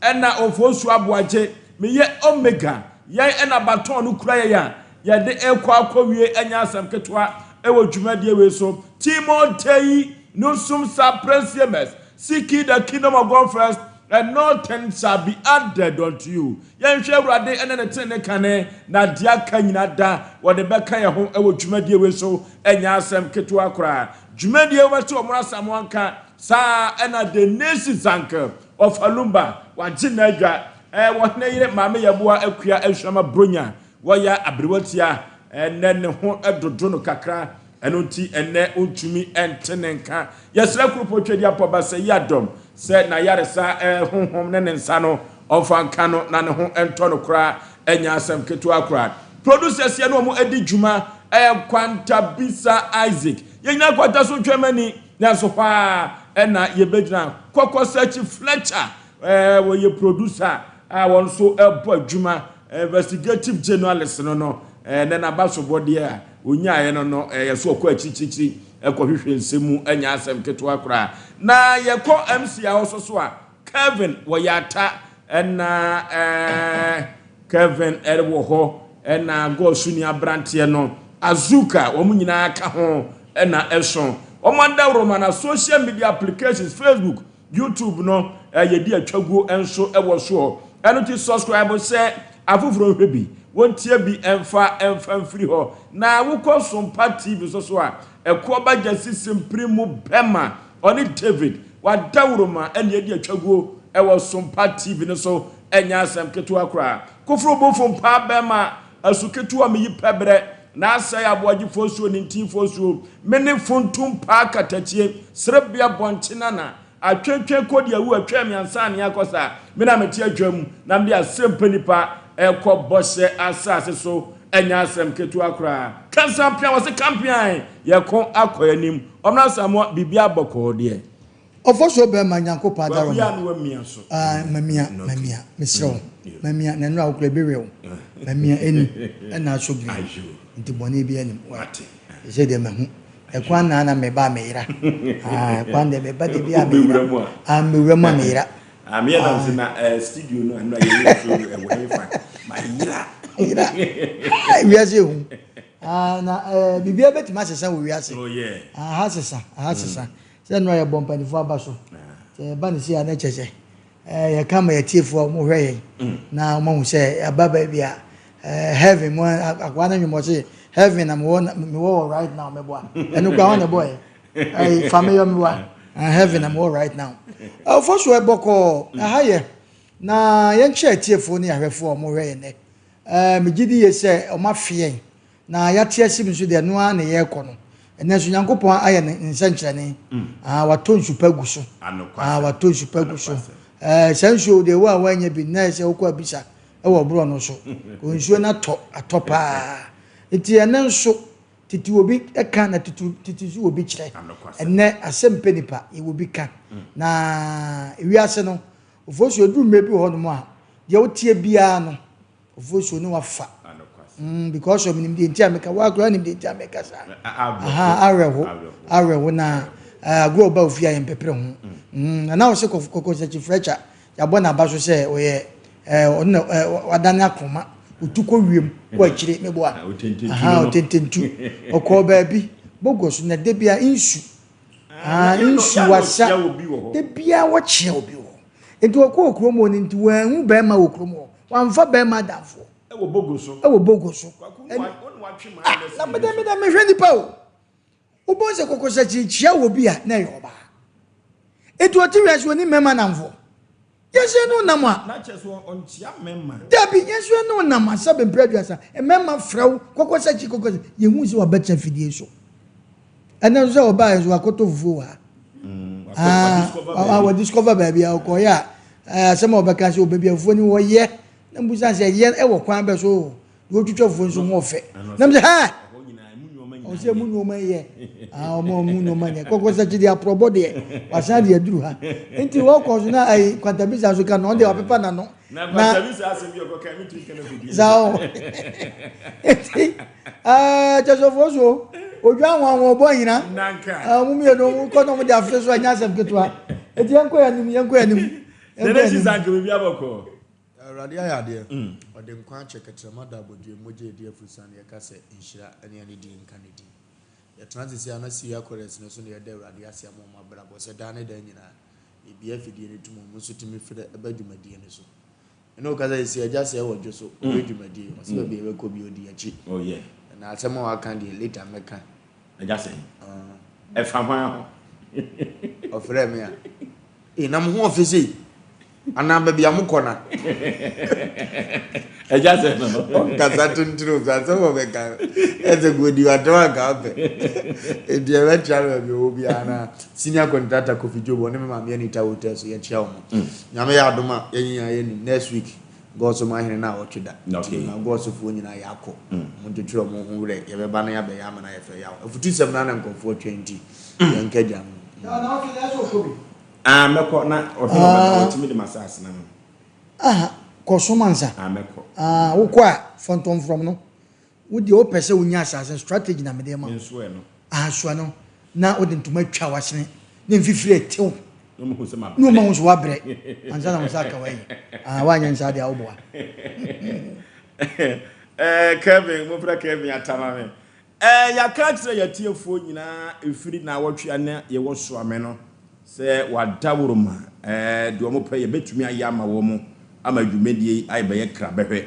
Ɛna Ofosu Aboagye, meyɛ Omega. Yɛn ɛna baton no kura yɛn a yɛde rekɔ akɔwie ɛnyɛ asɛm ketewa ɛwɔ dwumadie wei so. Timotei Nusum sa prensiemers, Seek ye the kingdom of God first, and nothing shall be added unto you. Yɛnhwɛ Awurade ɛne ne tenene kane, na deɛ aka nyina da wɔde bɛka yɛn ho ɛwɔ dwumadie wei so. Ɛnyɛ asɛm ketewa koraa. Dwumadie wobɛte wɔn asamoah nka saa ɛna Denise Zankel Ɔfa Lumba, wagye n'adwa eh, Wɔhene yere Maame Yɛboa Akua Asuama Bronya, wɔyɛ aberewatia Ɛnnɛ ne ho dodo no kakra, ɛno nti ɛnnɛ ontumi nte ne nka. Yɛsrɛ Kuropɔn Tweaduampɔ Basayi Adom sɛ n'ayaresa eh, honhom ne ne nsa no ɔmfa nka no na ne ho ntɔ no koraa, ɛnyɛ asɛm ketewa koraa. Producers yɛne wɔn adi dwuma eh, Kwanta Bisa Isaac, yɛnyina Kwanta so ntwɛn m'ani. Nanso hɔ ara na yɛbɛgyina. Kɔkɔ Search Fletcher, wɔyɛ producer a wɔn nso bɔ adwuma, investigative journalist no no, ɛnɛ n'abasobɔdeɛ a ɔnyaeɛ no no, ɛyɛ so ɔkɔ akyirikyirikyiri kɔhwehwɛ nsɛm mu, ɛnyɛ asɛm ketewa koraa. Na yɛkɔ MC a ɔso so a, Kevin wɔyɛ ata ɛna ɛɛ Kevin ɛwɔ hɔ ɛna Gɔsuni abranteɛ no Azuka wɔn nyinaa ka ho ɛna ɛso wɔn adaworoma na social media applications Facebook, YouTube no yɛdi atwaguo nso ɛwɔ soɔ ɛno ti subscribe sɛ afoforɔ nhwɛ bi wɔntie bi ɛmfa ɛmfa mfiri hɔ na wokɔ Sompa TV nso so a ɛkoɔ ba gyasi simpiri mu bɛma Ɔne David wadawuroma ɛne adi atwaguo ɛwɔ Sompa TV no so ɛnyɛ asɛm ketewa koraa. Koforo bofo mpaa bɛɛma asu ketewa meyi pɛbrɛ na asɛe aboagyefoɔ suo ne ntinfoɔ suo mene funtum mpaa katakyie serebea bɔnkye nana atwentwen kodi awu atwɛn me ansa ne akɔ saa me na mete adwam na mede asɛmpa nipa ɛkɔ bɔhyɛ asase so ɛnyɛ asɛm ketewa koraa. Kansampea wɔse kampean yɛko akɔ anim. Ɔmra Asamoah biribiara bɔkɔɔ deɛ. Ɔfɔsuo bɛɛma Nyankopɔn adaro Kwaku yɛ a na wamia so. Ah mamia mamia mesrɛ wo mamia na nnora wo kora ebi we wo mamia eni ɛna asɔ green nti bɔne biara nim wa sɛ deɛ mahu ɛkwan na na meba a meyera ah ɛkwan deɛ meba deɛ bi a meyera ah mewura mu a meyera. Ah meyɛ nam se na eh, studio no ɛno a yɛyɛ show ɛwɔ hefa mayera. Yera wiase ehu. Ah, na eh, biribiara bɛtumi asesa wɔ wiase. Oh, yeah. Aha sesa, aha sesa. Mm. Sɛ nnora yɛbɔ mpanimfoɔ aba so. Sɛ yɛba no sei a na kyerɛ sɛ eh, yɛka ma yɛtiefoɔ a wɔhwɛ yɛn mm. na wɔahu sɛ yɛaba baabi a eh, heaven mu akoa no nwom ɔse heaven na mewɔ mewɔ wɔ right now meboa. Ɛno koraa wɔn na ɛbɔɛ. Ɛyi fa meyɔ meboa. Ah, heaven na mewɔ right now. Ɔfɔ so ɛbɔkɔɔ ɛha yɛ na yɛnkyerɛ atiefoɔ ne ahwɛfoɔ a wɔhwɛ yɛn nɛ. Ɛɛ, megye di yie sɛ wɔafe yɛn, na yɛate ase mu nso deɛ, ɛno ara na yɛrekɔ no. Ɛnnɛ nso, Nyankopɔn ayɛ ne nsɛnkyerɛnne. Ah, watɔ nsu pa agu so. Ah, watɔ nsu pa agu so. Ɛɛ, saa nsuo deɛ, wo a woannya bi no, na ɛyɛ sɛ wokɔ abisa wɔ borɔ no so. Nsuo no atɔ, atɔ paa. Nti ɛnnɛ nso, tete obi ka na tete tete nso obi kyerɛ. Ɛnnɛ, asɛm pɛ nipa, yɛwɔ bi ka. Na wiase no, Ofosuo, ɛduru mmerɛ bi wɔ hɔnom a, deɛ woteɛ biara no, Ofosuo ne wafa. Mm, because of menim deɛ nti a meka, woa koraa nim deɛ nti a meka saa. Aha, awerɛho, awerɛho na eh, agorɔ ɔba ofie a yɛmpɛpere ho. Mm, na na ɔse kɔkɔsakyi frɛkya, yɛabɔ n'aba so sɛ ɔyɛ eh, ɔno na eh, wadane akoma, otu kɔ wiem, kɔ akyire, meboa. Aha, ɔtententu. Ɔkɔɔ baabi, Bogos, na da bia nsu. Ah, nsuwasa. Da biara wɔkyea obi wɔ hɔ. Nti ɔkɔɔ kurom hɔ no nti wanhu bɛrima wɔ kurom hɔ. Wamfa bɛrima adamfoɔ. Ɛwɔ Bogo so. Ɛwɔ Bogo so. Ah, na mede mede mehwɛ nipa o. Wobɛhu sɛ kɔkɔsakyi kyia wɔ bi a na ɛyɛ ɔbaa. Nti ɔte wiase ɔni mmarima namfoɔ. Yɛn ne wo nam a. Na kyerɛ sɛ ɔnkyea mmarima. Dabi, yɛn nso yɛne wo nam a, sɛbe mprɛ 30, mmarima frɛ wo, kɔkɔsakyi, kɔkɔsakyi, yɛhu sɛ wabɛtena fidie so. Ɛnɛ nso sɛ ɔbaa yɛn so wakɔtɔ fufuo wɔ ha. Mm, ah, wɔ discover baabi a ɔkɔyɛ a, eh, asɛm a ɔbɛka sɛ ɔbaabi a fufuo ni wɔyɛ, na mbusa sɛ yɛ ɛwɔ kwan bɛ so Deɛ ɔtwitwa fufuo nso ho ɔfɛ. Na mo sɛ hɛɛ. Ɔsɛ mu nneɛma yɛ. Ah, ɔmo mu nneɛma yɛ. Kɔkɔ sɛ kyidi aprɔbɔ deɛ. Wasan deɛ aduru ha. Nti wɔkɔ so na ayi kwantabisa nso ka no ɔde wapepa n'ano. Na kwantabisa asɛm bi ɔkɔ kan mi tumi kana kodi. Saa o. Nti ɛɛ kyɛsɔfoɔ so odwa ahoahoa ɔbɔ anyina. Nanka. Ɔmo mmienu ɔmo kɔ na ɔmo de afere so ɛnyɛ asɛm ketewa. Nti yɛn kɔ yɛn anim yɛn kɔ yɛn anim. Nana Sisa nka biribi abɔkɔ. Awurade ayɛ adeɛ. Ɔde nkwa akyɛ kɛtrɛma da abodwoe mogya edi afurusiane yɛka sɛ nhyira ne anidie nka ne din. Yɛtena ase sei a na Syria chorus no so na yɛda Awurade ase ama wɔn abrabɔ sɛ daa ne daa nyinaa yɛbue afidie no tom wɔn nso tumi frɛ ba dwumadie no so. Me ne wo kasa seesei agya sɛɛ wɔ dwo so ɔhwɛ dwumadie ɔse baabi a yɛbɛkɔ biara ɔdi akyi. Oh yeah. Na asɛm a waka deɛ later mɛka. Agya sɛn? Ɛfa hwan ho? Ɔfrɛɛ me a, Ei, na mo ho ɔfɛ sei? Anaa baabi a mokɔ na? Agya sɛ no. Ɔnkasa tentene o, sɛ asɛm a ɔbɛka no, ɛsɛ sɛ ɔdi w'atɛm anka wopɛ. Enti yɛbɛkyea no baabi a ɔwɔ biara na senior contractor Kofi Job, ɔne me maame Anita Hotel so yɛkyea wɔn. Nyame yɛ adom a, yɛn nyinaa yɛnim next week Gɔɔso man hene no a ɔtwe da. Okay. Nti na Gɔɔsofoɔ nyinaa yɛakɔ. Mo ntwetwerɛ mo ho werɛ, yɛbɛba na yɛabɛyɛ ama no ayɛ fɛ. Yaw. Afutusɛm no ara na nkurɔfoɔ twɛn nti, yɛnka gya no. Na na ɔtwe da sɛ ɔkɔ bi. Ah, mɛkɔ na ɔhene ɔbɛba, watumi de m'asase no ama me. Ah, kɔ som ansa. Ah, mɛkɔ. Ah, wokɔ a, fɔntɔmfrɔm no, wo deɛ wopɛ sɛ wonya asase no, strategy na mede rema wo. Mensoɛ no. Ah, soa no, na wode ntoma atwa w'asene, na mfifire atew, Na wɔahu sɛ mabrɛ. na wɔahu sɛ woabrɛ, ansa na wo nsa aka w'ayi. Ah, woanyɛ no saa deɛ a, woboa. Eh, Kevin, momfrɛ Kevin Atama me. Eh, yɛaka akyerɛ yɛn atiefoɔ nyinaa ɛfiri naawɔtwe a na yɛwɔ Soame no sɛ wɔadaworoma eh, deɛ wɔpɛ yɛbɛtumi ayɛ ama wɔn ama dwumadie yi ayɛ bɛyɛ krabɛhwɛ.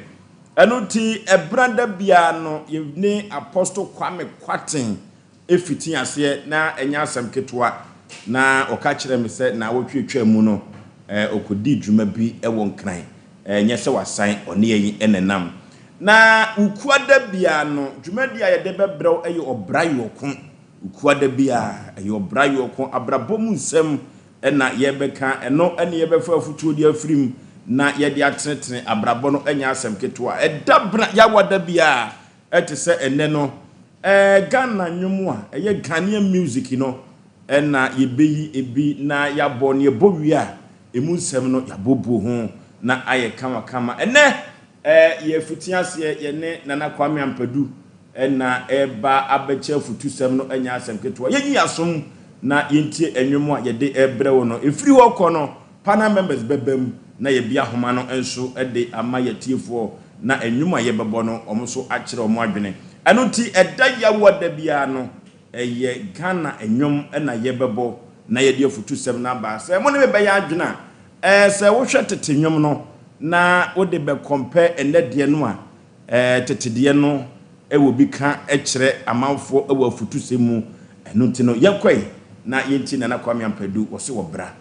Ɛno nti, ɛberɛ da biara no yɛne Apostle Kwame Kwarteng fiti aseɛ na ɛnyɛ asɛm ketewa na ɔka kyerɛɛ me sɛ naawɔtwe atwaa mu no ɔkɔdii dwuma bi wɔ Nkran, ɛnyɛ sɛ wasan, ɔne yɛn na ɛnam. Na Wukuada biara no, dwumadi a yɛde bɛbrɛ wo yɛ ɔbra yɔko. Wukuada biara, ɛyɛ ɔbra yɔko, abrabɔ mu nsɛm na yɛbɛka, ɛno ne yɛbɛfa afutuo de afiri mu na yɛde atenetene abrabɔ no, ɛnyɛ asɛm ketewa. Ɛda bena, Yawada biara, Te sɛ ɛnnɛ no, Ghana nnwom a ɛyɛ Ghanaian music no na yɛbɛyi ebi na yɛabɔ, na yɛbɔ wie a, ɛmu nsɛm no yɛabɔbuo ho na ayɛ kamakama. Ɛnnɛ yɛrefiti aseɛ, yɛne Nana Kwame Ampadu na ɛreba abɛkyɛ afutusɛm no, ɛnyɛ asɛm ketewa. Yɛnyi yɛn asom na yɛntie nnwom a yɛde rebrɛ wo no. Ɛfiri hɔ kɔ no, Panel members bɛba mu na yɛabue ahoma no nso de ama yɛn atiefoɔ na nnwom a yɛbɛbɔ no wɔn nso akyerɛ wɔn adwene. Ɛno nti ɛda Yawoa da biara no ɛyɛ Ghana nnwom na yɛbɛbɔ na yɛde afutusɛm no aba. Sɛ mo ne me bɛyɛ adwene a, ɛɛ sɛ wohwɛ tete nnwom no na wode bɛ compare ɛnnɛ deɛ no a, ɛɛ tete deɛ no wɔ bi ka kyerɛ amanfoɔ wɔ afutusɛm mu. Ɛno nti no yɛnkɔe na yɛntie Nana Kwame Ampadu, ɔse ɔbra.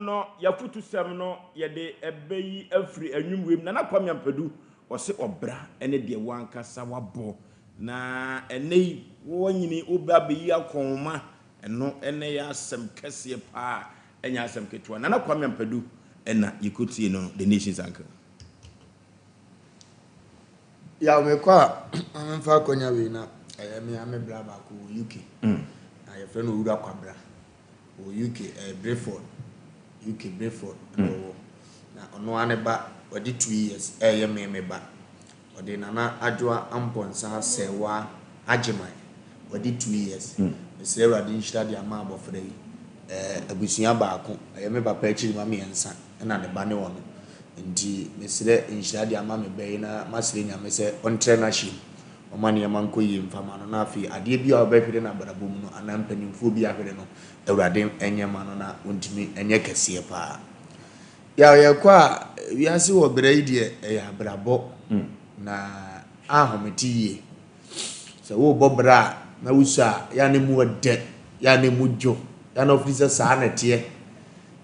No y'afutusɛm no yɛde bɛyi afiri nnwom wei mu. Nana Kwame Ampadu ɔse ɔbra ne deɛ w'ankasa w'abɔ na ɛnɛ yi w'anyini wobɛ abɛyi akɔnhoma. Ɛno na ɛyɛ asɛm kɛseɛ paa, ɛnyɛ asɛm ketewa. Nana Kwame Ampadu na yɛkɔtie no, The Nation's Uncle. Yaw mekɔ a ma memfa akwanya wei na ɛyɛ me ara me bra baako wɔ UK na yɛfrɛ no Owura Kwabra wɔ UK ɛyɛ Breford UK Breford na ɔwɔ na ɔno ara ne ba wadi 2 years ɛyɛ me me ba. Ɔde Nana Adwoa Amponsah Serwaa Agyeman, wadi 2 years. Mesrɛ Awurade nhyira de ama abɔfra yi. Ɛɛ abusua baako, ɛyɛ me papa akyiri mma 3 ɛna ne ba ne ɔno. Nti mesrɛ nhyira de ama me ba yi na masrɛ Nyame sɛ ɔntrɛ n'ahyɛ mu. Ɔma nneɛma nkɔ yie mfa ma no na afei adeɛ bi a ɔbɛhwere n'abrabɔ mu no anaa mpanimfoɔ bi ahwere no, Awurade nyɛ ma no na ɔntumi nyɛ kɛseɛ paa. Yaw yɛkɔ a wiase wɔ berɛ yi deɛ ɛyɛ abrabɔ na ahomete yie. Sɛ worebɔ bra a na wosua a yɛ a na emu ɔdɛ, yɛ a na emu dwo, yɛ a na wofiri sɛ saa na ɛteɛ.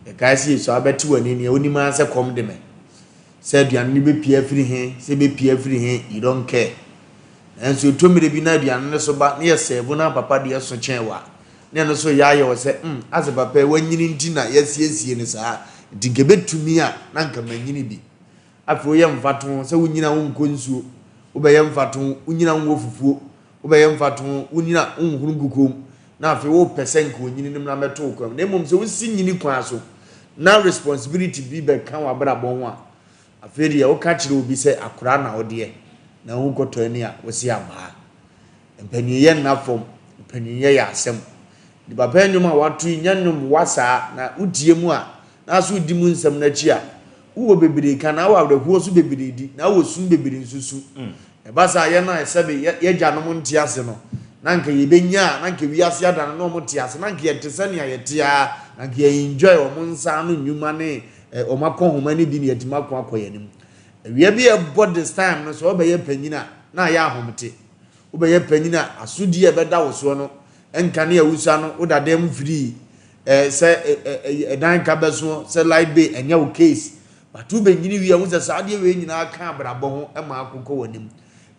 Yɛkae sɛ yɛsua wobɛte w'ani nea wonim ara sɛ kɔm de me. Sɛ aduane no bɛpue afiri he, sɛ ɛbɛpue afiri he, you don't care. Nanso ɛtɔ mmerɛ bi na aduane no so ba na yɛsɛɛvo na papa deɛ so kyɛn wo a, na ɛno nso yɛ ayɛ wo sɛ mm asɛ papa yi wanyini nti na yɛasiesie no saa nti nka ɛbɛtumi a na nka manyini bi. Afei woyɛ mfatoho sɛ wonyini a wonkɔ nsuo, wobɛyɛ mfatoho wonyini a wonwɔ fufuo, wobɛyɛ mfatoho wonyini a wonhoro nkukuo mu na afei wopɛ sɛ nka onyini no mmra mmɛto wo kwan mu. Na mmom sɛ wosi nyini kwan so na responsibility bi bɛka w'abrabɔ ho a, afei deɛ woka kyerɛ obi sɛ akwaraa na wodeɛ na wonkɔtɔ ani a wose abaa. Mpanyinyɛ nna fam, mpanyinyɛ yɛ asɛm. Nti papa yi nnwom a wato yi nyɛ nnwom wa saa na wotie mu a na so wodi mu nsɛm no akyi a, wowɔ bebree ka na wowɔ awerɛhoɔ nso bebree di na wowɔ sum bebree nso su. Ɛba saa yɛn a sɛbe yɛagyanom nte ase no, na anka yɛbɛnya a na anka wiase adane na wɔn te ase na anka yɛte sɛnea yɛte ara na anka yɛ enjoy wɔn nsa ano nnwuma ne wɔn akɔnhoma no bi na yɛatumi ako akɔ yɛn anim. Awia bi a ɛbɔ this time no sɛ wobɛyɛ panyin a na ayɛ ahomete. Wobɛyɛ panyin a asodie a ɛbɛda wo soɔ no nka ne awusa no woda dan mu firii sɛ ɛdan ka bɛsoɔ sɛ light bill ɛnyɛ wo case but wobɛnyini wie a wohu sɛ saa adeɛ wei nyinaa ka abrabɔ ho ma akokɔ w'anim.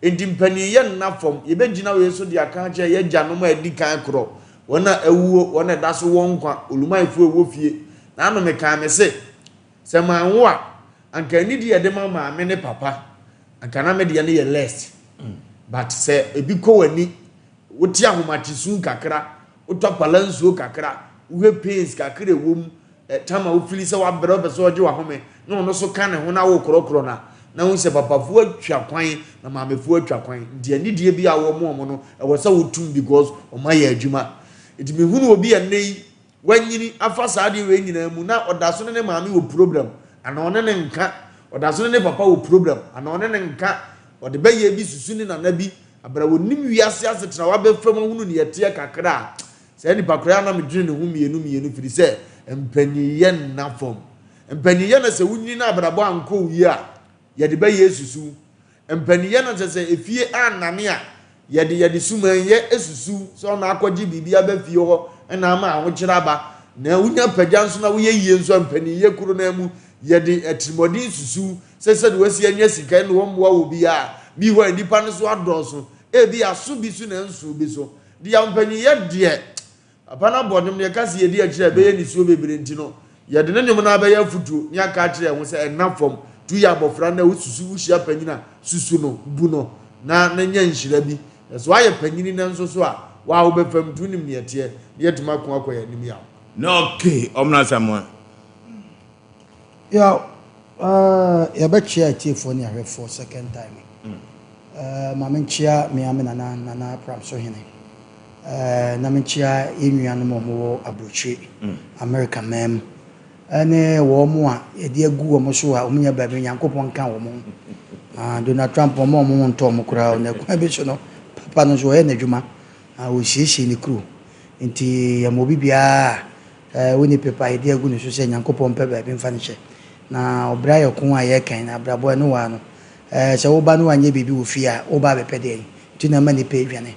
Enti mpanin yɛ nna fam yɛbɛgyina wei so de aka akyerɛ yɛn agyanom a adi kan korɔ wɔn a awuo wɔn a ɛda so wɔ nkwa olumanfoɔ a ɛwɔ fie na ano mekaa me se sɛ manwo a anka anidie a yɛde ma maame ne papa anka na me deɛ no yɛ less but sɛ ebi kɔ w'ani wote ahomatesu kakra wotɔ pala nsuo kakra wohwɛ pains kakra ɛwɔ mu tam a wofili sɛ wabrɛ wopɛ sɛ ɔgye wahome na ɔno so ka ne ho na wokorɔkorɔ no a na wohu sɛ papafoɔ atwa kwan na maamefoɔ atwa kwan nti anidie bi a wɔn wɔn no ɛwɔ sɛ wotum because wɔn ayɛ adwuma. Nti mehunu obi a nnɛ yi wanyini afa saa adeɛ wei nyinaa mu na ɔda so ne ne maame wɔ problem anaa ɔne ne nka, ɔda so ne ne papa wɔ problem anaa ɔne ne nka, ɔde bɛyɛ bi susu ne nana bi abira wɔnim wiase asetena wabɛfam ahunu ne yɛteɛ kakra a saa nipa koraa na medwene ne ho mmienu mmienu firi sɛ mpanyinyɛ nna fam. Mpanyinyɛ na sɛ wonyini na abrabɔ ankɔ wo yie a yɛde bɛyɛ susu. Mpanyinyɛ na sɛ efie annane a yɛde sumanyɛ susu sɛ ɔna akɔgye biribi aba fie hɔ ɛna ama ahokyere aba. Na wonya pagya nso na woyɛ yie nso a mpanyinyɛ kuro no mu yɛde atirimɔden susu sɛ sɛde wasi anya sika ne wɔmmoa wɔ biara bi hɔ a nnipa no so adɔɔso ebi aso bi so na nso bi so deɛ mpanyinyɛ deɛ papa no abɔ nnwom no yɛka sɛ yɛdi akyire a ɛbɛyɛ nisuo bebree nti no yɛde ne nnwom no abɛyɛ afotuo ne aka akyerɛ ho sɛ ɛnna fam tu yɛ abɔfra na wosusu wohyia panyin a susu no bu no na na nya nhyira bi na so ayɛ panyini na nso so a waa wobɛfam nti wonim neɛ teɛ na yɛatumi ako akɔ yɛn anim yaw. Na okay ɔmena Asamoah. Yaw, yɛbɛkyea atiefoɔ ne ahwɛfoɔ second time. Ma menkyea me ame nana, Nana Pramso Hene. Na menkyea yɛn nuanom a wɔwɔ aburokyire, America man mu, ɛne wɔn a yɛde agu wɔn so a wɔnya baabi Nyankopɔn nka wɔn ho. Donald Trump wɔn a wɔn ho ntɔ wɔn koraa na kwan bi so no papa no nso ɔyɛ n'adwuma, ɔsiesie ne kuro. Nti yɛma obi biara a wonni pepa a yɛde agu ne so sɛ Nyankopɔn mpɛ baabi mfa no hyɛ. Na ɔbra yɛ ko a yɛkan na abrabɔ ɛno waa no. Sɛ woba na wanyɛ biribi wɔ fie a, woba abɛpɛ deɛn? Nti na ɛma nnipa adwane.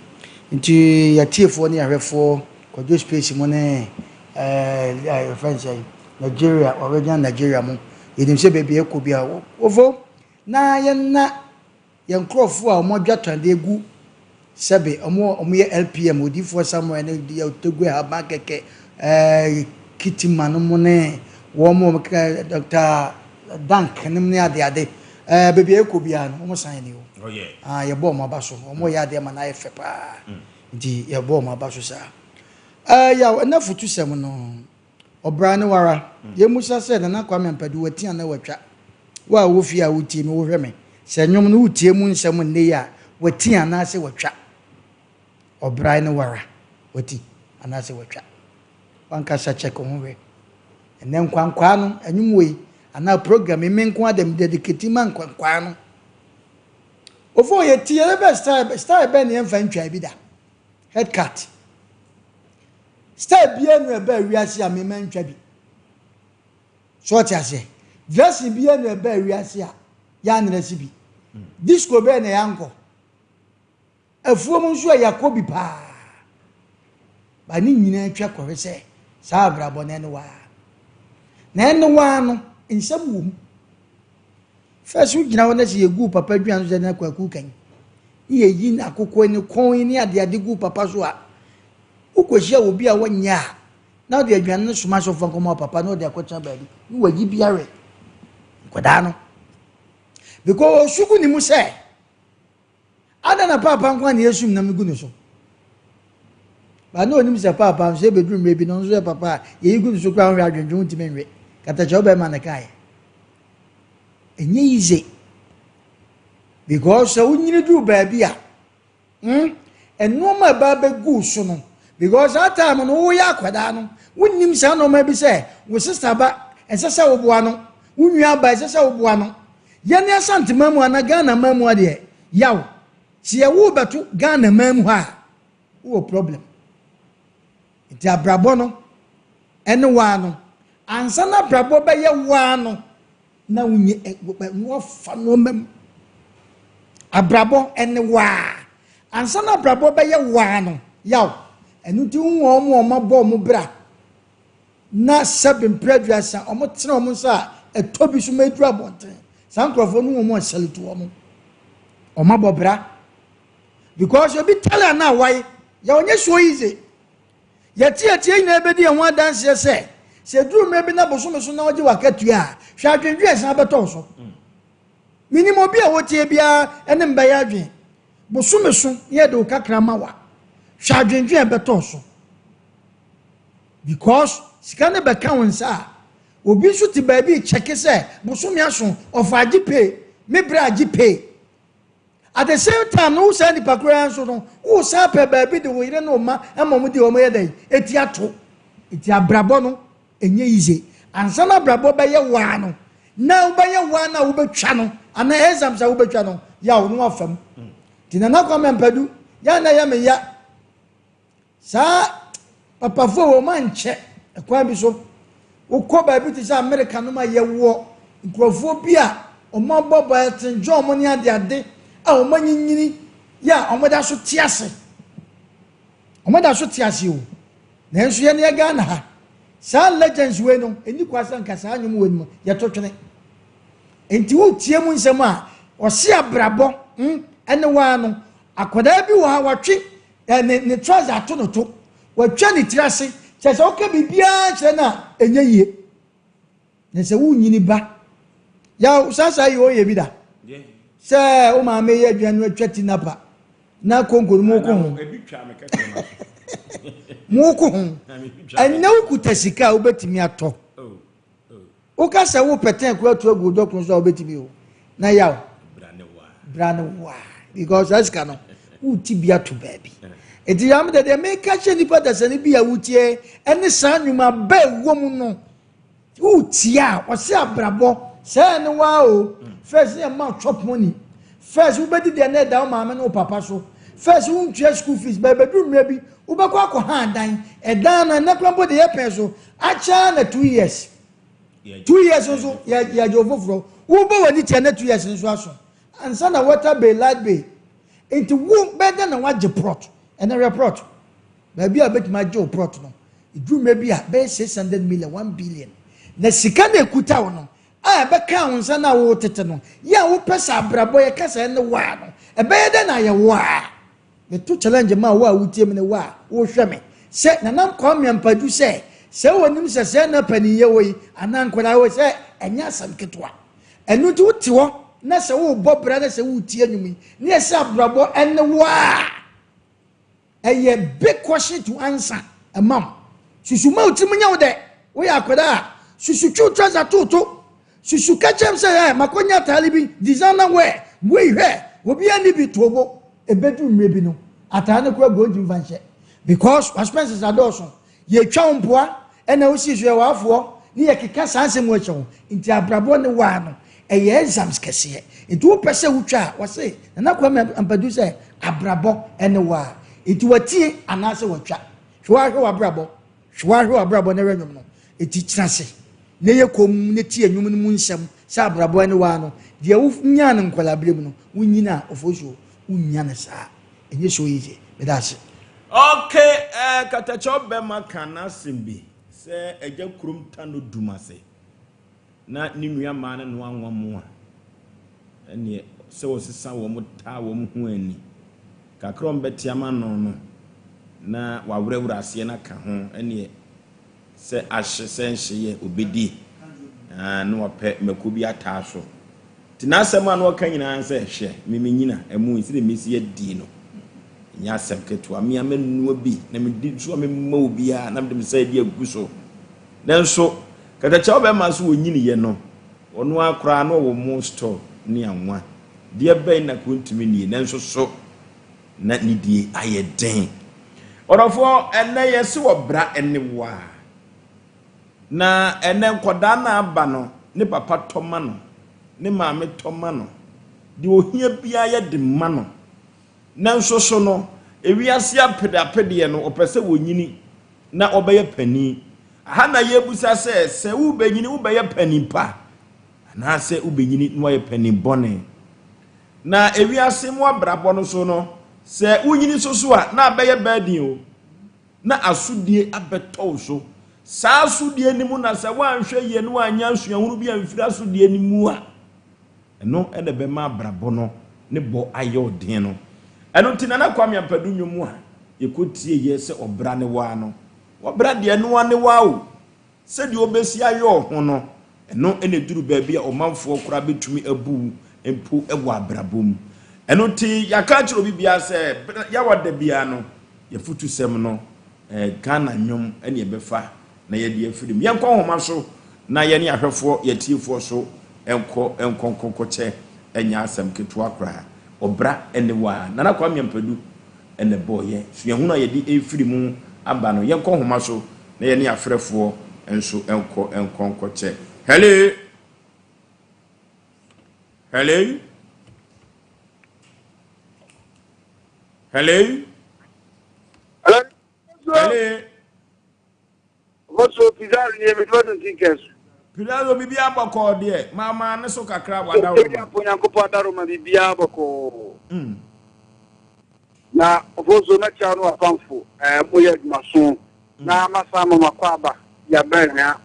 Nti yɛatiefoɔ ne yɛahwɛfoɔ, Kwadwo Space mu ne yɛfrɛ no sɛn, Nigeria, original Nigeria mu. Yɛnim sɛ baabi a ɛkɔ bi a, wofo na yɛnna yɛn nkurɔfoɔ a wɔn adwatɔn de agu Sɛbe ɔmo a ɔmo yɛ LPM, Odiyifoɔ Samuel ne deɛ Otogue Ahaban Kɛkɛ, ɛɛ Kitima no mo ne wɔn a ɔmo keka Doctor Dank nom ne ade ade. Ɛɛ baabi a yɛkɔ biara no ɔmo san yɛn o. Oh yeah. Ah yɛbɔ ɔmo aba so. Ɔmo yɛ adeɛ ma no ayɛ fɛ paa. Nti yɛbɔ ɔmo aba so saa. Ɛɛ yaw ɛnɛ afutusɛm no ɔbra ne wara. Yɛmmusa sɛ Nana Kwame Ampadu wati anaa watwa? Wo a wowɔ fie a wotie me, wohwɛ me, sɛ nnwom no wotie mu nsɛm nnɛ yi a, wati anaasɛ watwa? Ɔbrae no wara, wati anaasɛ watwa? W'ankasa check wo ho hwɛ. Ɛnnɛ nkwankwaa no, nnwom wei anaa program yi, me nko ara deɛ me dedicate ma nkwankwaa no. Ofo yɛti yɛbɛ style, style bɛn na yɛmfa ntwaa bi da? Head cut. Style biara nu ɛbaa wiase a me mantwa bi. So ɔte aseɛ? Dressing biara na ɛbaa wiase a yɛannrɛse bi. Disco bɛn na yɛankɔ? Afuom nso a yɛakɔ bi paa. Ba ne nyinaa twa kɔhwɛ sɛ saa abrabɔ no ɛne waa. Na ɛne waa no, nsɛm wɔ mu. First wogyina hɔ na sɛ yɛgu papa aduane so sɛ na kwaku kan. Ne yɛyi akokɔ ne kɔn ne adeade gu papa so a, wokɔhyia obi a wɔnyɛ a, na ɔde aduane no soma sɛ ɔfa nkɔma papa na ɔde akɔtena baabi na wayi bi awe nkwadaa no because ɔsu gu ne mu sɛ ada na paapa nko a na yɛsum nam gu ne so ba na onim sɛ paapa nso ebeduru mmerɛ bi na ɔno nso yɛ papa a yɛyi gu ne so koraa nhwɛ adwendwen ntumi nwe katakyɛ ɔbɛrima ne kaeɛ ɛnyɛ yize because sɛ wonyini duru baabi a Hmm nnoɔma a ɛba abɛgu wo so no because saa time no woyɛ akwadaa no wonnim saa nnoɔma bi sɛ wo sister ba ɛnsɛ sɛ woboa no wo nua ba ɛnsɛ sɛ woboa no yɛne Asante man mu anaa Ghana man mu adeɛ yaw sɛ yɛwo bɛto Ghana man mu ha a wowɔ problem nti abrabɔ no ɛne waa no ansa na abrabɔ bɛyɛ waa no na wonye na wafa nneɛma mu abrabɔ ɛne waa ansa na abrabɔ bɛyɛ waa no yaw ɛno nti wohu wɔn a wɔabɔ wɔn bra na sɛbe mpere aduasa wɔn tena wɔn nsa a ɛtɔ bi so ma eduru abɔnten saa nkurɔfoɔ no wɔn a sɛlɛtu wɔn wɔn abɔ bra because obi tale a na awae yɛ ɔnyɛ so easy. Yɛteɛteɛ nyinaa bɛdi yɛn ho adanseɛ sɛ, sɛ ɛduru mmerɛ bi na bosome so na wogye w'akatua a, hwɛ adwendwen a ɛsan bɛtɔ wo so. Menim obi a wotie biara ne me bɛyɛ adwene. Bosome so na yɛde wo kakra ma wa. Hwɛ adwendwen a ɛbɛtɔ wo so. Because sika no bɛka wo nsa a, obi nso te baabi kyɛke sɛ bosome aso, ɔfa agye pay, me berɛ agye pay. At the same time no wo saa nipa koro ara nso no wo san pɛ baabi de wo yere ne wo mma ma wɔn de wɔn yɛ dɛn eti ato eti abrabɔ no ɛnyɛ yize ansa na abrabɔ bɛyɛ waa no na wobɛyɛ waa na wobɛtwa no anaa exams a wobɛtwa no yaw no wafa mu nti Nana Kwame Ampadu yɛ na yɛ me ya. Saa papafoɔ wɔ wɔn ankyɛ ɛkwan bi so. Wokɔ baabi te sɛ Amerika nom a yɛwɔ nkurɔfoɔ bi a wɔn abɔ bɔ Elton John mo ne ade ade a wɔn anyinyini yɛ a wɔn da so te ase. Wɔn da so te ase o. Nanso yɛn yɛ Ghana ha. Saa legends wei no, ɛni kwa sɛ nka saa nnwom wei no yɛto twene. Nti wotie mu nsɛm a ɔse abrabɔ mm, ɛne waa no akwadaa bi wɔ ha watwe Ne ne trouser ato no to. Watwa ne tiri ase. Kyerɛ sɛ woka biribiara kyerɛ no a, ɛnyɛ yie. Na sɛ wonyini ba, yaw saa saa yɛ ɔyɛ bi da. Sɛ wo maame yɛ aduane no atwa ti napa na konko no moko ho. Moko ho. Ɛnɛ wokuta sika a wobɛtumi atɔ. Woka sɛ wopɛ tɛn koraa tu agu wo dɔkono so a wobɛtumi o. Na yaw. Bra ne waa. Because saa sika no, woti bi ato baabi. Enti yam de deɛ meka kyerɛ nipa dasani bi a wotie ɛne saa nnwuma ba ɛwɔ mu no wotie a ɔse abrabɔ sɛ ɛne waa o. First ne ɛma chop money. First wobɛdi deɛ na ɛda wo maame ne wo papa so. First wontua school fees bɛbɛduru mmerɛ bi wobɛkɔ akɔ ha adan. Ɛdan no ɛnɛ koraa mpo deɛ yɛpɛn so akyɛ ara na 2 years. 2 years nso yɛgye wo foforɔ. Wobɔ w'ani tia na 2 years nso aso ansa na water bill, light bill. Nti wo bɛyɛ dɛn na woagye plot? Ɛnɛ hwɛ plot, baabi a wobɛtumi agye wo plot no ɛduru mmerɛ bi a bɛyɛ 600 million, 1 billion. Na sika na ɛkuta wo no a ɛbɛka wo nsa no a wotete no yɛ a wopɛ sɛ abrabɔ yɛka sɛ ɛne waa no ɛbɛyɛ dɛn na ayɛ waa? Meto challenge ma wo a wotie me ne wo a wohwɛ me sɛ Nana Kwame Ampadu sɛ sɛ wɔnim sɛ sɛ na paninyɛ wɔ yi anaa nkwadaa wɔ yi sɛ ɛnyɛ asɛm ketewa. Ɛno nti wote hɔ na sɛ worebɔ bra na sɛ woretie nnwom yi na yɛsɛ abrabɔ ɛne wo a ɛyɛ big question to answer ɛma wo. Susu ma wo tirim nyɛ wo dɛ woyɛ akwadaa a susu twiw trouser tooto susu ka kyerɛ m sɛ ɛ makɔnya ataade bi designer wear wei hwɛ obiara ni bi to bo ebedu mmerɛ bi no ataade no kora gu ntumi fa nhyɛ because expenses adɔɔso yɛtwa wo mpoa ɛna wosi so yɛ w'afoɔ ne yɛkeka saa nsɛm wɔ akyɛ wo nti abrabɔ ne waa no ɛyɛ exams kɛseɛ nti wopɛ sɛ wotwa a wɔse Nana Kwame Ampadu sɛ abrabɔ ɛne waa nti watie anaasɛ watwa hwɛ wahwɛ w'abrabɔ hwɛ wahwɛ w'abrabɔ ne hwɛ nnwom no nti tena ase na yɛ kom ne tie nnwom no mu nsɛm sɛ abrabɔ ne waa no deɛ wonyaa no nkɔlaa mu no wonyina a ɔfo wonya no saa ɛnyɛ so easy meda ase. Okay, katakyɛ bɛma ka n'asɛm bi sɛ agya kurom ta no dum ase na ne nua maa no no anwa mu a ɛneɛ sɛ wɔsesa wɔn taa wɔn ho ani kakra wɔn bɛte ama no no na wawerɛwerɛ aseɛ no aka ho ɛneɛ sɛ ahye sɛ nhyeyɛ obɛdi na wapɛ mako bi ataa so nti n'asɛm a na ɔka nyinaa sɛ hwɛ mimi nyina ɛmu yi sɛdeɛ mesi adi no nyɛ asɛm ketewa mmea mɛnua bi na medi so a mema obiara na mede me nsa adi agu so nanso katakyɛ bɛrima so wɔnyiniiɛ no ɔno akora na ɔwɔ mo store ne anwa deɛ bɛn na kɔntumi nie nanso so na ne die ayɛ den ɔdɔfoɔ ɛnɛ yɛse wɔ bra ɛne waa na ɛnɛ nkɔdaa no aba no ne papa tɔ ma no ne maame tɔ ma no deɛ ohia biara yɛ de ma no nanso so no ewiase apedeapedeɛ no ɔpɛ sɛ wɔnyini na ɔbɛyɛ panin aha na yɛbusa sɛ sɛ wobɛnyini wobɛyɛ panin pa anaasɛ wobɛnyini na wayɛ panin bɔne na ewiase mu abrabɔ no so no sɛ wonyini so so a na abɛyɛ bɛɛdin o na asodie abɛtɔ wo so saa asodie no mu na sɛ woanhwɛ yie na woanya nsuahunu bi amfiri asodie no mu a ɛno ɛna ɛbɛma abrabɔ no ne bɔ ayɛ ɔden no ɛno nti Nana Kwame Ampadu nnwom a yɛkɔtie yɛ sɛ ɔbra ne waa no ɔbra deɛ noa ne waa o sɛdeɛ ɔbɛsi ayɛ ɔho no ɛno ɛna duru baabi a ɔmanfoɔ koraa bɛtumi abu mpo ɛwɔ abrabɔ mu ɛno nti yɛaka kyerɛ obi biara sɛ yɛwɔ da biara no yɛfotu sɛm no Ghana nnwom ɛne ɛbɛfa na yɛde afiri mu yɛnkɔ nhoma so na yɛne ahwɛfoɔ yɛtiefoɔ so nkɔ nkɔ nkɔnkɔkyɛ ɛnyɛ asɛm ketewa koraa ɔbra ɛne waa Nana Kwame Ampadu ɛna bɔɔyɛ suahunu a yɛde efiri mu aba no yɛnkɔ nhoma so na yɛne afrɛfoɔ nso nkɔ nkɔ nkɔkyɛ. Hello, hello, hello. Hello. Hello. Ofosuo Pizarro ni emi dúró ti kẹsù. Pizarro bibi abɔkɔɔ deɛ maamaa ne so kakra wada Ebi apo Nyankopɔn adaroma bibi abɔkɔɔ. Na Ofosuo mɛkyia no apamfo ɛɛ mo yɛ adwumaso na masa ama makɔ aba yabɛn ha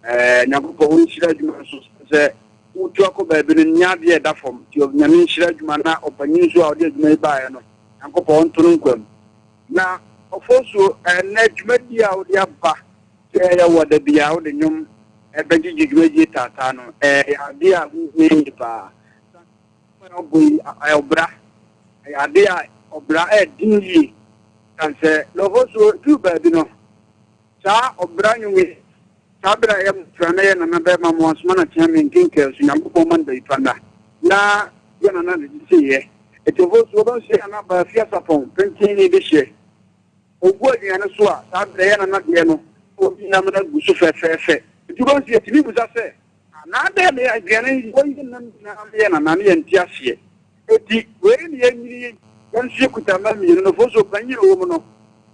ɛɛ Nyankopɔn wɔn nhyira adwuma nso sɛ wotu akɔ baabi no nya adeɛ ɛda fam nti Nyame nhyira adwuma na ɔpanyin nso a ɔde adwuma yi baeɛ no Nyankopɔn ɔnto no nkwam. Na Ofosuo ɛnɛ dwumadie a wode aba sɛ ɛyɛ wɔ da bia wode nnwom ɛbɛgyegye dwumadie taataa no ɛyɛ adeɛ a ho hia yie paa. Ɔbɔ yi ɛyɛ ɔbra ɛyɛ adeɛ a ɔbra ɛɛden yie kan sɛ na Ofosuo duru baabi no saa ɔbra nnwom yi saa berɛ a ɛyɛ mmɔfra na yɛ nana bɛrima mo asoma na kyea me nkenkaa so Nyankopɔn ma no baabi pa nna na yɛ nana de gyeseeɛ ɛti Ofosuo bɛnso yɛ nana baa fie asapɔn penten ne bɛhyɛ ogu aduane so a saa berɛ yɛ nana deɛ no obi nam no agu so fɛfɛɛfɛ nti wobɛhu sɛ yɛtumi busa sɛ anaa ne aduane wɔyɛ nam nyinaa yɛ nana ne yɛnte aseɛ eti wei ne yɛnyini yɛn nso yɛkuta mma mmienu no Ofosuo panyin wɔ mu no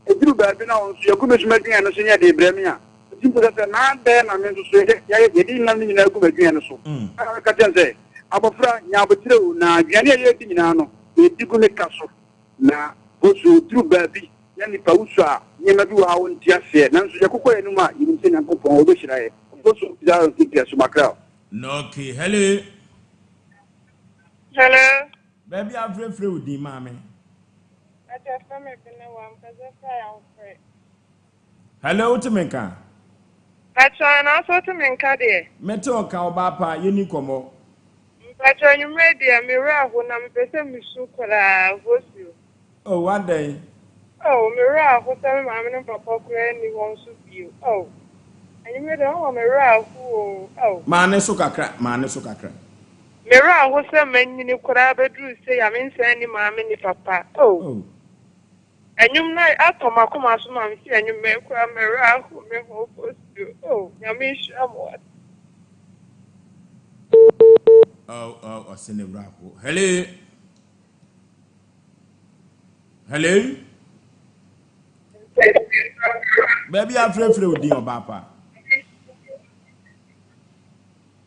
ɛduru baabi na wɔn nso yɛgu me so m'aduane no so nyɛ de brɛ me a nti mpo sɛ naa dɛn na me nso so yɛde nam no nyinaa gu m'aduane no so ɛna meka kyɛn sɛ abɔfra nya abotire o na aduane a yɛdi nyinaa no yɛdi gu ne ka so na Ofosuo duru baabi na nipa wusu a nneɛma bi wɔ ha wɔnte aseɛ nanso yɛkokɔ yɛn anim a yɛnim sɛ Nyankopɔn wɔbɛhyira yɛ. Ofosuo Pizarro nketewa so makra. Okay, hello. Hello. Baabi afrɛfrɛ wo din maame. Mpakyɛ frɛ me Benewa, mepɛ sɛ frɛ a wofrɛ. Hello, wote me nka? Mpakyɛ nanso wote me nka deɛ? Mete wo nka ɔbaa pa, yɛni nkɔmmɔ. Mpakyɛ anwummerɛ deɛ me werɛ aho na mepɛ sɛ mesu koraa, Vosuo. Oh, adɛn? Oh, me werɛ aho sɛ me maame ne me papa koraa nni hɔ nso bio. Oh, anwummerɛ deɛ woama me werɛ aho o, oh. Maa ne so kakra, maa ne so kakra. Me werɛ aho sɛ manyini koraa bɛduru sei a mensan nni maame nni papa, oh. Oh. Ɛnwom no atɔ m'akoma so ma mete anwummerɛ yi koraa me werɛ aho me ho Vosuo, oh, Nyame nhyira mo wate. Oh, oh, ɔse ne werɛ aho. Hello. Hello. Baabi afrɛfrɛ wo din ɔbaa pa.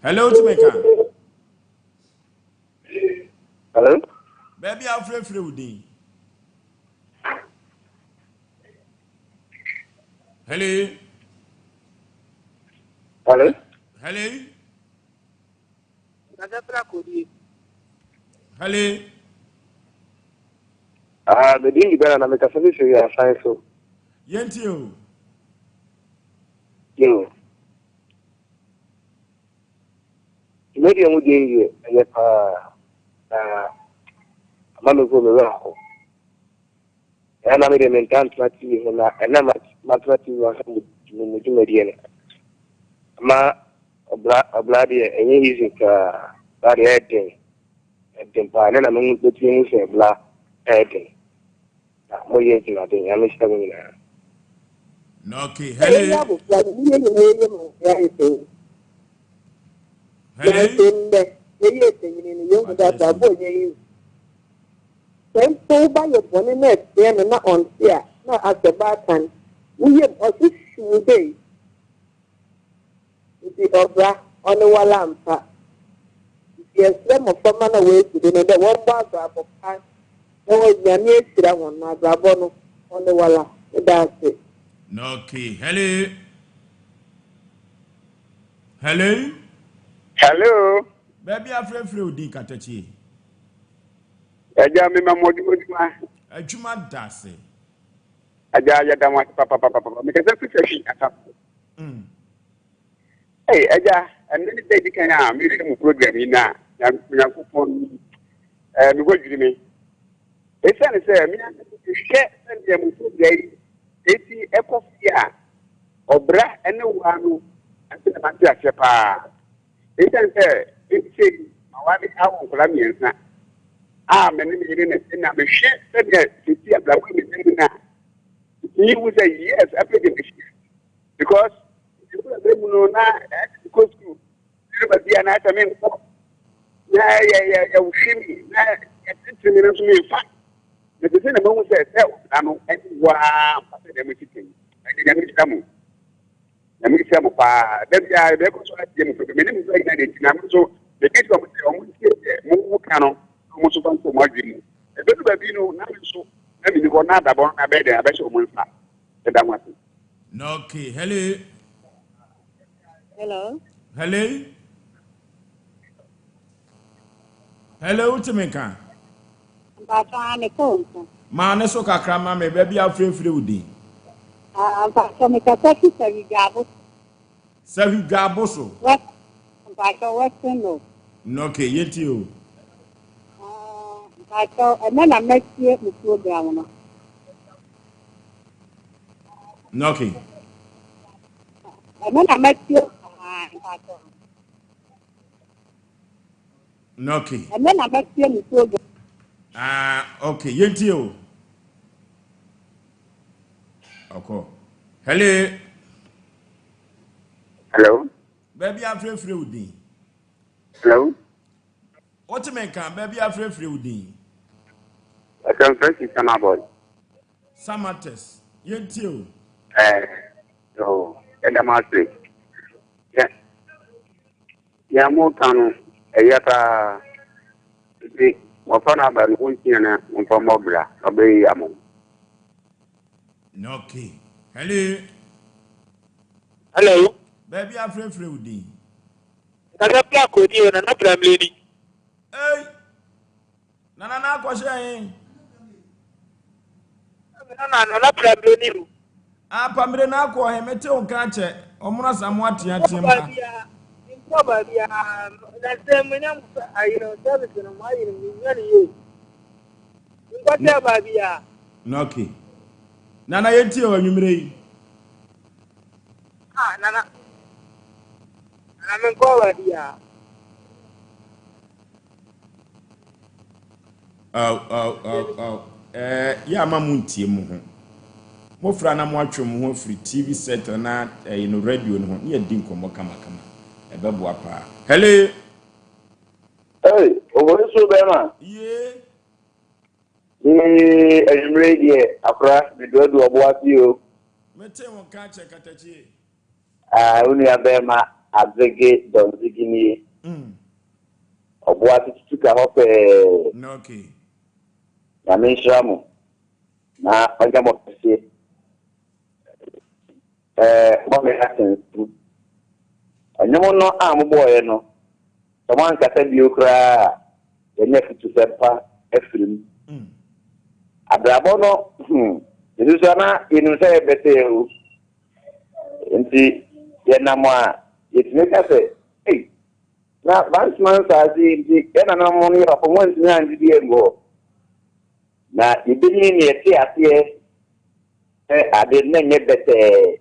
Hello, wotumi ka? Hello. Baabi afrɛfrɛ wo din. Hello. Hello. Hello. Hello. Ah, me din di Bernard na mekasa fi firi asan so. Yɛntie o. Yo. Dwumadi a mudi yi deɛ ɛyɛ paa na ama me mpo me werɛ ahow. Ɛyɛ a na me deɛ mentaa ntena TV ho na ɛnna matena TV ho ahwɛ mo mo dwumadie no. Ama ɔbra ɔbra deɛ ɛnyɛ easy koraa. Ɔbra deɛ ɛyɛ den. Ɛyɛ den paa. Ɛnɛ na mehu bɛtumi ahu sɛ ɔbra ɛyɛ den. Na moyɛ adwumaden. Nyame nhyira mo nyinaa. Okay, hello. Hello. Sɛ mpo wo ba yɛ bɔne na ɛteɛ no na ɔnte a, na asɛ baatan, wo yam ɔse hwiw dei. Ntsi ɔbra, ɔno woara ampa. Ntsi yɛserɛ mboframba no a woeku do no dɛ wɔmbɔ abrabɔ pa na wɔ Nyame ehyira hɔn na abrabɔ no ɔno woara. Meda ase. Okay, hello. Hello. Hello. Baabi afrɛfrɛ wo din katakyie. Agya mema mo adwuma. Adwuma da ase. Agya yɛda mo ase papapapapa. Mekasa fi Sahwi asafo. Mm. Hey, agya, ɛnɛ ne da di kan a mehwɛ mu program yi na Nyankopɔn eh, me ho adwiri me. Esiane sɛ me ankasa mehwɛ sɛdeɛ mo program yi esi ɛkɔ so a ɔbra ne waa no ɛsɛ na mate aseɛ paa. Esiane sɛ seesei maware awo nkwadaa mmiɛnsa a me ne me yere na ɛte na mehwɛ sɛdeɛ seesei abrabɔ a meda mu no a, metumi hu sɛ yes, afei deɛ mahyia because nkwadaa bɛ mu no na ɛsɛ mekɔ sukuu ɛduru baabi a na asɛ menkɔ na yɛ yɛ yɛhwe me na yɛtenetene me no nso memfa na seesei na mahu sɛ sɛ ɔbra no ɛne waa mfa sɛ deɛ mesi kan ɛde Nyame nhyira mo. Nyame nhyira mo paa. Da biara yɛbɛkɔ so atie mo pɛpɛ. Me ne me mma nyinaa na ɛti na me nso meka kyerɛ wɔn sɛ wɔn ntie deɛ mo mo ka no na wɔn nso fa nto wɔn adwene mu. Ɛbɛdu baabi no na me nso na menni hɔ na adabɔ no abɛyɛ dɛn abɛhyɛ wɔn nsa. Yɛda mo ase. Okay, hello. Hello. Hello. Hello, wote me nka? Mpatsɔ a me kɔ nka. Maa ne so kakra ma me, baabi a wofirefire wo din. Ah, mpatsɔ me kasa fi Sahwi Dwabo so. Sahwi Dwabo so. West, mpatsɔ Western North. Okay, yɛntie o. Ah, mpatsɔ ɛnɛ na mɛtie mo program no. Okay. Ɛnɛ na mɛtie, ah, mpatsɔ. Okay. Ɛnɛ na mɛtie mo program. Ah, okay. Yɛntie o. Ɔkɔ. Hello. Hello. Baabi afrɛfrɛ wo din. Hello. Wote me nka baabi afrɛfrɛ wo din. Ɛsɛm fɛ si sama boy. Samates. Yɛntie o. Ɛɛ, yo, ɛda mo ase. Yɛ. Nea moreka no, ɛyɛ paa. Enti wɔfa no aba no, wonsua na wɔmfa mmɔ bra, na ɔbɛyɛ yie ama wɔn. Okay. Hello. Hello. Baabi afrɛfrɛ wo din. Nana Black odi o, Nana Bramleni. Hey. Nana na akɔhyɛ he. Me nana, Nana Pramire ni o. Ah, Pamire na akɔ he, mete wo nka akyɛ. Ɔmono Asamoah Menkɔɔ teateam ha. baabiara, menkɔɔ baabiara. Na sɛ menya mo sɛ ayi no, service no, mo ayi no, menya no yie. Menkɔtɛɛ baabiara. Na okay. Nana yɛntie wɔ anwummerɛ yi. Ah, Nana, Nana menkɔɔ baabiara. Aw, aw, aw, aw. Ɛɛ, yɛ ama mo ntie mo ho. Mofra na moatwe mo ho afiri TV set anaa ɛyi no radio no ho ne yɛdi nkɔmmɔ kamakama. Ɛbɛboa paa. Hello. Hey, owó nso bɛrima. Yee. Yee, anwummerɛ yi deɛ akora meduadua ɔbo ase o. Mete wo nka kyɛ katakyie. Ah, wo nua bɛrima Azege Dɔnzege nie. Ɔbo ase tutu ka hɔ pɛɛ. Na okay. Nyame nhyira mo na ɔnyɛ mo kɛseɛ. Ɛɛ, mo me asɛnsu. Ɔnwom no a mobɔɔeɛ no, sɛ moankasa bio koraa a, yɛanya afutusɛm pa afiri mu. Abrabɔ no, hmm, yɛsusua na yɛnim sɛ yɛbɛsɛe o. Nti yɛnam a, yɛtumi ka sɛ, ei, na Bansema nsaase yi nti, yɛn nananom ne yɛn papa wɔantumi angye bi angu hɔ. Na yɛbɛnyini na yɛte aseɛ sɛ ade no na ɛnyɛ bɛtɛɛ,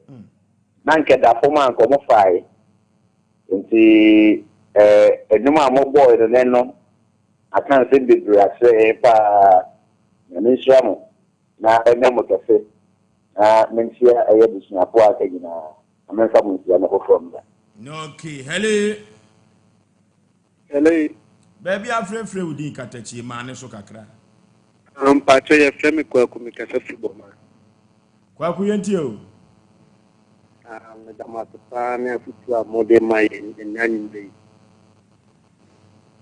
na anka ɛda fam a anka wɔfae. Nti eh, nnwom a mobɔɔe no nɛ no aka nsɛm bebree akyerɛ yɛn paa. Nyame nhyira mo na ɔnyɛ mo kɛse na menkyia ɛyɛ abusuafoɔ a aka nyinaa na memfa mo nhyira no foforɔ mmra. Okay, hello. Hello. Baabi afrɛfrɛ wo din katakyie maa ne so kakra. Mpakyɛ yɛfrɛ me Kwaku mekasa firi Bɔma. Kwaku yɛntie o. Ah, meda mo ase paa ne afotuo a mode ma yɛn ɛnnɛ anwummerɛ yi.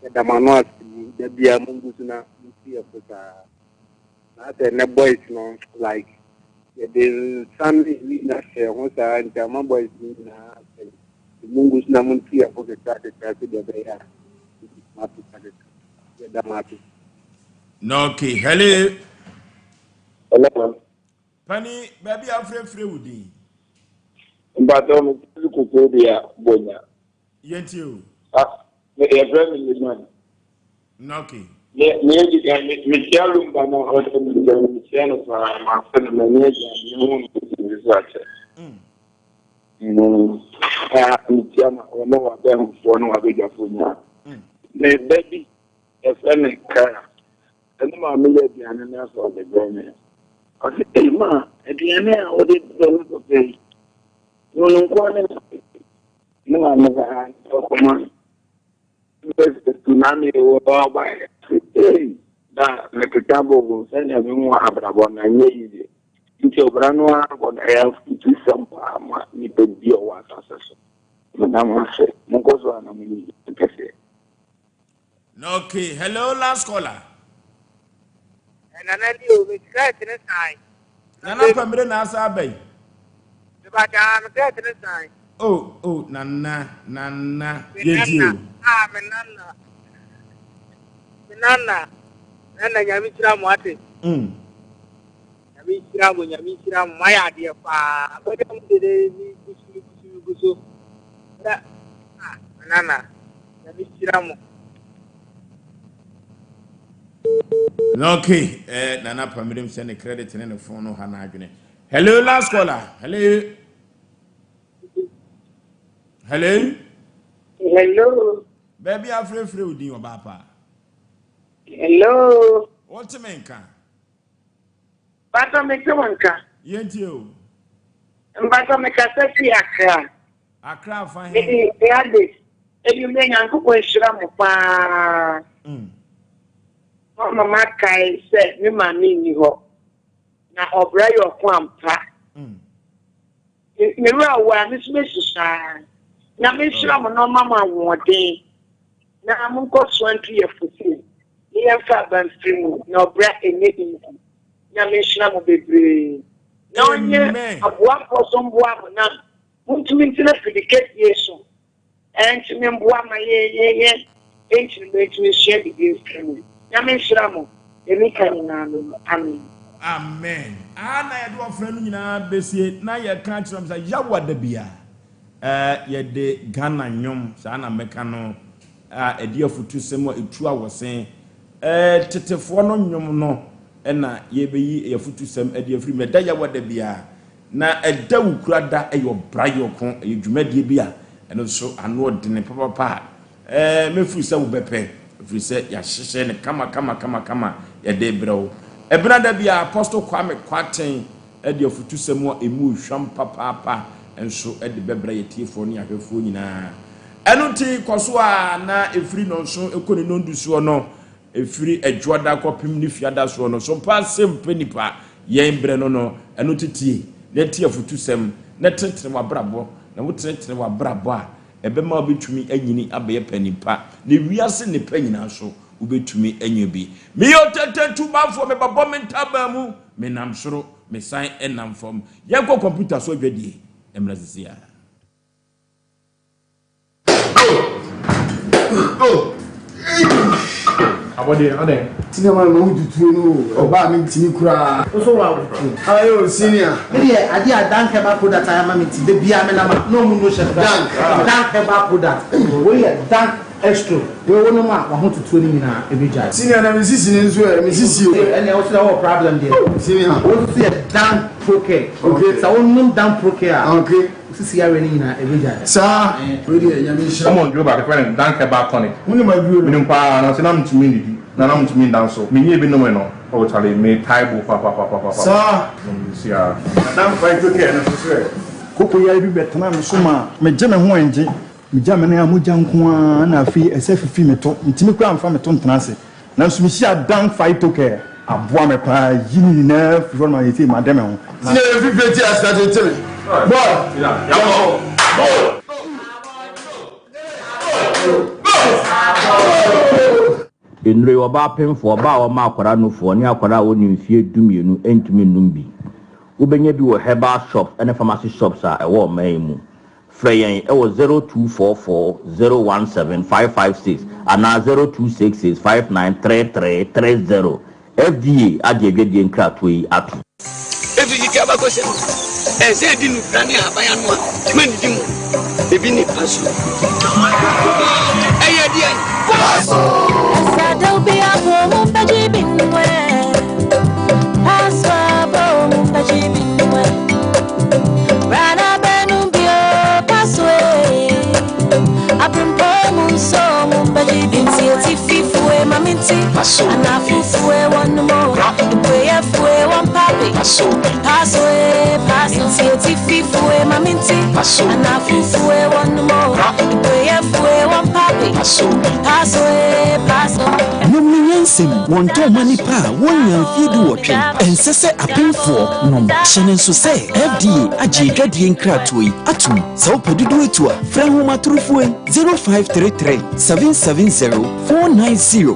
Yɛda mo ano ase mu da biara mongu so na montu yɛn fo saa. Na asɛ nnɛ boys no like yɛde nsa ne wii na hyɛ ho saa nti ama boys no nyinaa asɛe. Nti mongu so na montu yɛn fo kakra kakra sɛdeɛ ɛbɛyɛ a yɛbɛtumi asesa kakra. Yɛda mo ase. Na okay, hello. Hello. Pani, baabi a wofrɛfrɛ wo din. Mpatsɔ me tiri koko dua bonya. Yɛntie o. Ah, me yɛfrɛ me Liman. Na okay. Me me edi kan me mekyia lumba na ɔsɛ me nkyɛn no mekyia no paa mafe no m'ani agye a mehu no tv so akyɛ. Mm. Ah, mekyia ma ɔne wabɛnfoɔ ne wabɛdwafoɔ nyinaa. Me ba bi yɛfrɛ no Kara. Ɛne maame yɛ aduane no asɛ ɔde brɛ me. Ɔse, ei ma, aduane a wode brɛ me papa yi, no no nko ara ne na ne maame sɛ ha ɔkɔma no. Tsunami wɔ ɔba ei na mekeka bɔ wo sɛnea mehu abrabɔ no anyɛ yiye. Nti ɔbra no ara bɔ no ɛyɛ afutusɛm paa ma nipa bi a ɔwɔ asase so. Meda mo ase. Monkɔ so a na monyɛ kɛseɛ. Okay, hello last caller. Eh, Nana ni o, me credit ne san. Nana Pamire na asa aba yi. Me ba ja, me credit ne san. Oh, oh, Nana, Nana, Me yɛntie nana, o. ah, me nana. Me nana. Nana nyame nhyira mo ate. Nyame nhyira mo, nyame nhyira mo. Moayɛ adeɛ paa. Abɛda mu dede mi gu so, mi gu so, mi gu so. Na, ah, me nana. Nyame nhyira mo. Okay, eh, Nana Pamirim sɛ ne credit ne ne phone no ha n'adwene. Hello, last caller. Hello. Hello. Hello. Baabi afrɛfrɛ wo din ɔbaa paa. Hello. Wote me nka? Mpatsɔ mete wo nka. Yɛntie o. Mpatsɔ mekasa fi Accra. Accra fa he? Mede Gladys. Enyimmerɛ Nyankopɔn nhyira mo paa. Moama makae sɛ me maame nni hɔ. Na ɔbra yɛ ɔko ampa. Me werɛ awo a me nso mɛsu saa. Nyame nhyira mo na ɔma mo ahoɔden. Na monkɔ so ntu yɛ fo sei ne yɛmfa aba mfiri mu na ɔbra ɛnyɛ easy. Nyame nhyira mo bebree na ɔnyɛ Amen. aboafoɔ so mboa mo na montumi ntena fidi kɛseɛ so ɛntumi mboa ma yɛ yɛ yɛ ɛntumi ntumi nsua biribi mfiri mu. Nyame nhyira mo. Deɛ meka nyinaa no no. Amen. Amen. Aha na yɛde ɔfrɛ no nyinaa bɛsie na yɛka akyerɛ m sɛ Yawa da bia yɛde Ghana nnwom, saa na mɛka no, a ɛde afutusɛm a ɛtu awɔsen, tetefoɔ no nnwom no na yɛbɛyi afutusɛm de afiri mu. Ɛda Yawa da bia na ɛda wo kura da ɛyɛ ɔbra yɔko, ɛyɛ dwumadie bi a ɛno nso ano ɔdene papapa a mɛfiri sɛ wobɛpɛ, ɛfiri sɛ yɛahyehyɛ no kama kama kama kama yɛde brɛ wo. Ɛbena da bi a Apostle Kwame Kwarteng de afutusɛm a ɛmu hwam papaapa nso de bɛbrɛ yɛtiefoɔ ne ahwɛfoɔ nyinaa. Ɛno nti kɔ so a na ɛfiri nɔnso ɛkɔ ne nɔndu soɔ no, ɛfiri adwoada kɔpem ne fiada soɔ no, so mpa asɛm pɛ nipa yɛn berɛ no no, ɛno nti tie na tie afutusɛm na tenetene w'abrabɔ, na wotenetene w'abrabɔ a ɛbɛma wobɛtumi anyini abɛyɛ panin pa, na wiase nnepa nyinaa nso wobɛtumi anya bi. Meyɛ ɔtɛntɛntubafoɔ, mebɛbɔ me ntaban mu, menam soro, mesan nam fam. Yɛnkɔ kɔmputa so adwadie mmra sisi a. Abɔdeɛ adɛn? Senior man ma wotutuo no o, ɔbaa me ntimi koraa. Wo so wa wotuo. Ayo senior. Me deɛ adeɛ a Dank herbal product ayɛ ama me nti da biara me nam a na ɔmo no hyɛ me Dank. Dank herbal product. Wei yɛ Dank Extro. Wei wo nom a wahotutuo no nyinaa ɛbɛ gyae. Senior na me sisi no nso ɛ, me sisi o. Ɛnneɛ wo so deɛ wowɔ problem deɛ. Senior. Wei nso yɛ Dank Procare. Okay. Sɛ wo nom Dank Procare a. Okay. Wo sisi yareɛ no nyinaa ɛbɛ gyae. Saa. Wei deɛ Nyame nhyira. Ɔmɔ nduro baako yɛfrɛ no Dank Herbal Tonic. Wo nim aduro no? Menim paa nanso na mentumi ndidi na na mentumi nda nso. Menyɛɛ bi nomee no oh chale me tae bo papapapapa. Saa. Sia. Na Dank Phyto Care no nso so ɛ? Koko yare bi bɛtenaa me so maa megye me ho ɛngye. Megya me nan a mogya nko ara na afei ɛsɛ fifi me to. Mentumi koraa mfa me to ntena ase. Nanso mehyiaa Dank Phyto Care. Aboa me paa yi ne nyinaa firi hɔ no ma seesei made me ho. Na. Senior yɛ fifire ti ase tete me. Boy. Yɛnkɔ. Nnuro yi, ɔbaa pemfoɔ, ɔbaa a ɔma akwadaa nufoɔ, ne akwadaa a ɔnni mfeɛ 12 ntumi nnom bi. Wobɛnya bi wɔ herbal shops ne pharmacy shops a ɛwɔ ɔman yi mu. Frɛ yɛn wɔ 0244 017 556 anaa 0266 593330. FDA agye adwadie nkratoɔ yi atom. Ɛfiri tete abakɔsɛm mu, ɛsɛ sɛ yɛdi nnubra ne ahaban ano a mannidi mu. Ebi ne paso. Ɛyɛ deɛn? Paso! Nom no nyansam, wɔntɔn ma nnipa a wɔnnya mfeɛ 18. Ɛnsɛ sɛ apemfoɔ nom. Hyɛ no nso sɛ FDA agye adwadie nkratoɔ yi atom. Sɛ wopɛ dodoɔ etu a, frɛ ahomatorofoɔ yi 0533 770 490.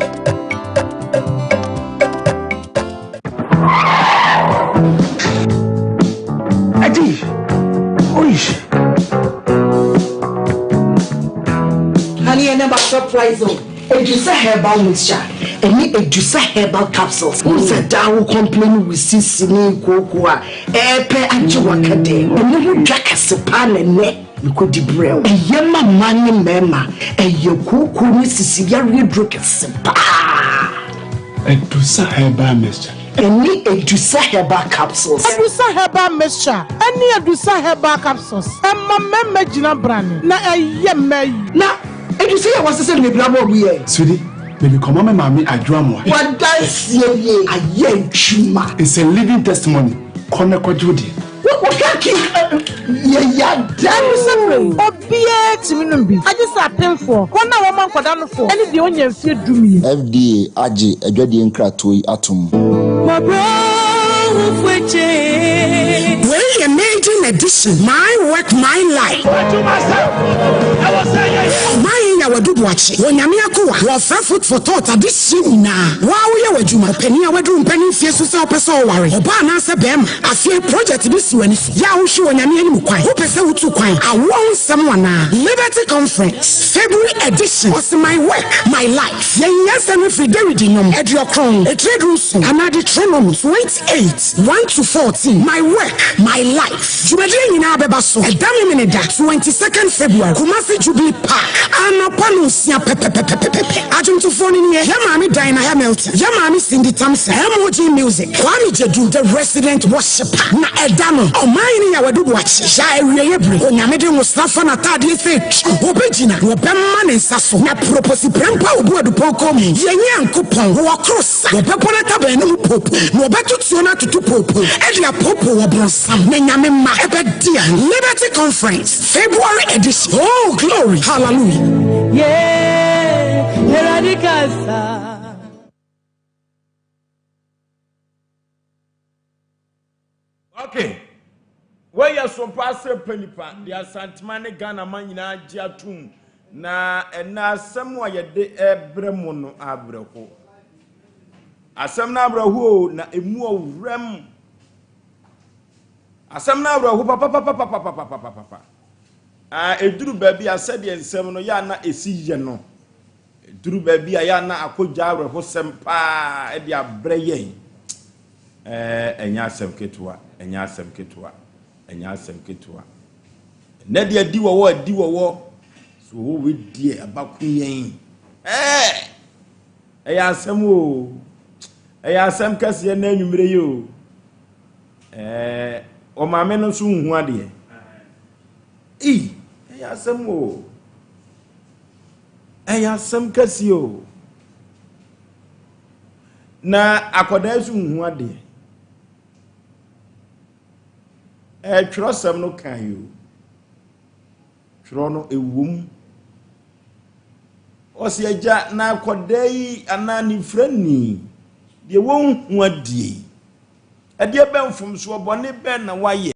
Eddie! Oish! Honey, and about surprise o. Edusa herbal mixture ɛne Edusa herbal capsules. Wo sɛ daa wo complain wo sisi ne kooko a ɛɛpɛ agye waka dɛ. Ɛno ho dwa kɛse paa na ɛnɛ mekɔdi brɛ wo. Ɛyɛ ma mmaa ne mmarima. Ɛyɛ kooko ne sisi yareɛ duro kɛse paa. Edusa herbal mixture. Ɛne Edusa herbal capsules. Edusa herbal mixture ɛne Edusa herbal capsules ɛma mmarima gyina brane na ɛyɛ mmaa yi. Na Edusa yɛ wɔsesɛ no bebree abɔ ɔmo yɛ. Sweetie, mede kɔma me maame Adwoamoa. Wadanseɛ nie ayɛ adwuma. It's a living testimony. Kɔ na kɔgye wo deɛ. Wohwɛ ki yɛ yada. Edusa duro yi, obiara tumi nom bi, agye sɛ apemfoɔ, wɔn a wɔma nkwadaa nofoɔ, ne deɛ ɔnya mfeɛ 12. FDA agye adwadie nkratoɔ yi atom. Wei yɛ maiden edition, My Work My Life. Ɔman Yaw Adu Boakye, Onyame akoa, wɔfrɛ Foot for Thought adehyeɛ nyinaa. Wo ara woyɛ w'adwuma, ɔpanin a waduru mpanin mfeɛ so sɛ wopɛ sɛ ɔware, ɔbaa anaasɛ barima, afei project bi si w'ani so, yɛ a wohwe Onyame anim kwan, wopɛ sɛ wotu kwan, awoɔ ho nsɛm anaa? Liberty Conference, February edition, ɔse My work, my life. Yɛyi yɛn nsɛm no firi Dawid Nnwom, Aduɔkron, etire dunson, anaa Deuteronomy 28, 1 to 14, My work, my life. Dwumadie nyinaa bɛba so ɛda Memeneda, 22nd February, Kumasi Jubilee Park, anɔpa nonsia pɛpɛpɛpɛpɛpɛ. Adwomtofoɔ no nie, Yɛn Maame Diana Hamilton, Yɛn Maame Cindy Thompson, MOG Music, Kwame Gyadu, The Resident Worshipper. Na ɛda no, Ɔmanhene Yaw Adu Boakye, Yaw awieeɛ bere, Onyame de nwosra fa n'ataadeɛ sɛ twi, Ɔbɛgyina, na ɔbɛma ne nsa so, na proposi prɛmpo a ɔbu adupɔn kɔn mu, Yɛn Nyankopɔn, wɔ koro sa, wɔbɛbɔ n'ataban no mu poopoo, na wɔbɛto tuo no atoto poopoo, de apoopoo ɔbronsam, na Nyame mma ɛbɛdi a. Liberty Conference, February edition. Oh, glory, hallelujah. Yeah, Awurade kasa. Okay. Wei yɛ sompa asɛm pa nipa de Asantema ne Ghana man nyinaa gye atom na ɛnɛ asɛm a yɛde ɛbrɛ mo no awerɛho. Asɛm no awerɛho o na emu ɔwerɛm. Asɛm no awerɛho papapapapapapapapa. Ah, ɛduru baabi a sɛdeɛ nsɛm no yɛ a na ɛsi yɛ no. Ɛduru baabi a yɛ a na akɔgya awerɛhosɛm paa de abrɛ yɛn. Ɛɛ, ɛnyɛ asɛm ketewa, ɛnyɛ asɛm ketewa, ɛnyɛ asɛm ketewa. Ɛnɛ deɛ adi wɔwɔ, adi wɔwɔ. So wɔwɔ wei deɛ abako yɛn. Ɛɛ, ɛyɛ asɛm o. Ɛyɛ asɛm kɛseɛ na anwummerɛ yi o. Ɛɛ, ɔmaame no nso nhu adeɛ. Ei, ɛyɛ asɛm o. Ɛyɛ asɛm kɛseɛ o. Na akwadaa nso nhu adeɛ. Ɛɛ twerɛsɛm no kan yi o. Twerɛ no ɛwom. Ɔsi agya na akwadaa yi anaa ne firani deɛ wɔnhu adeɛ yi. Ɛdeɛ bɛn mfomsoɔ bɔne bɛn na wayɛ?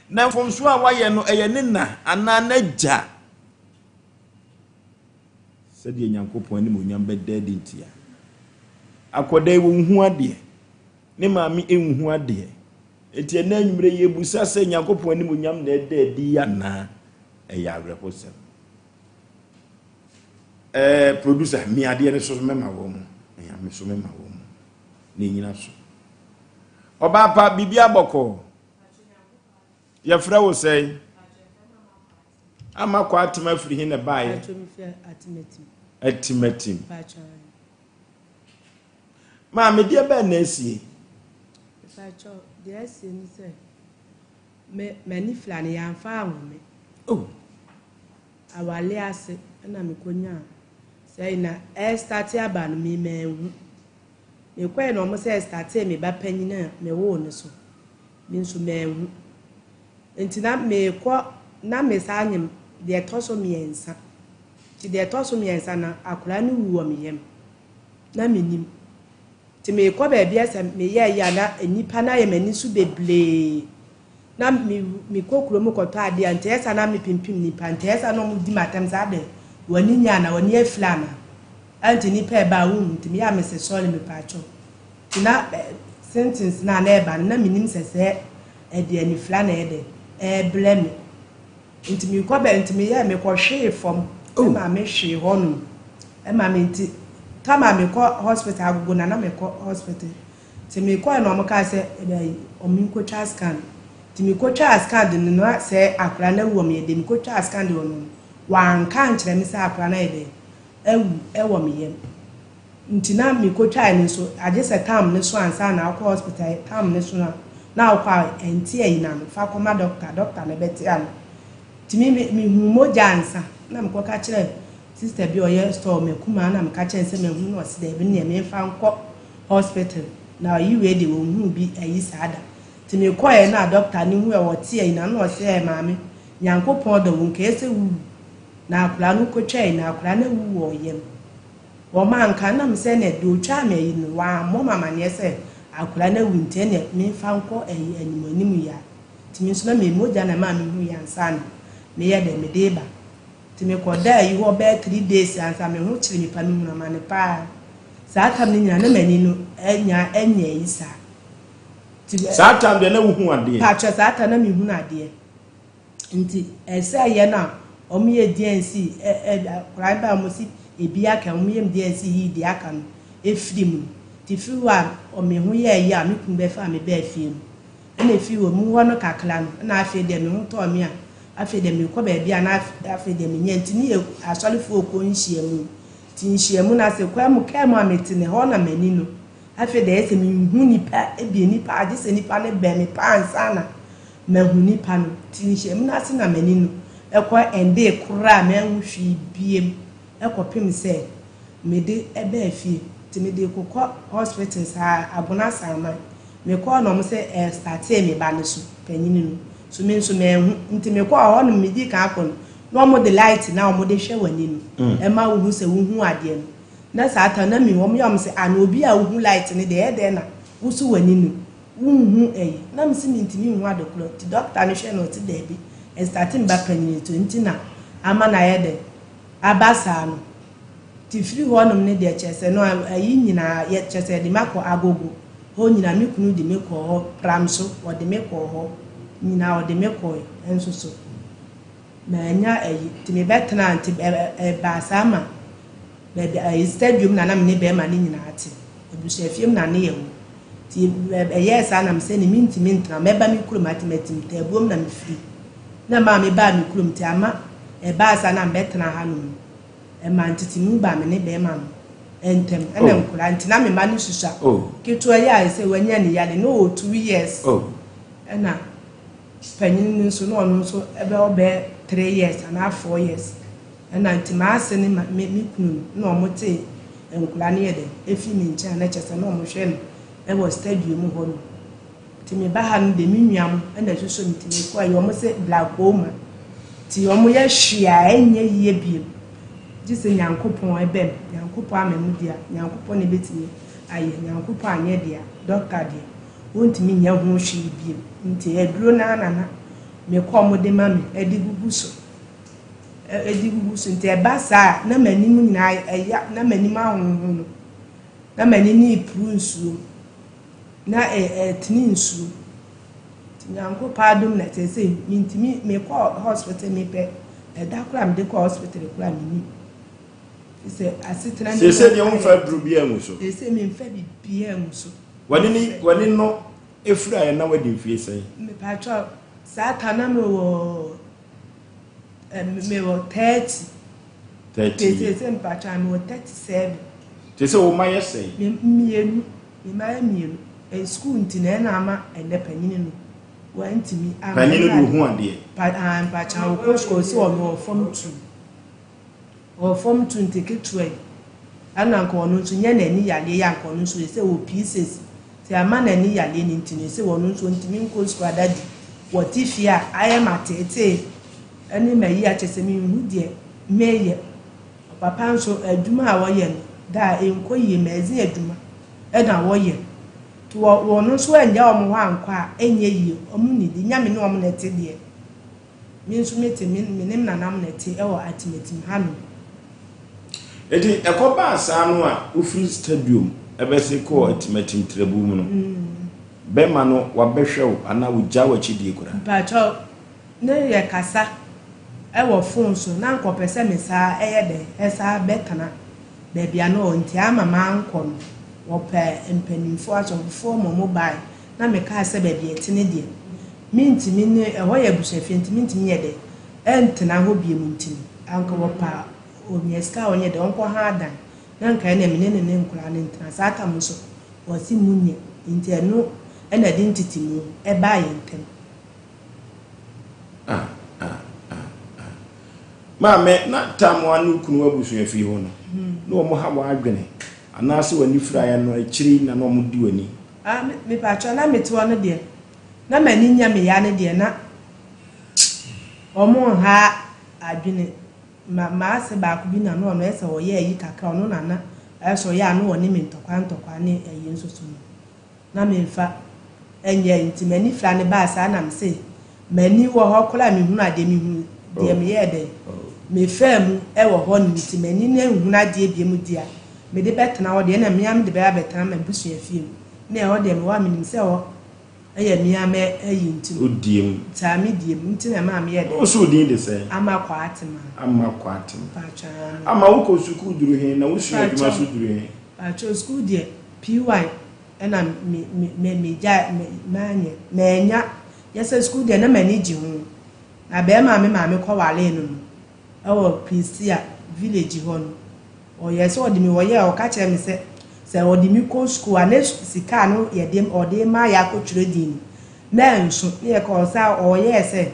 Na mfomsoɔ a wayɛ no ɛyɛ ne na anaa n'agya? Sɛdeɛ Nyankopɔn animuonyam bɛda adi ntia. Akwadaa yi wɔnhu adeɛ. Ne maame nhu adeɛ. Enti ɛnɛ anwummerɛ yi yɛbusa sɛ Nyankopɔn animuonyam na ɛda adi anaa? Ɛyɛ awerɛhosɛm. Ɛɛ producer, mi adeɛ no so mɛma wɔn mo. Ɛyɛ me so mɛma wɔn mo. Na ɛnyina so. Ɔbaa pa, biribi abɔkɔɔ. Yɛfrɛ wo sɛn? Ama kɔ atem afiri he na ɛbaeɛ? Atimatim. Maame, deɛ bɛn na asie? Deɛ asie ne sɛ, m'ani fira no yɛamfa anwo me. Oh. Awale ase na mekɔnyaa sɛi na ɛrestate aba no me manhu. Mekɔɛ na wɔn sɛ ɛstatee me ba panyin a mewoo no so. Me nso manhu. Nti na mekɔ na mesan nyem deɛ ɛtɔ so mmiɛnsa. Nti deɛ ɛtɔ so mmiɛnsa no akwadaa no wu wɔ me yam. Na mennim. Nti mekɔ baabi a sɛ meyɛ ayi a na nnipa no ayɛ m'ani so bebree. Na me mekɔ kurom kɔtɔ adeɛ a nti ɛyɛ saa na mepimpim nnipa. Nti ɛyɛ saa na wɔdi m'atɛm sɛ adɛn w'ani nyɛ anaa w'ani afiri anaa. Ɛnti nnipa ɛba a wonhu nti meyɛ a mese sɔre mepaakyɛw. Nti na sentence no a na ɛba no na menim sɛ sɛ ɛde anifira na ɛyɛ dɛ ɛrebrɛ me. Nti mekɔ bɛ nti meyɛ mekɔhwee fam ɛma mehwee hɔnom ɛma me nti tam a mekɔ hospital agogo na na mekɔ hospital nti mekɔɛ na wɔn kaa sɛ ɛbɛyi wɔn nkotwa scan nti mekotwaa scan de no na sɛ akwadaa no awu wɔn yɛ de mekotwaa scan de wɔn no wɔanka ankyerɛ me sɛ akwadaa no ayɛ dɛ awu ɛwɔ me yam. Nti na mekotwae no nso agye sɛ tam no so ansa na wokɔ hospital tam no so a na wokɔ a ɛnte ayi no ano fa kɔma doctor doctor na ɛbɛte ano nti me me mehuu mogya ansa na mekɔka kyerɛ sister bi a ɔyɛ store makumaa na meka kyerɛ no sɛ mahu na ɔse daabi neɛ memfa nkɔ hospital na ɔyi wei de ɔnhuu bi ayi saa da nti mekɔɛ na doctor no hu ɛ ɔte ayi no ano na ɔse ɛ maame Nyankopɔn dɔ wo nka ɛsɛ wuwu na akwadaa no kotwae na akwadaa no awu wɔ ɔyam Wɔanka, na mesɛ ɛneɛ deɛ ɔtwaa me ayi no wammɔ me amaneɛ sɛ akwadaa no awu nti ɛneɛ memfa nkɔ ayi anim anim yi ara. Nti me nso na me mogya na ɛmaa mehuiɛ ansa na meyɛ dɛn mede reba. Nti mekɔdaa ayi hɔ bɛyɛ 3 days ansa me ho kyere me pa, mehunu amane paa. Saa tam no nyinaa na m'ani no anya anya ayi saa. Nti Saa tam deɛ na wohu adeɛ? Patwɛ, saa tam na mehunu adeɛ. Nti ɛsɛ yɛ no a ɔmo yɛ D&C ɛ ɛ akwaraa ba a ɔmo si ebi aka, ɔmo yɛ D&C yi deɛ aka no efiri mu no. Nti firi hɔ a me ho yɛ ɛyɛ a me kunu bɛfa me bɛɛ fie no, ɛna efiri hɔ mu hɔ no kakra no, ɛna afei deɛ me ho tɔɔ me a, afei deɛ mekɔ baabi a na afei deɛ menyɛ. Nti ne yɛ asɔrefoɔ kɔ nhyiamu, nti nhyiamu no ase kwan mu kaa mu a mete ne hɔ na m'ani no afei deɛ ɛsɛ mehu nipa ebie nipa agye sɛ nipa no bɛn me paa ansa na mahu nipa no. Nti nhyiamu no ase na m'ani no ɛkɔ ɛnde koraa manhu hwee biem ɛkɔpem sɛ mede ɛbɛɛ fie. Nti mede kokɔ hospital saa Agona Saman. Mekɔɔ na ɔmo sɛ ɛstartee me ba no so panyini no so, me nso manhu. Nti mekɔɔ hɔ nom, medi kan akɔ no na ɔmo de light na ɔmo de hwɛ w'ani no ɛma wohu sɛ wohu adeɛ no. Na saa ta na mi wɔn yɛ ɔmo sɛ ana obi a wohu light no deɛ, ɛyɛ dɛn na woso w'ani no wonhu ɛyi? Na mi si mi ntumi nhu ade korɔ. Nti dɔkta no hwɛ no, ɔte daabi, ɛstarte me ba panyini so nti na ama na ayɛ dɛ aba saa no. Nti firi hɔnom no deɛ, kyerɛ sɛ no ayi nyinaa yɛ kyerɛ sɛ yɛde me akɔ Agogo hɔ nyinaa. Me kunu de me kɔɔ hɔ pram so, wɔde me kɔɔ hɔ nyinaa, wɔde me kɔɔ nso so manya ayi. Nti mebɛtena, nti ɛbaa saa ma baabi ayi stadium na me ne bɛrima no nyinaa te abusuafie mu na ne yɛ wɔ. Nti ɛyɛɛ saa na mesɛ ne mentumi ntena, mɛba me kurom Atimatim Taabuom na mefiri na maa mebaa me kurom. Nti ama ɛbaa saa na mebɛtena hanom, ɛma ntetemu baa me ne bɛrima no ntɛm ɛna nkora. Nti na me ma no susua ketewa yi a sɛ wanya ne yale na ɔwɔ 2 years, ɛna panyin no nso na ɔno nso ɛbɛwɔ bɛyɛ 3 years anaa 4 years. Ɛna nti maase ne ma me me kunu no na ɔmo te nkora no yɛ dɛ efi me nkyɛn na kyerɛ sɛ na ɔmo hwɛ no ɛwɔ stadium hɔ no. Nti me ba ha no de, me nua mo ɛna ɛsoso me. Nti me kɔ ɛyɛ ɔmo sɛ glaucoma, nti ɔmo yɛ hwee a ɛnyɛ yie biem gye sɛ Nyankopɔn ɛbɛm. Nyankopɔn ama mu deɛ, Nyankopɔn na ebetumi ayɛ. Nyankopɔn anyɛ deɛ, dɔkta deɛ wɔntumi nyɛ ho hwee biem. Nti aduro naa nana mekɔ ɔmo de ma me ɛde gugu so, ɛde gugu so. Nti ɛba saa na m'anim nyinaa ɛya, na m'anim ahoho no, na m'ani ne epuru nsuo na ɛtene nsuo. Nti Nyankopɔn adom na kyerɛ sɛ mintimi mekɔ hospital. Mepɛ ɛda koraa mede kɔ hospital koraa menim sɛ asetena ne sese deɛ womfa aduro biara ngu so? Sese memfa biribiara ngu so. W'ani ne w'ani no efiri ayɛ na wadi mfie sɛn? Mepatwa, saa ta na mewɔ 30. 30. Sese mpatwa mewɔ 37. Te sɛ wo ma yɛ sɛn? Mmienu, me mma yɛ mmienu. Sukuu nti na ɛna ama ɛnɛ panyini no wantumi ama. Panyini no de ohu adeɛ? Pa ah, mpatwa ɔkɔ sukuu, sɛ ɔno wɔ form 2, ɔwɔ form 2. Nti ketewa yi ɛna nka ɔno nso nyɛ n'ani yadeɛ yɛ anka ɔno nso sɛ wɔ P6. Nti ama n'ani yadeɛ no nti no sɛ ɔno nso ntumi nkɔ sukuu adadi, wɔte fie a ayɛ ma teetee ɛne ma yi akyɛ sɛ menhu deɛ meyɛ. Papa nso adwuma a wɔyɛ no da a ɛnkɔ yie, ma ɛdze adwuma ɛna wɔyɛ. Nti wɔn nso ɛnyɛ wɔn hɔ ankɔ a ɛnyɛ yie. Wɔn nidi nyame ne wɔn na ɛte deɛ, me nso mete me ne nanam na ɛte ɛwɔ Atimatim hanom. Eti ɛkɔbaa saa no a wofiri stadium ɛbɛsi kɔɔ Atimatim Trɛbu mu no, bɛrima no wabɛhwɛ wo anaa wogya w'akyi die koraa? Mpakyɛw, ne yɛ kasa ɛwɔ phone so na nkɔpɛ sɛ me saa ɛyɛ dɛ ɛsaa bɛtena baabi a na ɔwɔ. Nti ama mankɔ no, wɔpɛ mpanimfoɔ asɔfofoɔ ma ɔmo bae na mekaa sɛ baabi ɛte ne deɛ mentumi ne ɛhɔ yɛ abusuafie, nti mentumi yɛ dɛ ɛntena hɔ biem. Nti no anka wɔpɛ a ɔnya sika a ɔnyɛ dɛ ɔnkɔ ha adan na nka ɛna mene ne nkora ne ntena. Saa tam nso wɔsi mu nyɛ, nti ɛno ɛna ɛde ntetemu ɛbaa yɛn ntam. Ah, ah, ah, ah. Maame, na tam a ne kunu abusuafie hɔ no, na wɔn ha w'adwene anaasɛ w'ani firaeɛ no akyiri na wɔn di w'ani? Ah, mepatwa, na mete hɔ no deɛ na m'ani nyɛ me ya no deɛ, na ɔmo nha adwene. Ma maase baako bi na no ɔno ɛsɛ ɔyɛ ayi kakra, ɔno nana ɛsɛ ɔyɛ a no ɔne me ntɔkwa ntɔkwa ne ayi nso so no na memfa ɛnyɛ. Nti m'ani fira ne baa saa na me se m'ani wɔ hɔ koraa mehunu adeɛ, mehunu deɛ meyɛɛ dɛ. Mefaa mu wɔ hɔ nom nti m'ani no nhunu adeɛ biom deɛ a mede bɛtena hɔ deɛ ɛna me ara mede bɛba abɛtena m'abusua fie mu na ɛhɔ deɛ mewɔ a menim sɛ ɛhɔ yɛ me ara m'ayi nti no. Wo die mu. Saa me die mu nti na ɛmaa meyɛɛ dɛn. Wo so wo din de sɛn? Ama Kwaatemaa. Ama Kwaatemaa. Mpakyɛ aane. Ama wokɔ sukuu duru he na wosua adwuma so duru he? Mpakyɛ sukuu deɛ PY ɛna me me me megyae me manyɛ mannya yɛ sɛ sukuu deɛ na m'ani gye ho. Na barima a me maame kɔwaree no no wɔ Prestea village hɔ no, ɔyɛɛ sɛ ɔde me ɔyɛɛ ɔka kyerɛɛ me sɛ sɛ ɔde me kɔ sukuu a ne sika a no yɛde ɔde ma yɛ akɔtwerɛ din no na ɛnso ne yɛkɔ ɔsa ɔyɛɛ sɛ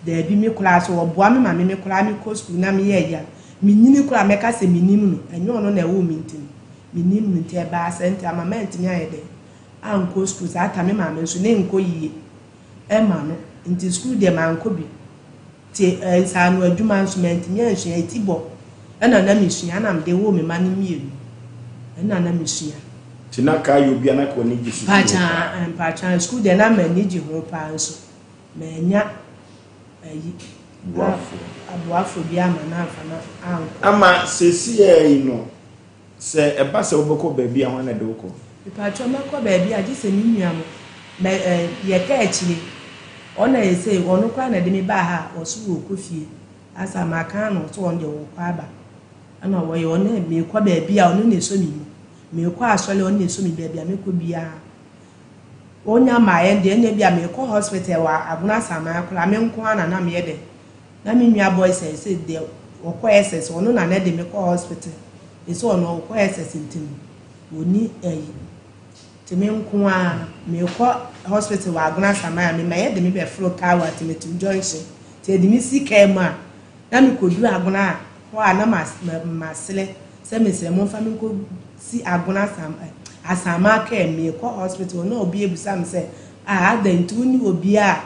daabi me koraa so ɔboa me ma me me koraa mekɔ sukuu na meyɛ ayi a menyini koraa mɛka sɛ menim no ɛnyɛ ɔno na ɛwoo me nti no menim no nti ɛbaa sɛ nti ama mantumi ayɛ dɛn ankɔ sukuu saa ta me maame nso ne nkɔ yie ma no nti sukuu deɛ mankɔ bi nti nsaano adwuma nso mantumi ansua eti bɔ ɛna na mesua ɛna mede woo me ma no mmienu ɛna na mesua. Nti na kaa yɛ obi a na ka w'ani gye sukuu ho paa? Mpakyɛ sukuu deɛ na m'ani gye ho paa nso mannya ayi Boafoɔ. aboafoɔ bi ama no amfa no ankɔ. Ama seesei yi no Sɛ ɛba sɛ wobɛkɔ baabi a, hwan na ɛde wo kɔ? Mepakyɛw mɛkɔ baabi a gye sɛ me nua no mɛ ɛ yɛ ka akyire ɔna yɛ sei ɔno koraa na ɛde me baa ha a ɔso ɔɔkɔ fie asa maka ano ɔso ɔno deɛ ɔɔkɔ aba ɛna ɔyɛ ɔno meekɔ baabi a ɔno na ɛsɔ me mu meekɔ asɔre ɔno na ɛsɔ me baabi a mɛkɔ biara ɔnya mmaeɛ deɛ ɛna bi a meekɔ hospital wɔ Agona Asaman koraa me nko ara na na meyɛ dɛ Na me nua boy sɛ sɛ deɛ ɔkɔ SS ɔno na na ɛde me kɔ hospital ɛsɛ ɔno ɔkɔ SS nti no ɔni ayi nti me nko a mekɔ hospital wɔ Agona Saman a mema yɛde me bɛforo kaa wɔ Atemetem junction nti yɛde me si kaa mu a na mekɔduru Agona a hɔ a na masrɛ sɛ mesrɛ momfa me nkɔ si Agona Asaman kaa mu mekɔ hospital na obi abisa me sɛ ah adɛn nti wonni obiara a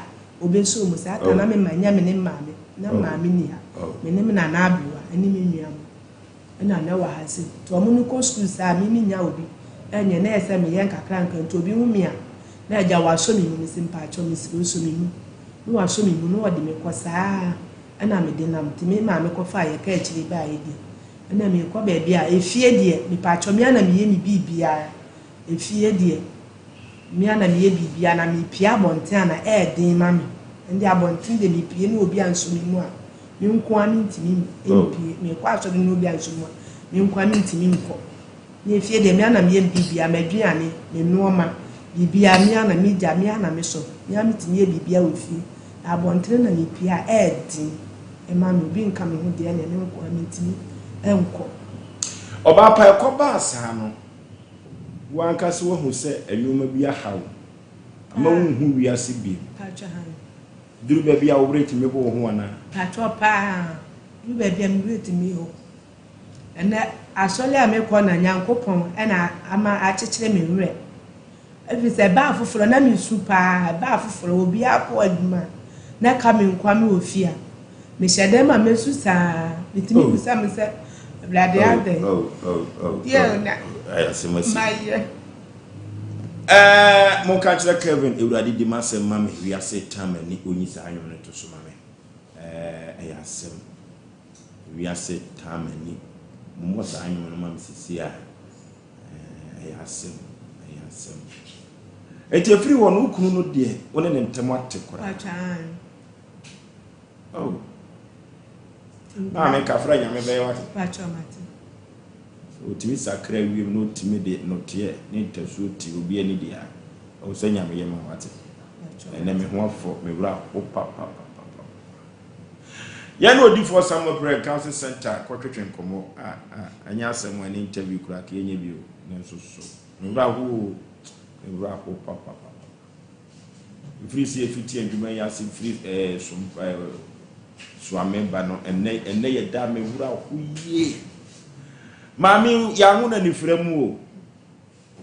Obesuo mu saa ta na me ma nyɛ me ne maame na maame ni ha me ne me nana aberewa ɛne me nua mo ɛna na wɔ ha se nti ɔmo no kɔ sukuu saa me me nya obi ɛnyɛ na ɛsɛ me yɛ nkakra nkra nti obi hu me a na agya wasɔ me mu me se mpakyɛw me srɛ osɔ me mu na wasɔ me mu na ɔde me kɔ saa ɛna me de nam nti me maame kɔ fa yɛ ka akyire baa yɛ deɛ ɛna me kɔ baabi a efie deɛ mepakyɛw me ana me yɛ me biribiara efie deɛ Me ara na meyɛ biribiara, na mepue abɔnten a na ɛyɛ den ma me. Ɛnde abɔnten deɛ mepue na obi anso me mu a, me nko ara mentumi mpue. Mekɔ asɔre na obi anso me mu a, me nko ara mentumi nkɔ. Ne efie deɛ me ara na meyɛ me biribiara, m'aduane, me nnoɔma, biribiara me ara na megya, me ara na mesɔ. Me ara metumi yɛ biribiara wɔ fie. Na abɔntene na mepue a, ɛyɛ den ma me. Obi nka me ho deɛ ɛnneɛ me nko ara mentumi nkɔ. Ɔbaa pa ɛkɔbaa saa no, Wo ankasa woahu sɛ nneɛma bi ahaw wo ama wunhu wiase bio. Duru baabi a wo werɛ tumi how wo ho anaa? Paatwɔ paa, duru baabi a me werɛ tumi how. Ɛnɛ asɔre a mekɔ na Nyankopɔn na ama akyekyere me werɛ. Ɛfiri sɛ ɛbaa foforɔ na mesu paa, ɛbaa foforɔ obiara kɔ adwuma na ɛka me nkoa me wɔ fie a, mehyɛ dɛm a mɛsu saa. Metumi oh. bisa me sɛ, Awurade oh, adɛn? Oh, Deɛ na mayɛ. Eh, monka nkyerɛ Kevin Awurade di m'asɛm ma me wiase tam ani onyi saa nnwom no to so ma me. Eh, ɛyɛ asɛm. Wiase tam ani. Mommɔ saa nnwom no ma me sisi a. Ɛyɛ asɛm, ɛyɛ asɛm. Eti efiri hɔ no, wo kunu no deɛ, wo ne ne ntam ate koraa. Oh. Maame kafra nyame bɛyɛ wate. Otumi sakra wiem na otumi de nɔteɛ ne ntasuo te obi ani deɛ a, ɛwɔ sɛ nyame yɛ ma wate. Ɛnɛ me ho afɔ, me wura ho papapapa. Yɛne odifoɔ Samuel Prayer Counseling Center kɔtwetwe nkɔmmɔ a a ɛnyɛ asɛm ɛne interview koraa ka yɛnyɛ bio nanso so me werɛ aho o me werɛ aho papapapa mfiri sɛ yɛfiti adwuma yi ase mfiri ɛɛ so ɛɛ soame ba no ɛnɛ ɛnɛ yɛ da me werɛ aho yie maame yɛanwo no anifira mu o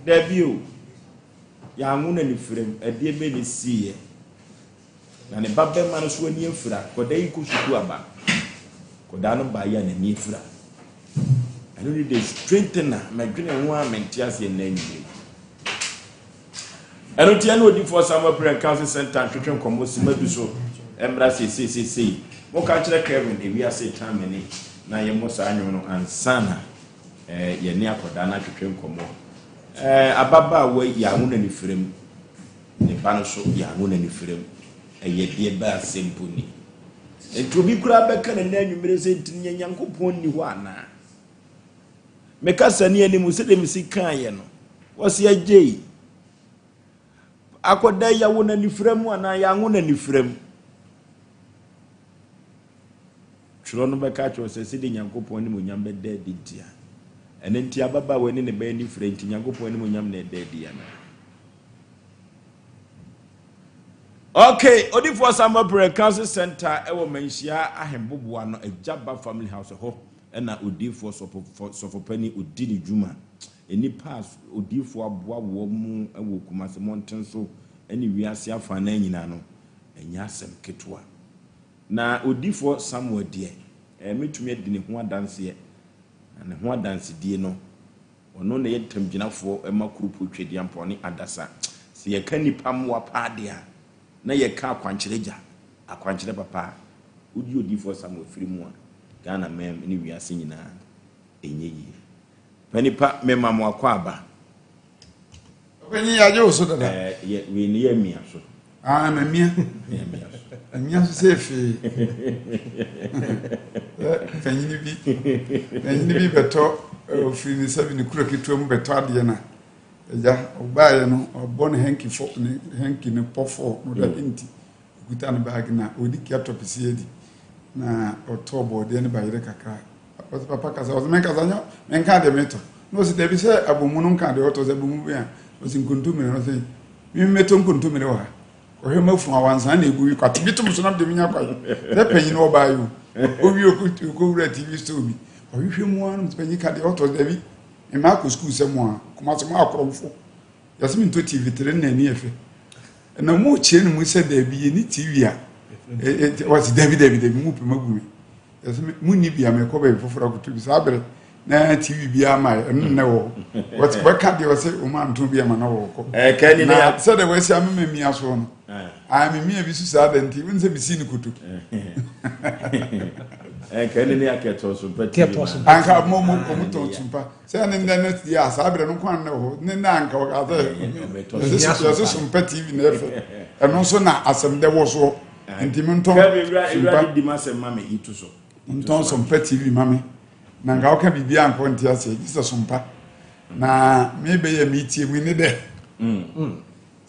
dabi o yɛanwo no anifira mu ɛdeɛ bɛ ne siiɛ Na ne ba bɛma no so ani afira. Kɔdaa yi kɔ sukuu aba. Kɔdaa no baeɛ a n'ani afira. Ɛno ne the strengthener. Mɛdwene ho a mente aseɛ nnɛ anwummerɛ yi. Ɛno nti ɛne odifoɔ Samuel Prayer and Counseling Center ntwetwe nkɔmmɔ sima du so mmra seesei seesei. Monka nkyerɛ Kevin ewiase retan m'ani na yɛmmɔ saa nnwom no ansa na eh, yɛne akwadaa no atwetwe nkɔmmɔ. Eh, ababaawa yi yɛanwo no anifere mu, ne ba no so yɛanwo no anifere mu. Ɛyɛ deɛ bɛ asɛm mpo ni. Nti obi koraa bɛka ne nna anwummere sɛ nti nea Nyankopɔn nni hɔ anaa? Me kasa ni anim sɛdeɛ mesi kaeɛ no, wɔse agyei. Akɔda yɛwo no anifira mu anaa yɛanwo no anifira mu. Twerɛ no bɛka akyerɛ sɛ sɛdeɛ Nyankopɔn animuonyam bɛda adi ntia. Ɛno nti ababaawa ne ne ba anifira nti Nyankopɔn animuonyam na ɛda adi anaa? Okay, Odifoɔ Samuel Prayer Council Center ɛwɔ Manhyia Ahemboboa no Agyaba Family House ɛhɔ ɛna Odifoɔ Sɔfo Sɔfopani odi ne dwuma. Nnipa a odiyifoɔ aboa wɔn wɔ Kumasi mmɔnten so ne wiase afanan nyinaa no, ɛnyɛ asɛm ketewa. Na odiyifoɔ Samuel deɛ, eh, mɛtumi adi ne ho adanseɛ, na ne ho adansedie no, ɔno na ɛyɛ ntamgyinafoɔ ma Kuropɔ Tweduampɔn ne Adasa. Sɛ yɛka nnipa mmoa paa deɛ a, na yɛka akwankyerɛ gya, akwankyerɛ papa a, wogye odiyifoɔ Samuel firi mu a, Ghana man mu ne wiase nyinaa, ɛnyɛ yie. Panipa mema mo akwaaba. Ɔpanyin yɛagye wo so dada. Ɛɛ yɛ wei no yɛ mia so. Ah ma mia. Yɛ mia so. Mia so sɛ fee. Panyin bi panyin bi bɛtɔ ofiri ne sɛbi ne kuro ketewa mu bɛtɔ adeɛ na ɛgya ɔbaeɛ no ɔbɔ ne hanky fɔ ne hanky no pɔfɔ no da nti okuta ne baage na ɔdi ketchup si adi na ɔtɔɔ bɔɔdeɛ ne bayerɛ kakra. Ɔse papa kasa, ɔse menkasa nyɛ menka deɛ metɔ. Na ɔse dabi sɛ abomu no nka deɛ ɔtɔ sɛ abomu bɛn a, ɔse nkontomire. Ɔse me mɛtɔ nkontomire wɔ ha. Kɔhwɛ mafu awansan na egu wi kwate bi tom so na mede menya kwae. Sɛ panyin ɔbaa yi o, owie ɔkɔwura TV store bi, ɔhwehwɛ mu ara no panyin ka deɛ ɔtɔ dabi. Mma akɔ sukuu sɛ mo a, Kumase mo akorɔmfo. Yɛse mentɔ TV tere na ani ɛfɛ. Na mo kyerɛ no mu sɛ dabi yɛni TV a, wɔse dabi dabi dabi mo pɛ magu me. Yɛsɛ me munni bi a mekɔ baabi foforɔ akɔtɔ bi saa bere na tv biara ma yɛ ɛno nnɛ wɔ hɔ wɔka deɛ ɔsɛ wɔn anto bi ama na wɔkɔ na sɛdeɛ wɔasi amema mia soɔ no a memia bi so saa da nti wone sɛ mesii no koto anka ɔmo tɔn sompa sɛ ne nnɛ no deɛ a saa berɛ no nko anna wɔ hɔ ne nnɛ anka wɔka sɛ yɛse sompa tv na ɛfɛ ɛno nso na asɛm dɛ wɔ soɔ nti mentɔn sompa ntɔn sompa tv ma me na nka woka biribi a nkɔ nte aseɛ gye sɛ sompa na mebɛyɛ metie mu ne dɛ mm.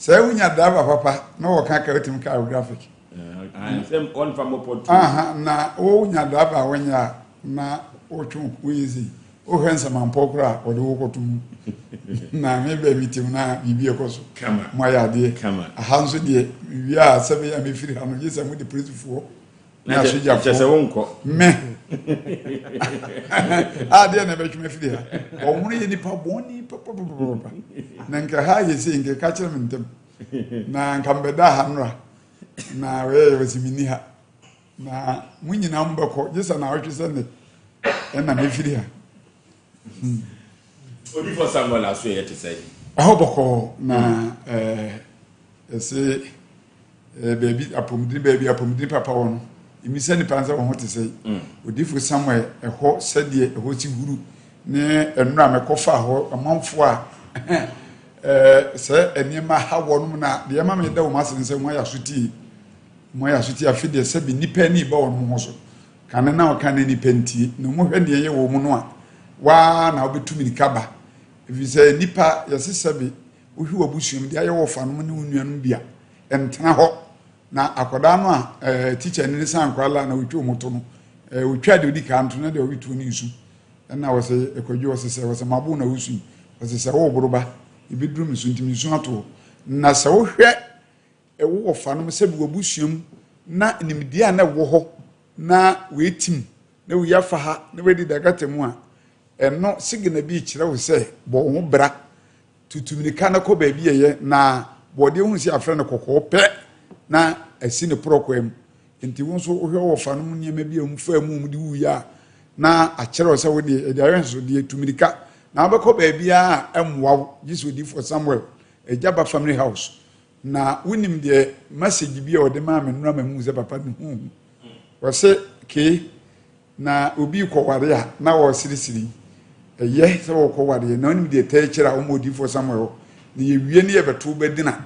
sɛ wonya driver papa na wɔka ka wotumi kaa graphic na wonya driver a wɔnyɛ a na wotwe woyɛ sei Wohwɛ nsɛmampɔw koraa a, wɔde wo kɔto mu. Na me bɛ me tim na biribi ɛkɔ so. Mo ayɛ adeɛ. Aha nso deɛ, mewie a sɛ meyɛ a mefiri ha no, gye sɛ mode polisifoɔ ne asogyafoɔ. Kyɛ sɛ wonkɔ. Me. Adeɛ na ɛbɛtwe me afiri ha. Wɔn yɛ nipa bɔne papapapapa. Na nka ha yɛ sei, nka ɛka kyerɛ me ntɛm. Na nka mbɛda ha nnora. Na wɔyɛ wɔsi menni ha. Na mo nyinaa mobɛkɔ, gye sɛ naawɔtwe sɛ nnɛ ɛna mɛfiri ha. Hmm. Odifo Samuel aso yɛ te sɛ. Ɛhɔ bɔkɔɔ na ɛsɛ baabi apɔmuden baabi apɔmuden papa wɔ no mmisa nipa sɛ wɔn ho te sɛ. Hmm. Odifo Samuel ɛhɔ sɛdeɛ ɛhɔ si huru ne nnora mɛkɔfa hɔ amanfoɔ a sɛ nneɛma ha wɔn na deɛ ɛma mi da wɔn ase nsɛ wɔn ayɛ aso tie. Moayɛ asotie afe deɛ sɛbe nnipa ani reba wɔn ho so. Kane na ɔka ne nnipa ntie, na wɔhwɛ deɛ ɛyɛ wɔn no a, waa na wobɛtu mirika ba. Ɛfiri sɛ nnipa, yɛse sɛbe, wohwɛ w'abusua mu deɛ ayɛ wɔ fanom ne wo nuanom bi a, ɛntena hɔ. Na akwadaa no a ɛɛ tikya ni ne san nkwadaa na wɔtwa wɔn to no, ɛɛ wɔtwa deɛ ɔdi kan to na deɛ ɔwe tuo ne nsu. Ɛna wɔsɛ ɛkwadwo wɔsɛ sɛ wɔsɛ mabo na wosu yi, wɔsɛ sɛ wɔreboro ba, ebɛduru me so nti me nsu ato hɔ. Na sɛ wohwɛ Ɛwɔ wɔfanom sɛbi w'abusua mu na nimdeɛ a na ɛwɔ hɔ na w'atim na wei afa ha na w'adi dagata mu a, ɛno sigina bi kyerɛ wo sɛ bɔ wo ho bra, tutu mirika na kɔ baabi a ɛyɛ na bɔɔdeɛ hu sɛ afrɛ no kɔkɔɔ pɛ na asi ne porɔkɔa mu. Nti wo nso wohwɛ wɔfanom nneɛma bi a wɔn faa mu wɔn de wuiɛ a na akyerɛ wo sɛ wo deɛ ɛde ayɛ nsodeɛ tu mirika na wobɛkɔ baabiara a ɛmmoa wo gye sɛ odiyifoɔ Samuel agya ba family house Na wonim deɛ message bi a ɔde maa me nnora ma mu sɛ papa no hu. Wɔse kee na obi rekɔware a na ɔreseresere yi, ɛyɛ sɛ wɔkɔwareɛ na wonim deɛ ɛtaa akyire a wɔma odiyifoɔ Samuel hɔ na yɛwie ne yɛbɛto bɛdina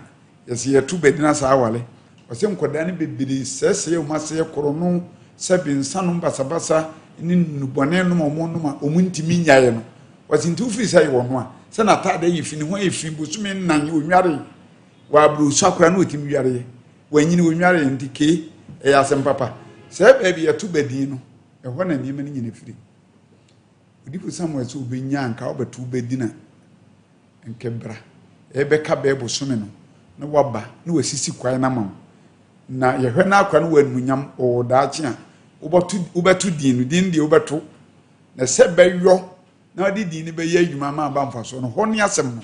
yɛsɛ yɛto bɛdina saa aware. Ɔse nkwadaa no bebree sɛesɛe wɔn asɛeɛ korɔno sɛbe nsa nom basabasa ne nnubɔne nom a wɔnom a wɔntumi nnyaeɛ no. Ɔse nti wofiri sɛ ɛyɛ ɔno a sɛ n'ataade ayɛ fi ne ho ayɛ fi bosome nnan ɔnwaree wɔ aburosua koraa na ɔtumi wareɛ. Wanyini onwaree nti kei ɛyɛ asɛm papa. Sɛ baabi yɛto badin no, ɛhɔ na nneɛma no nyina firi. Odifo Samuel sɛ obenya anka wobɛto wo badin a, nkɛ bra. Ɛbɛka bɛɛ bosome no na waba na wasisi kwan no ama wo. Na yɛhwɛ no akora no wɔ animuonyam ɔwɔ daakye a wobɛto wobɛto din no, din deɛ wobɛto. Na sɛ bɛyɔ na wode din no bɛyɛ adwuma ama aba mfasoɔ no, hɔ ne asɛm no.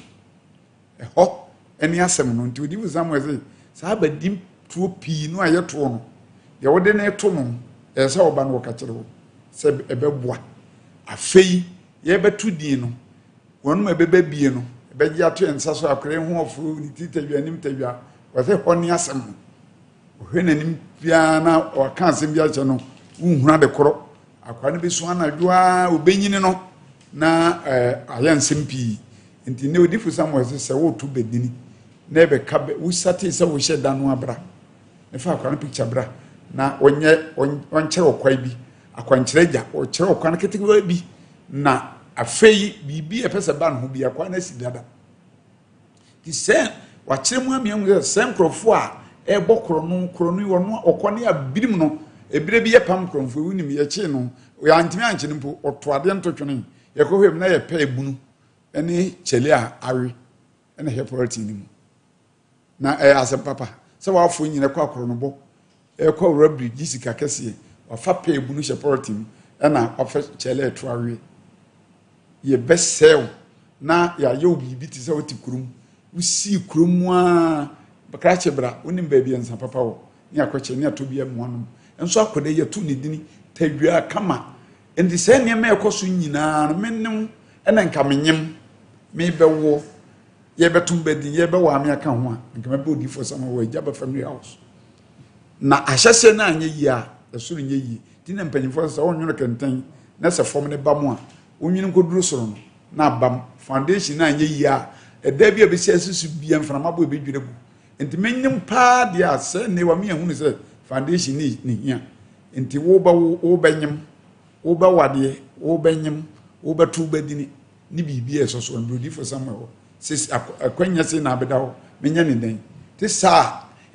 Ɛhɔ ne asɛm no. Nti odiyifo Samuel se, saa abadim tuo pii no a yɛtoɔ no, deɛ wode no reto no, ɛyɛ sɛ ɔba no wɔka kyerɛ wo sɛ ɛbɛboa. Afei yɛbɛto din no, wɔnom a ɛbɛba bie no, ɛbɛgye ato yɛn nsa so akora yi ho ɔforo, ne ti tadwa, anim tadwa. Wɔsɛ hɔ ne asɛm no. Ɔhwɛ n'anim biara na ɔka asɛm bi akyerɛ no, wonhunu ade korɔ. Akwadaa no bɛsu anadwo ara, ɔbɛnyini no na ayɛ nsɛm pii. Nti nnɛ odifo Samuel sɛ sɛ woto bɛdini na ɛbɛka bɛ wosatee sɛ wohyɛ da no abra na fa akwadaa no picture bra na ɔnyɛ ɔnkyerɛ ɔkwan bi akwankyerɛ agya ɔkyerɛ ɔkwan ketewa bi na afei biribi a ɛpɛ sɛ ba ne ho bi akwan no asi dada. Nti sɛ wakyerɛ mu amia hu sɛ sɛ nkurɔfoɔ a ɛrebɔ korɔno korɔno yi ɔno ɔkɔ ne abirim no ebire bi yɛ pam korɔmfoɔ wonim yɛkyee no yɛantumi ankye no mpo ɔto adeɛ nto twene yɛkɔhwɛ mu na yɛpɛ ebunu ne kyɛle a awe na ɛhyɛ pɔlɛtin no mu na ɛyɛ asɛm papa sɛ w'afoɔ nyina kɔ akorɔnobɔ ɛkɔ awura biri gye sika kɛseɛ wafa pɛ ebunu hyɛ pɔlɛtin mu ɛna wafa kyɛle ɛto awe yɛbɛsɛe wo na yɛayɛ wo biribi te sɛ wote kurom wosii kurom mu a krakye bra wonim baabi a nsa papa wɔ ne akɔkyɛ ne atɔ bi amoa nom nso akɔda yɛto ne dini tadwa kama Enti saa nneɛma a ɛkɔ so nyinaa no, me ne wo na nka menyem, mebɛwo, yɛbɛto mba din, yɛbɛwɔ ame aka ho a, nka mɛbɛ odiifoɔ Samuel wɔ Agyaba family house. Na ahyɛseɛ no anyɛ yie a, ɛsoro nyɛ yie. Nti na mpanyinfoɔ sɛ sɛ wonwono kɛntɛn na sɛ fam no ba mu a, wonwene nkɔduru soro no na abam. Foundation no anyɛ yie a, ɛda bi a ɛbɛsi ase so bia mframa bɔ ɛbɛdwira gu. Nti menyem paa deɛ a sɛ nnɛ wa me ahunu sɛ foundation ne ne hia. Nti wobɛwo, wobɛnyem, wobɛwadeɛ, wobɛnyem, wobɛto wobɛdini ne biribi a ɛsɔ soɔ no Brodifoɔ Samuel hɔ. Sɛ akwanya sei na abɛda hɔ, menyɛ ne dɛn? Te saa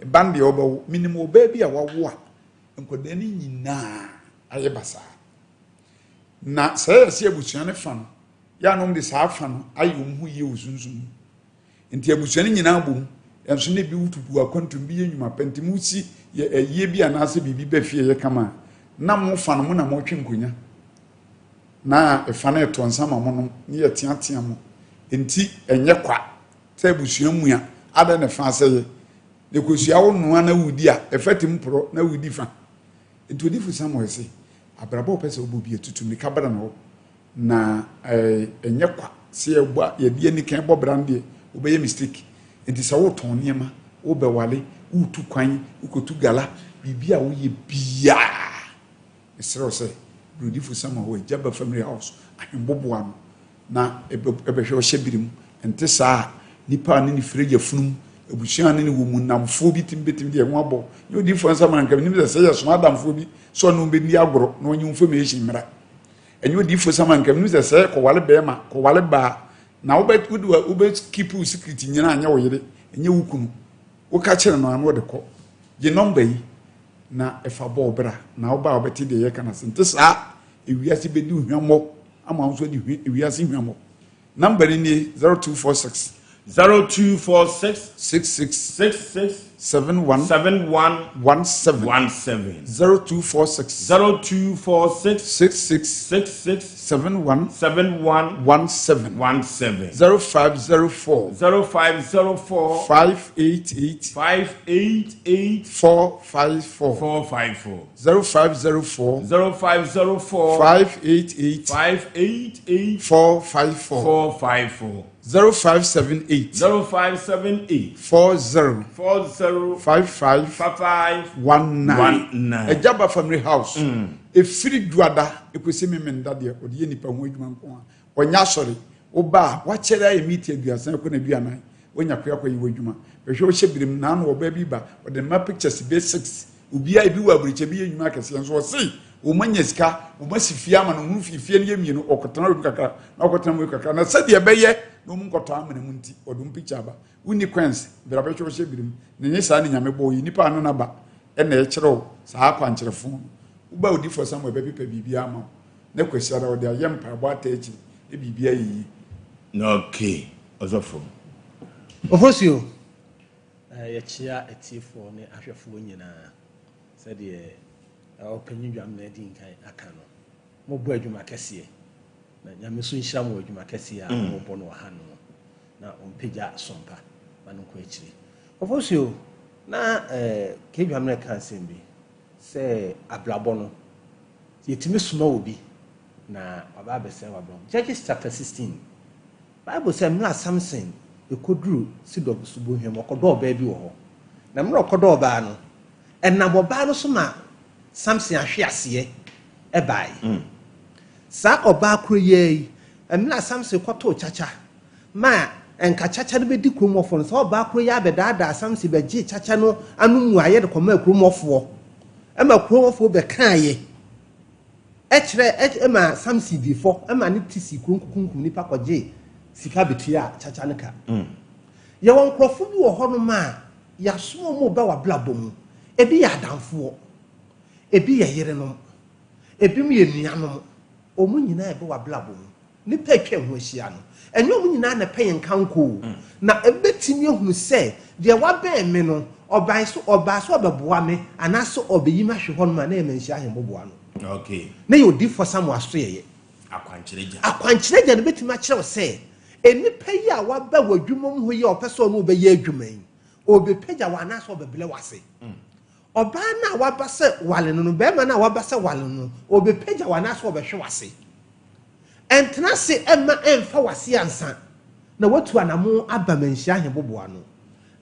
a, ɛba no deɛ wobɛwo. Menim ɔbaa bi a wawo a nkwadaa no nyinaa ayɛ basaa. Na sɛ ɛyɛ sɛ abusua no fa no, yɛ a na wɔde saa fa no ayɛ wɔn ho yie wɔ sunsum mu. Nti abusua no nyinaa bom, nso na ebi tutu akwantu, bi yɛ nnwuma pa, nti mo si yɛ ayie bi anaasɛ biribi ba fie yɛ kama a, na mo fa no mo na motwe nkonya. Na ɛfa no ɛtɔ nsa ma mo nom, ne yɛ teatea mo. Nti ɛnyɛ kwa sɛ abusua mua, adɛn na ɛfa asɛyɛ? Na kosua wo noa na wodi a, ɛfa tim porɔ na wodi fa. Nti odifo Samuel se, abrabɔ a ɔpɛ sɛ ɔbɔ bi atutu mmirika bra ne hɔ. Na ɛnyɛ kwa sɛ yɛbɔ a yɛde ani kan bɔ bra no deɛ wobɛyɛ mistake. Nti sɛ wotɔn nneɛma, wobɛwale, wotu kwan, wokɔtu gala, biribi a woyɛ biara, mesrɛ wo sɛ Brodifo Samuel wɔ Agyaba Family House ahemboboa no na ɛbɛhwɛ ɔhyɛ bere mu. Ɛnte saa a, nipa a ne ne firi yafunum, abusua a ne ne wɔ mu, nnamfoɔ bi tumi bɛtumi de ɛho abɔ. Nyɛ odiyifoɔ nsɛm a nka menim sɛ sɛ yɛsoma adamfoɔ bi sɛ ɔne wo bɛdi agorɔ na ɔnye wo information mmra. Ɛnyɛ odiyifo sam anka menim sɛ sɛ kɔwale bɛrima kɔwale baa na wobɛ wode wobɛ keep wo secret nyinaa nyɛ wo yere ɛnyɛ wo kunu woka kyerɛ no ano ɔde kɔ gye nɔmba yi na ɛfa bɔɔ bra na woba a wobɛte deɛ yɛka no ase nte saa ewiase bɛdi hwammɔ ama wo nso adi ewiase hwammɔ Number no nie, 0246. 0246. 66. 66. 71. 71. 17. 17. 0246. 0246. 66. 66. 71. 71. 17. 17. 0504. 0504. 588. 588. 454. 454. 0504. 0504. 588. 588. 454. 454. 0578. 0578. 40. 40. 0 55 55 19 19. Agya ba family house. Ɛfiri Dwoada ɛkɔsi Memenda deɛ ɔde yɛ nipa ho adwuma nko a. Ɔnyɛ asɔre. Woba a, wakyɛre ayɛ meeting aduasa ɛkɔ n'aduanan. Wonya koa kɔyɛ w'adwuma. Bɛhwɛ wohyɛ birim naano ɔbaa bi ba ɔde ne mma pictures bɛ 6 obiara ebi wɔ aburokyɛ bi yɛ nnwuma akɛseɛ nso ɔse wɔn anya sika wɔn asi fie ama no wɔn fi fie no yɛ mmienu ɔkɔtena wɔ mu kakra na ɔkɔtena mu kakra na sɛdeɛ ɛbɛyɛ na wɔn nkɔtɔ amena mu nti ɔde wɔn picture aba wonni coins bra bɛhwɛ wohyɛ birim na nye saa ne nyame bɔ yi nipa ano naba ɛna ɛkyerɛw saa akwankyerɛfo no woba odifoɔ Samuel bɛpepa biribi ama wo na kwasiada ɔde ayɛ mpaebɔ ata akyi na biribi ayɛ yie. Okay, ɔsɔfo. Ofosuo, Yɛkyea atiefoɔ ne ahwɛfoɔ nyinaa sɛdeɛ Ɔpanyin Dwamena adi nkan aka no. Mobɔ adwuma kɛseɛ na Nyame nso nhyira mo wɔ adwuma kɛseɛ a mobɔ no wɔ ha no mu na ɔmpagya sompa ma no nkɔ akyiri. Ofosuo, na K. Dwamena ka asɛm bi sɛ abrabɔ no yɛtumi soma obi na waba abɛsɛe w'abrabɔ. Judges chapter 16. Bible sɛ mmerɛ a Samson kɔduruu Sidon subonhwa mu, ɔkɔdɔɔ ɔbaa bi wɔ hɔ. Na mmerɛ a ɔkɔdɔɔ ɔbaa no, ɛnam ɔbaa no so ma Samson ahweaseɛ baeɛ. Saa ɔbaa korɔ yi ara yi, mmerɛ a Samson kɔtoo kyakya ma nka kyakya no bɛdi kurom hɔfoɔ no, saa ɔbaa korɔ yi ara bɛdaadaa Samson bɛgyee kyakya no ano mmuaeɛ de kɔmaa kurom hɔfoɔ, ɛma kurom hɔfoɔ bɛkaeɛ. Ɛkyerɛ maa Samson dii fɔ ma ne ti sii kurom kokunkum nnipa kɔgyee sika betuaa kyakya no ka. Yɛwɔ nkurɔfo bi wɔ hɔnom a yɛasoma wɔn reba w'abrabɔ mu. Ebi yɛ adamfoɔ, ebi yɛ yerenom, ebinom yɛ nuanom. Wɔn nyinaa reba w'abrabɔ mu. Nnipa a atwa yɛn ho ahyia no, ɛnyɛ wɔn nyinaa na ɛpɛ yɛn nkanko o. Na ɛbɛtumi ahunu sɛ deɛ wabɛn me no, ɔbae so, ɔbaa sɛ ɔbɛboa me anaasɛ ɔbɛyi me ahwe hɔnom a, na ɛyɛ manhyia ahemmoboa no. Okay. Na ɛyɛ odiyifoɔ Samuel asoɛeɛ. Akwankyerɛ gya. Akwankyerɛ gya no bɛtumi akyerɛ wo sɛ, nnipa yi a waba w'adwuma mu hɔ yi a ɔpɛ sɛ ɔne wo bɛyɛ adwuma yi, ɔrebɛpagya wo anaasɛ ɔbɛbrɛ wo ase. Ɔbaa no a waba sɛ ware no no, barima no a waba sɛ ware no no, ɔrebɛpagya wo anaasɛ ɔrebɛhwe wo ase. Ɛntena ase mma ɛmfa w'ase ansa na woatu anamon aba Manhyia Ahemboboa ano.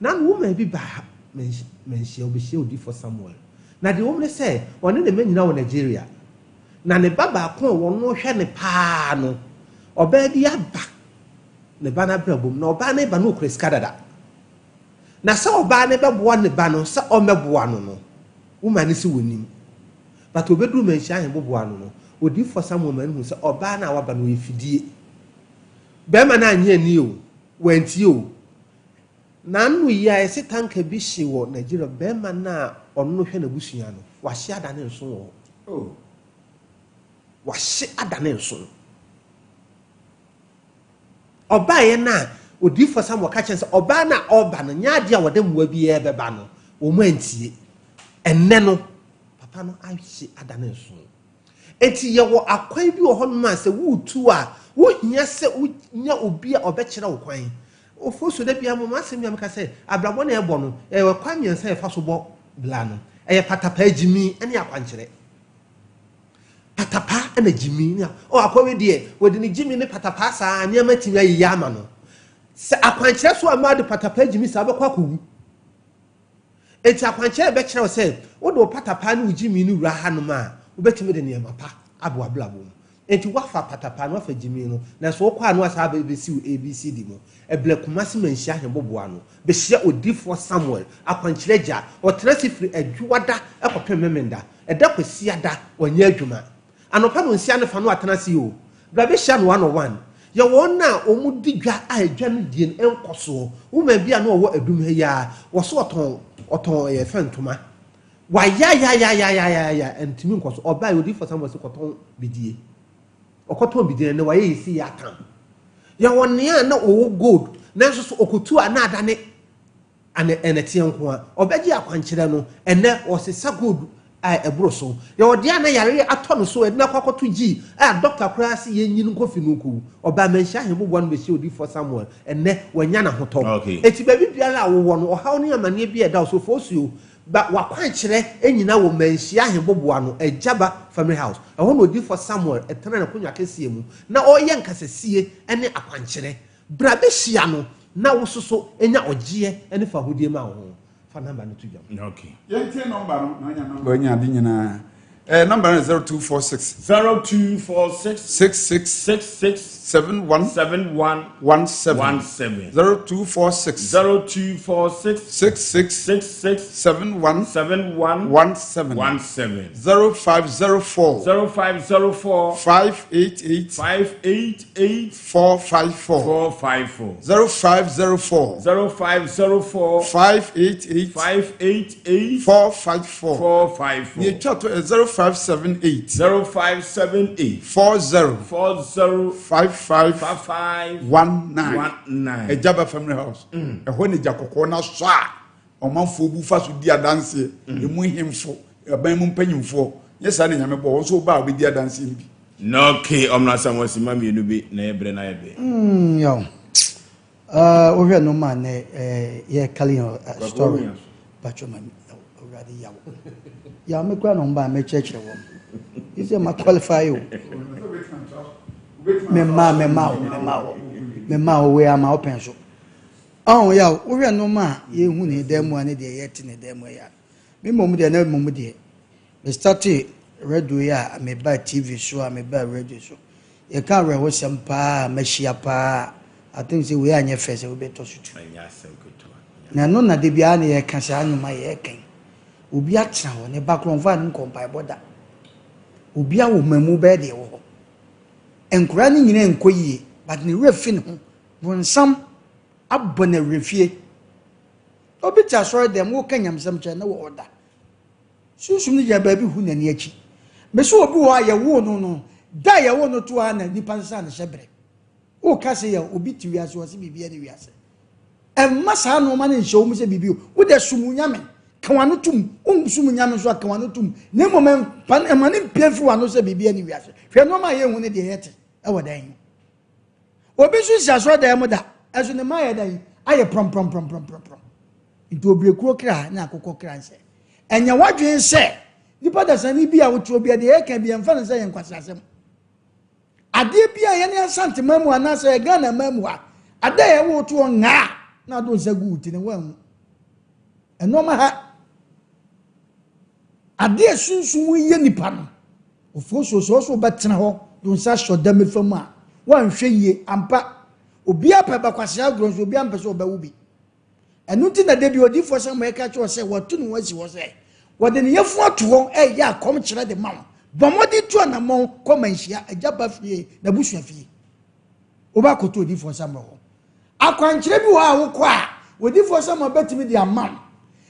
Na ano woman bi baa Manhyia, ɔbɛhyiaa Odiyifoɔ Samuel. Na deɛ ɛwɔ mu ne sɛ, ɔne ne mma nyinaa wɔ Nigeria. Na ne ba baako a ɔno hwɛ no paa no, ɔbaa bi aba ne ba no abrabɔ mu. Na ɔbaa no reba no ɔkura sika dada. Na sɛ ɔbaa no bɛboa ne ba no sɛ ɔmmɛboa no no, woman no se wɔnnim. But ɔbɛduruu Manhyia Ahemboboa ano no, Odiyifoɔ Samuel ma no huu sɛ ɔbaa no a waba no ɔyɛ fidie. Barima no annye anni o, wantie o. N'ano yi a yɛse tanka bi hye wɔ Nigeria, barima no a ɔno no hwɛ n'abusua no, wahye adane nso wɔ hɔ. Oh. Wahye adane nso. Ɔbaeɛ no a, Odiyifoɔ Samuel ka kyerɛ no sɛ ɔbaa no a ɔreba no, nyɛ adeɛ a wɔde mmoa biara bɛba no, wɔn antie. Ɛnnɛ no, papa no ahye ada ne nso. Enti yɛwɔ akwan bi wɔ hɔnom a sɛ woretu a, wohia sɛ wonya obi a ɔbɛkyerɛ wo kwan. Ofosu da biara mo asɛm bi a meka sɛ abrabɔ na ɛbɔ no, yɛwɔ kwan mmiɛnsa a yɛfa so bɔ bra no. Ɛyɛ patapaa, gyimi ne akwankyerɛ. Patapaa na gyimi ne oh akɔwe deɛ wɔde ne gyimi ne patapaa saa nneɛma tumi ayeyɛ ama no. Sɛ akwankyerɛ so amma de patapaa gyimi saa bɛkɔ akɔwu. Enti akwankyerɛ bɛkyerɛ wo sɛ wode wo patapaa ne wo gyimi no wura hanom a, wobɛtumi de nneɛma pa aba w'abrabɔ mu. Enti woafa patapaa no, woafa gyimi no, nanso wokɔ a na woasan aba abɛsi wo ABCD mu. Ɛberɛ Kumasi Manhyia Ahemboboa ano, bɛhyia Odiyifoɔ Samuel, akwankyerɛ agya. Ɔtena ase firi Adwoada kɔpem Memenda. Ɛda Kwasiada, ɔnyɛ adwuma. Anɔpa nonsia ne fa no atena ase o. Bra bɛhyia no one on one. Yɛ wɔn a wɔn di dwa a dwa no die no nkɔ soɔ. Woman bi a na ɔwɔ adum ha yi ara, wɔso ɔtɔn ɔtɔn ɛyɛ fɛ ntoma. Wayayayayayaya ntumi nkɔ so. Ɔbaa yi odiyifoɔ Samuel se kɔtɔn bidie. Ɔkɔtɔn bidie no ɛnɛ wayɛ yi si yɛ atam. Yɛ wɔn nea na ɔwɔ gold nanso so ɔkɔtu a na adane Ana ɛnɛteɛ nko ara? Ɔbɛgye akwankyerɛ no. Ɛnnɛ, ɔsesa gold a ɛboro so. Yɛwɔ deɛ a na yareɛ atɔ no so, yɛde no akɔ akɔto gyii a dɔkta koraa se yɛnyi no nkɔ fi no nkɔwu. Ɔbaa Manhyia Ahemmoboa no bɛhyiaa odiyifoɔ Samuel. Ɛnnɛ, wanya n'ahotɔ. Enti baabi biara a wowɔ no, ɔhaw ne amaneɛ biara a ɛda wo so, Fosuo, ba w'akwankyerɛ nyina wɔ Manhyia Ahemboboa no, Agyaba Family House. Ɛhɔ na odiyifoɔ Samuel tena n'akonnwa kɛseɛ mu na ɔreyɛ nkasasie ne akwankyerɛ. Bra bɛhyia no na wo soso nya ɔgyeɛ ne fahodie ma wo ho. Fa number no to dwam. Okay. Yɛntie nɔmba no na ɔnya nɔmba anya ade nyinaa. Eh, nɔmba no yɛ 0246. 0246. 66. 66. 71. 71. 17. 17. 0246. 0246. 66. 66. 71. 71. 17. 17. 0504. 0504. 588. 588. 454. 454. 0504. 0504. 588. 588. 454. 454. Nea etwa to yɛ 0578. 0578. 40. 40. 55. 55. 19. 19. Ɛgya ba family house. Ɛhɔ na gya kɔkɔɔ no asɔ a ɔmanfoɔ bu fa so di adanseɛ. Emu hemfo, aban mu mpanyimfoɔ. Nyɛ saa na Nyame bɔ wɔn nso ba a wɔbɛdi adanseɛ no bi. Na okay, ɔmena sɛ wɔn si ma mmienu bi na yɛ brɛ na yɛ bɛ. Yaw. Wohwɛ no ma nɛ yɛ kali yɛn story. Patro ma awurade yaw. Yaw me kura na ɔmba mɛkyerɛkyerɛ wɔn. Yi sɛ ma qualify o. Me ma me ma wo me ma wo me ma wo wei ama wo pɛn so. Ɔn yaw wohwɛ no ma yɛhu ne dan mu a ne deɛ yɛte ne dan mu ya. Me mmom deɛ na mmom deɛ me startee radio yi a meba TV so a meba radio so. Yɛka awerɛhosɛm paa a mahyia paa I think sɛ wei anyɛ fɛ sɛ wobɛtɔ so tu. Na ɛno na da biara na yɛka saa nnwuma yɛka yi. Obi atena hɔ ne ba korɔ mfa no nkɔ mpaebɔ da. Obi awɔ mamu bɛyɛ deɛ wɔ hɔ. Nkwadaa no nyinaa nkɔ yie but ne werɛ fi ne ho. Bonsam abɔ no awerɛfie. Obi te asɔre dɛm woka nyamesɛm kyerɛ na wɔ ɔda. Sunsum no gyina baabi hu n'ani akyi. Mese obi wɔ hɔ a yɛwoo no no, da a yɛwoo no to ara na nipa sesa ne hyɛbrɛ. Woka se yɛ obi te wiase ɔse biribi ne wiase. Ɛmma saa nneɛma no nhyɛ wo mu sɛ biribi o. Wo deɛ som Nyame, ka w'ano tom. Wonsom Nyame nso a ka w'ano tom. Na mmom ɛmpa ɛma no mpue mfiri w'ano sɛ biribi ne wiase. Hwɛ nneɛma a yɛnhu ne deɛ yɛte ɛwɔ dan yi. Obi nso nsi asɔredan mu da, ɛso ne mma ayɛ dɛn? Ayɛ prɔmprɔmprɔmprɔmprɔm. Nti obirekuo kra ne akokɔ kra nsɛ. Ɛnyɛ w'adwene sɛ nipa dasani bi a wote obi a deɛ yɛka bi ɛmfa no sɛ yɛ nkwaseasɛm. Adeɛ bi a yɛne Asante man mu anaasɛ yɛ Ghana man mu a, ada a yɛwo to hɔ ngaa na ado nsa gu wo ti no woanhu. Ɛnɔɔma ha. Adeɛ a sunsum yɛ nipa no, ofosuo sɛ ɔso wobɛtena hɔ de wo nsa ahyɛ ɔda mefa mu a, woanhwɛ yie ampa. Obiara pɛ bakwasea agorɔ nso obiara mpɛ sɛ ɔbɛwo bi. Ɛno nti na da bi odiyifoɔ Samuel ka kyerɛ sɛ wɔatu ne ho asi hɔ sɛ wɔde ne yafunu ato hɔ reyɛ akɔmkyerɛ de ma wo. Bɔ mmɔden tu anammɔn kɔ manhyia agya ba fie, n'abusua fie. Wobɛakɔto odiyifoɔ Samuel hɔ. Akwankyerɛ bi wɔ hɔ a wokɔ a, odiyifoɔ Samuel bɛtumi de ama wo.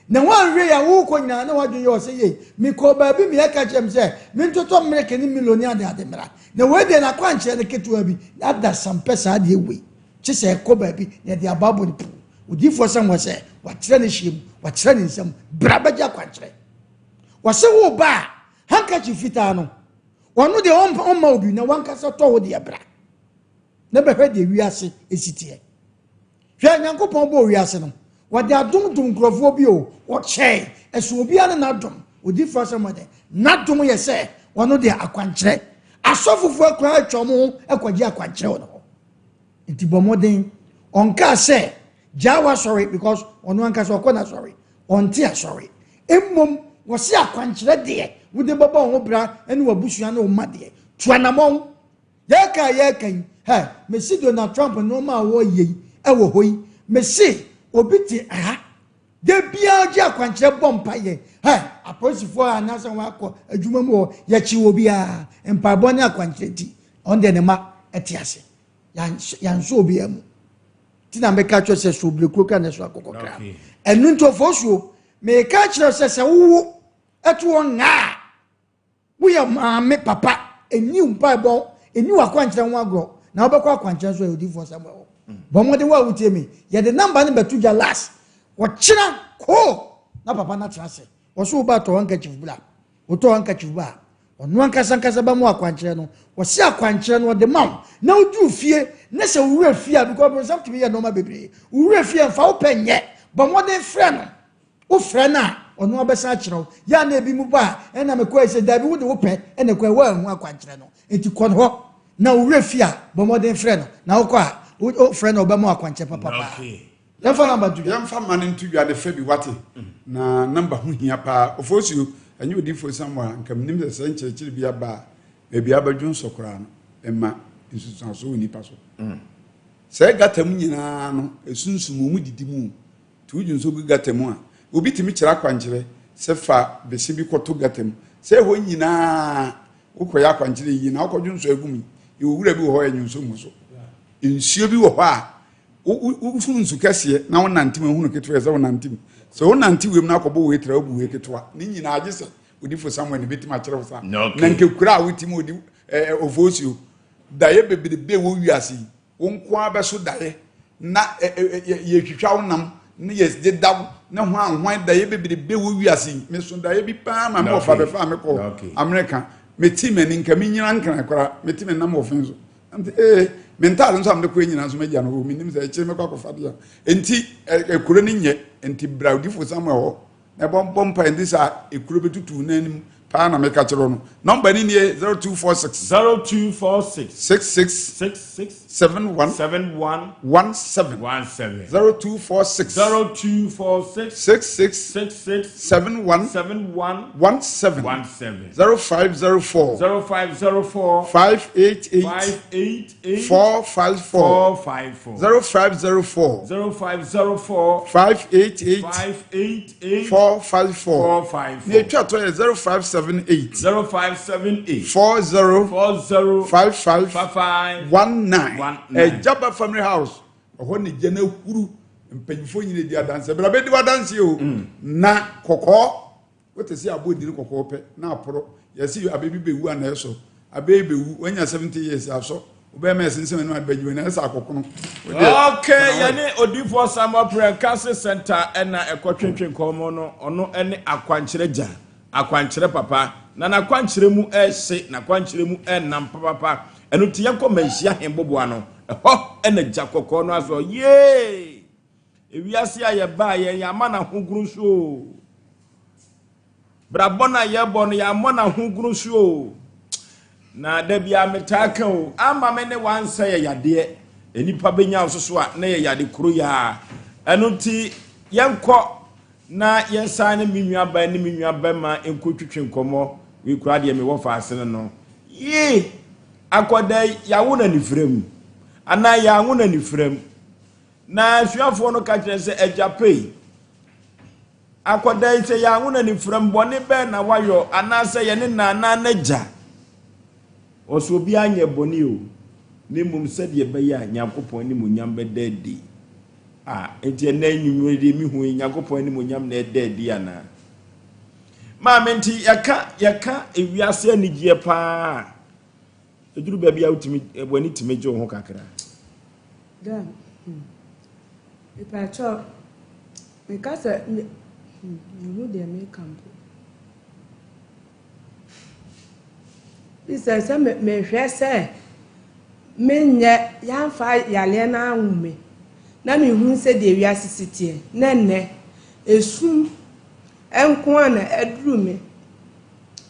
Na woanhwɛ yie a wokɔ nyinaa na w'adwene yɛ wɔ sɛ yei, mekɔɔ baabi ma yɛka kyerɛ me sɛ mentotɔ mmereke ne Milo ne adeade mmra. Na wei deɛ n'akwankyerɛ no ketewa bi, adasampɛ saa adeɛ wei. Kye sɛ ɛkɔ baabi na yɛde aba abɔ ne puw. Odiyifoɔ Samuel sɛ, Wakyerɛ ne hyeɛ mu, wakyerɛ ne nsam, bra bɛgye akwankyerɛ. Wɔse wo ba a, handkerchief fitaa no, ɔno deɛ ɔmma obi na wankasa tɔ wo deɛ bra na bɛhwɛ deɛ wiase esi teɛ. Hwɛ, Nyankopɔn bɔɔ wiase no, wɔde adom dom nkurɔfoɔ bi o, wɔkyɛe, ɛso obiara ne n'adom. Odiyifoɔ Samuel deɛ, n'adom yɛ sɛ ɔno deɛ akwankyerɛ. Asɔfofoɔ koraa atwa wɔn ho akɔgye akwankyerɛ wɔ ne hɔ. Nti bɔ mmɔden. Ɔnkaa sɛ gyaa w'asɔre because ɔno ankasa ɔkɔ n'asɔre. Ɔnte asɔre. Mmom wɔse akwankyerɛ deɛ wode bɛbɔ wo ho bra ne w'abusua ne wo mma deɛ, tu anamɔn. Yɛreka a yɛreka yi, hɛ, mese Donald Trump nnoɔma a ɔreyɛ yi wɔ hɔ yi, mese obi te ha, da biara gye akwankyerɛ bɔ mpaeɛ, hɛ, apolisifoɔ anaasɛ wɔn akɔ adwuma mu hɔ, yɛkye obiara, mpaebɔ ne akwankyerɛ nti, ɔno deɛ ne mma te ase. Yɛansɔ obiara mu. Nti na meka kyerɛ sɛ so obirekuo kra na ɛso akokɔ kra. Ɛno nti ɔfɔsuo, meka kyerɛ sɛ sɛ wowo ɛto hɔ ngaa a, woyɛ maame papa, ɛnni wo mpaebɔ, ɛnni w'akwankyerɛ ho agorɔ, na wobɛkɔ akwankyerɛ nso ɛyɛ odiyifoɔ Samuel hɔ. Bɔ mmɔden wo a wotie me, yɛde namba no bɛto dwa last. Ɔkyena koo na papa no atena ase. Ɔso wo ba tɔ handkerchief bra. Wotɔ handkerchief ba a, ɔno ankasa ankasa bɛma wo akwankyerɛ no. Ɔse akwankyerɛ no ɔde ma wo na woduru fie na sɛ wo werɛ fie a, because bonsam tumi yɛ nneɛma bebree. Wo werɛ fie a, mfa wo pɛ nyɛ. Bɔ mmɔden frɛ no. Wofrɛ no a, ɔno abɛsan akyerɛ wo. Yɛ a na ebi mu ba a, ɛna mekɔe sɛ dabi wode wo pɛ na ɛkɔe, woanhu akwankyerɛ no. Nti kɔ no hɔ na wo werɛ fie a, bɔ mmɔden frɛ no. Na wokɔ a, wofrɛ no a ɔbɛma wo akwankyerɛ papa paa. Okay. Yɛmfa namba nto dwa. Yɛmfa ma no nto dwa de fa bi wate. Na namba ho hia paa. Ofosuo, ɛnyɛ odiyifoɔ Samuel a, nka menim sɛ sɛ nkyerɛkyerɛ bi aba a, baabi a abɛdwo nsɔ koraa no, ɛma nsunsuansoɔ wɔ nipa so. Sɛ gata mu nyinaa no, ɛsunsum wɔn didi mu. Nti wodwo nso gu gata mu a, obi tumi kyerɛ akwankyerɛ sɛ fa bese bi kɔto gata mu. Sɛ ɛhɔ nyinaa wokɔyɛ akwankyerɛ yie na wokɔdwo nsɔ agu mu yi, yɛwɔ wura bi wɔ hɔ a ɛnwo nsɔ ngu so. Nsuo bi wɔ hɔ a wohunu nsu kɛseɛ na wonante mu ehunu ketewa sɛ wonante mu sɛ wonante wiem na akɔbɔ wei tra wobu wei ketewa ne nyinaa agye sɛ odifo Samuel ne bɛtumi akyerɛ wo saa na nkekura a wotumi odi ɛɛ ofosuo daeɛ bebrebe wɔ wiase yi wo nko ara bɛso daeɛ na yɛtwitwa wo nam ne yɛde da wo ne ho ahoan daeɛ bebrebe wɔ wiase yi meso daeɛ bi paa ma mewɔfa bɛfa me kɔ Amerika meti m'ani nka menyina nkran koraa meti me nam wɔ fen so Nti ee, me ntaade nso a mede kɔɛ nyinaa nso magya no hɔ, menim sɛ akyire mɛkɔ akɔfa deɛ. Nti ekuro no nyɛ, nti bra odifo Samuel hɔ na ɛbɔ bɔ mpae nti saa ekuro bɛtutu n'anim paa na meka kyerɛ no. Nɔmba no nie 0246 0246 66 66 71 71 17 17 0246 0246 66 66 71 71 17 17 0504 0504 588 588 454 454 0504 0504 588 588 454 454 Nea etwa to yɛ 0578 0578 40 40 55 55 19 19. Ɛgyaba Family House ɛhɔ ne gya no ahuru mpanyinfoɔ nyina di adanseɛ bra bɛdi w'adanseɛ o na kɔkɔɔ Wote sɛ aboɔ diri kɔkɔɔ pɛ na aporɔ. Yɛse abɛ bi bɛwu a na ɛsɔ. Abɛ yi bɛwu, wanya 70 years asɔ. Wobɛyɛ ma ɛsensɛn w'anim ade bɛgye w'ani ayɛ sɛ akɔkono. Wodeɛ Okay, kɔna hɔ. yɛne Odiyifoɔ Samuel Prɛ Nkase Center na ɛkɔtwentwe nkɔmmɔ no. Ɔno ne akwankyerɛ gya, akwankyerɛ papa, na n'akwankyerɛ mu ɛhye, n'akwankyerɛ mu ɛnam papapa. Ɛno nti yɛnkɔ Manhyia Hemboboa no, ɛhɔ na gya kɔkɔɔ no asɔ. Yee! Ewiase a yɛbaa yɛn yɛama no ahogono so o. Brabɔ no a yɛbɔ no yɛammɔ no ahogono so o. Na da biara metaa ka o, ama me ne wansa yɛ yadeɛ. Nnipa bɛnya wo soso a na yɛ yade koro yi ara. Ɛno nti yɛnkɔ na yɛnsan ne me nuabaa ne me nuabɛma nkɔtwitwe nkɔmmɔ. Wei koraa deɛ mewɔ faase no no. Yee! Akwadaa yi, yɛawo no anifira mu anaa yɛanwo no anifira mu. Na asuafoɔ no ka kyerɛ sɛ, Agya pei, akwadaa yi sɛ yɛanwo no anifram, bɔne bɛn na wayɔ, anaasɛ yɛne na anaa n'agya? Ɔsɛ obiara nyɛ bɔne o, na mmom sɛdeɛ ɛbɛyɛ a Nyankopɔn animuonyam bɛda adi. A, enti ɛnnɛ anwummerɛ deɛ mehu yi, Nyankopɔn animuonyam na ɛda adi anaa? Maame, nti yɛka yɛka ewiase anigyeɛ paa a, Ɛduru baabi a wotumi w'ani tumi gye wo ho kakra. Dan, hmm. Mepakyɛw, meka sɛ me, hmm, mehu deɛ meka mpo. Bi sɛ sɛ mehwɛ sɛ menyɛ yɛamfa yareɛ no anwo me na mehu sɛ deɛ wiase si teɛ na nnɛ esum nko a na aduru me.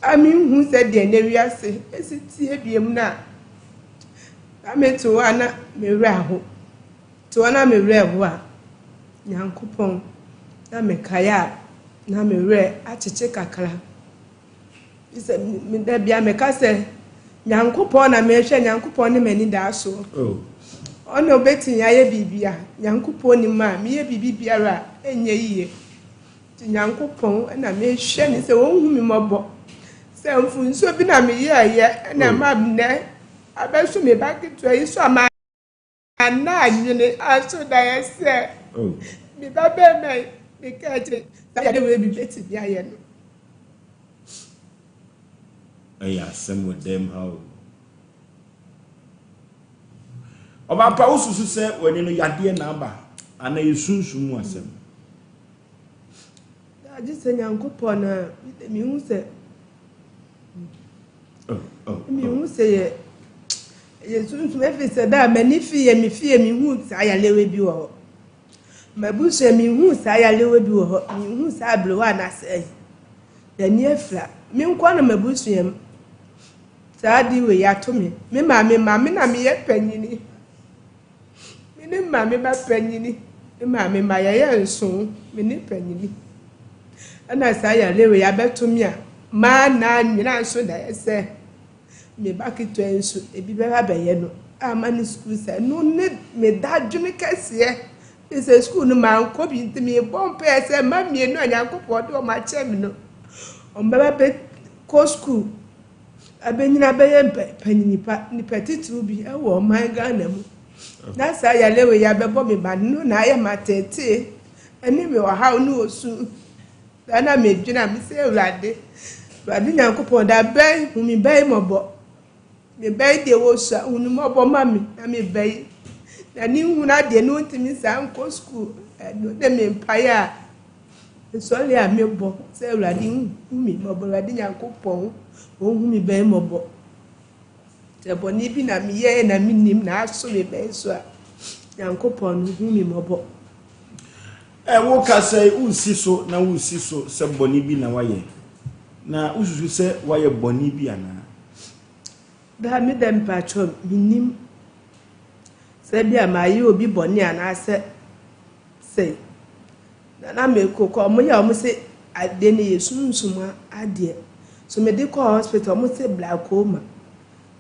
a minhu sɛdeɛ nnɛ wiase si teɛ biom no a, na mete hɔ a na me werɛ aho. Te hɔ na me werɛ ho a, Nyankopɔn na mekae a na me werɛ akyekye kakra. Sɛ me da bia meka sɛ Nyankopɔn na mehwɛ, Nyankopɔn ne m'anidaasoɔ. Oh. Ɔna obetumi ayɛ biribi a Nyankopɔn nim a meyɛ biribi biara a ɛnyɛ yie. Nti Nyankopɔn na mehwɛ no sɛ ɔnhu me mmɔbɔ sɛ mfomsoɔ bi na meyɛɛyɛ na ɛma nnɛ abɛso me ba ketewa yi so a manna adwene aso daeɛ sɛ me ba bɛrima yi meka akyire sɛ yɛde wei bi bɛtumi ayɛ no. Ɛyɛ asɛm wɔ dɛm ha o. Ɔbaapa wosusu sɛ w'ani no yadeɛ na aba anaa yɛ sunsum mu asɛm? Agye sɛ Nyankopɔn na mehu sɛ mehu sɛ yɛ yɛ sunsum ɛfiri sɛ da a m'ani fi yɛ me fie mehu saa yalewa bi wɔ hɔ m'abusua mehu saa yalewa bi wɔ hɔ mehu saa aberewa anaasɛ n'ani afira me nkoa na m'abusua mu saa ade wei ato me me maame maame na meyɛ panyini me ne maame ba panyini. Me maame mma yɛyɛ nson, me ne panyini. Ɛna saa yareɛ wei abɛto me a, maa na nwena nso na ɛyɛ sɛ me ba ketewa yi nso ebi bɛba bɛyɛ no ama ne sukuu sɛ ɛno ne me dadwene kɛseɛ. Ne sɛ sukuu no mankɔ bi nti mebɔ mpaeɛ sɛ mma mmienu a Nyankopɔn de wɔn akyɛ me no, wɔn bɛba bɛkɔ sukuu abɛnyini abɛyɛ mpanyin pa, nipa titiriw bi wɔ ɔman Ghana mu. Na saa yare wei abɛbɔ me ba no na ayɛ m'ateetee ne me ɔhaw ne osu. Saa na medwene a mesɛ Awurade, Awurade Nyankopɔn da bɛn hu me ba yi mmɔbɔ. Me ba yi deɛ wɔsua hu no mmɔbɔ ma me na me ba yi na ne nhunu adeɛ no ntumi saa nkɔ sukuu. Ɛno ne me mpaeɛ a mesɔre a mebɔ sɛ Awurade hu me mmɔbɔ, Awurade Nyankopɔn ɔnhu me ba yi mmɔbɔ. Sɛ bɔne bi na meyɛɛ na mennim na aso me bɛn so a, Nyankopɔn no hu me mmɔbɔ. Ɛ, wo kasa yi, woresi so na woresi so sɛ bɔne bi na woayɛ, na wosusu sɛ woayɛ bɔne bi anaa? Daa me dɛ mpakyɛw mennim sɛ bi a mayɛ obi bɔne anaasɛ sɛi. Na na mekɔ kɔ ɔmo yɛ a ɔmo se adeɛ no yɛ sunsum adeɛ. So mede kɔɔ hospital ɔmo se glaucoma.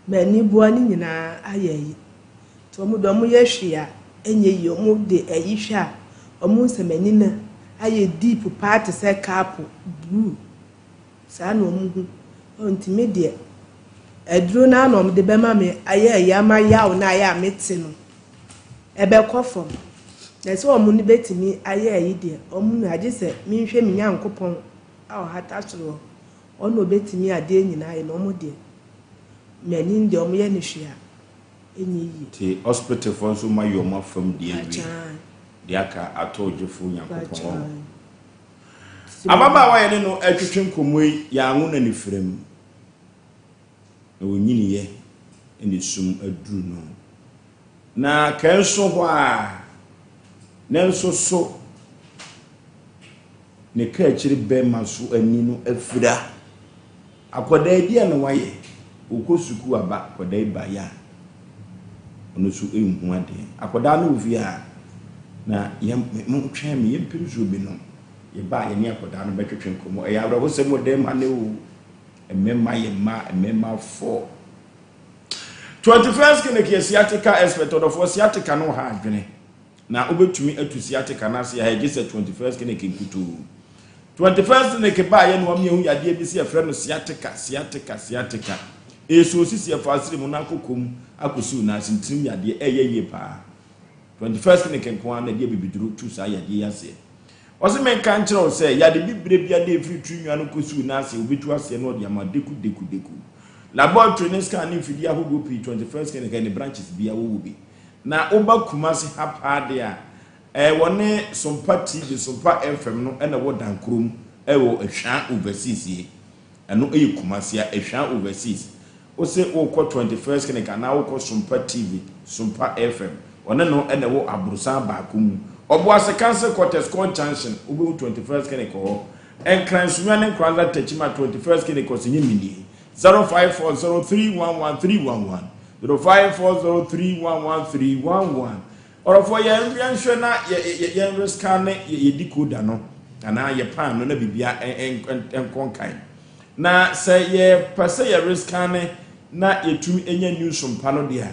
M'ani boa no nyinaa ayɛ ayi. Nti ɔmo de ɔmo yɛ hwee a ɛnyɛ yie. Ɔmo de ayi hwɛ a ɔmo hu sɛ m'ani no ayɛ deep paa te sɛ cup blue. Saa na ɔmo hu. Nti me deɛ aduro no ara na ɔmo de bɛma me ayɛ ayi ama yaw no a ɛyɛ a mete no ɛbɛkɔ fam. Na sɛ wɔn no bɛtumi ayɛ ayi deɛ, wɔn no agye sɛ menhwɛ me Nyankopɔn a ɔhata soro hɔ, ɔno na ɔbɛtumi adeɛ nyinaa ayɛ, na wɔn deɛ, m'anim deɛ wɔyɛ no hwee a, ɛnyɛ yie. Nti hospital foɔ nso ma yɛ ɔmo afam deɛ awie, Pakyaan. deɛ aka ato ogyefo Nyankopɔn hɔ. Pakyaan. Ababaawa a yɛne no retwetwe nkɔmmɔ yi, yɛanwo no anifere mu. Na ɔnyiniiɛ na esum aduru no. Na kɛnso hɔ a, ne nso so ne kaakyire bɛrima so ani no afira. Akwadaa yi deɛ na wayɛ, ɔkɔ sukuu aba, akwadaa yi baeɛ a, ɔno nso nhu adeɛ. Akwadaa no wɔ fie a, na yɛn, montwɛn me, yɛmpɛ nsuo bi nom. Yɛba a, yɛne akwadaa no bɛtwetwe nkɔmmɔ. Ɛyɛ awerɛhosɛm wɔ dan mu ha nnɛ o. Mmarima yɛ mmaa, mmarima fɔ. 21st Clinic yɛ sciatica expert ɔdɔfoɔ sciatica no ha adwene na wobɛtumi atu sciatica no ase a ɛgye sɛ 21st Clinic nkutoo. 21st Clinic baa yɛ na wɔn yɛhu yadeɛ bi sɛ yɛfrɛ no sciatica sciatica sciatica. Ɛso osisi ɛfa asere mu na akokɔ mu akɔsiw na asentinum yadeɛ ɛyɛ yie paa. 21st Clinic nko ara na ɛde abibiduro tu saa yadeɛ yi aseɛ. Ɔse menka nkyerɛ wo sɛ yade bibire biara a ɛfiri tiri nwa no kɔsi wo nan ase wobɛtu aseɛ na ɔde ama deku deku deku. Laboratory ne scan ne mfidie ahodoɔ pii 21st Clinic ne branches biara wɔwɔ bi. Na woba Kumasi ha paa deɛ a, ɛɛ wɔne Sompa TV, Sompa FM no na ɛwɔ Dankurom ɛwɔ Ahwaa Overseas yi. Ɛno yɛ Kumasi a, Ahwaa Overseas. Wose worekɔ 21st Clinic anaa worekɔ Sompa TV, Sompa FM, ɔne no na ɛwɔ aborosan baako mu. Ɔboase Council Quarters, Court Junction, wobɛhu 21st Clinic wɔ hɔ. Nkran Sunyani ne Nkoranza Techiman 21st Clinic ɔse nye me nie. 0540311311, 0540311311. Ɔrɔfoɔ yɛn yɛnhwɛ na yɛ yɛ yɛn rescan ne yɛ yɛ decoder no anaa yɛ pan no na biribiara nkɔ nkan. Na sɛ yɛpɛ sɛ yɛ rescan na yɛtumi nya news mpa no deɛ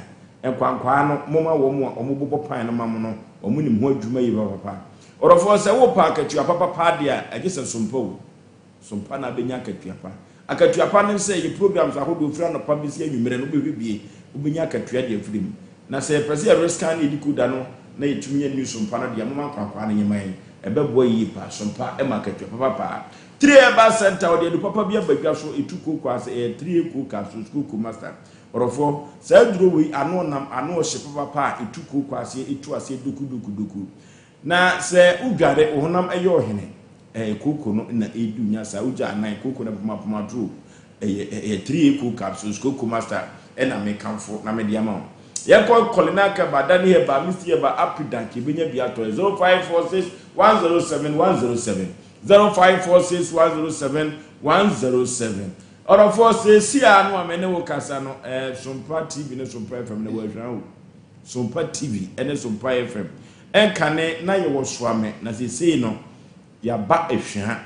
a, nkwankwaa no moma wɔn a wɔbobɔ pan no ma mo no, wɔn nim ho adwuma yie papapa. Ɔdɔfoɔ, sɛ wopɛ akatua papa paa deɛ a, ɛgye sɛ sompa o. Sompa na abɛnya akatua pa. Akatua pa ne sɛ yɛ programs ahodoɔ firi anɔpa bɛsi anwummerɛ no wobɛhwɛ bie, wobɛnya akatua de afiri mu. Na sɛ yɛpɛ sɛ yɛ rescan ne yɛdi koda no na yɛtumi nya news mpa no deɛ a, moma nkwankwaa no nyɛ ma yɛn. Ɛbɛboa yie paa. Sompa ma akatua papa paa. Three Herbal Centre, ɔde adu papa bi aba dwa so, ɛtu kooko ase, ɛyɛ Three Kooko Capsules, Kooko Master. Ɔdɔfoɔ, saa aduro wei, ano ɔnam, ano ɔhye papapa a, ɛtu kooko aseɛ, ɛtu aseɛ doku doku doku. Na sɛ wodware, wo honam yɛ ɔhene, ɛyɛ kooko no na ɛdi wo nya saa, wogya anan, kooko no poma poma duro, ɛyɛ ɛyɛ 3A Cool Capsules, Kooko Master ɛna mekamfo na mede ama wo. Yɛnkɔ Kɔlina Kɛba, Dani Hɛba, Misty Hɛba, Apidank, yɛbɛnya bi atɔ, 0546 107 107. 0546 107 107. Ɔdɔfoɔ, seesei a no a me ne wo kasa no, eh, Sompa TV ne Sompa FM no wɔahwira o. Sompa TV ne Sompa FM. Ɛnkane na yɛwɔ Soame na seesei no yɛaba Ahwea.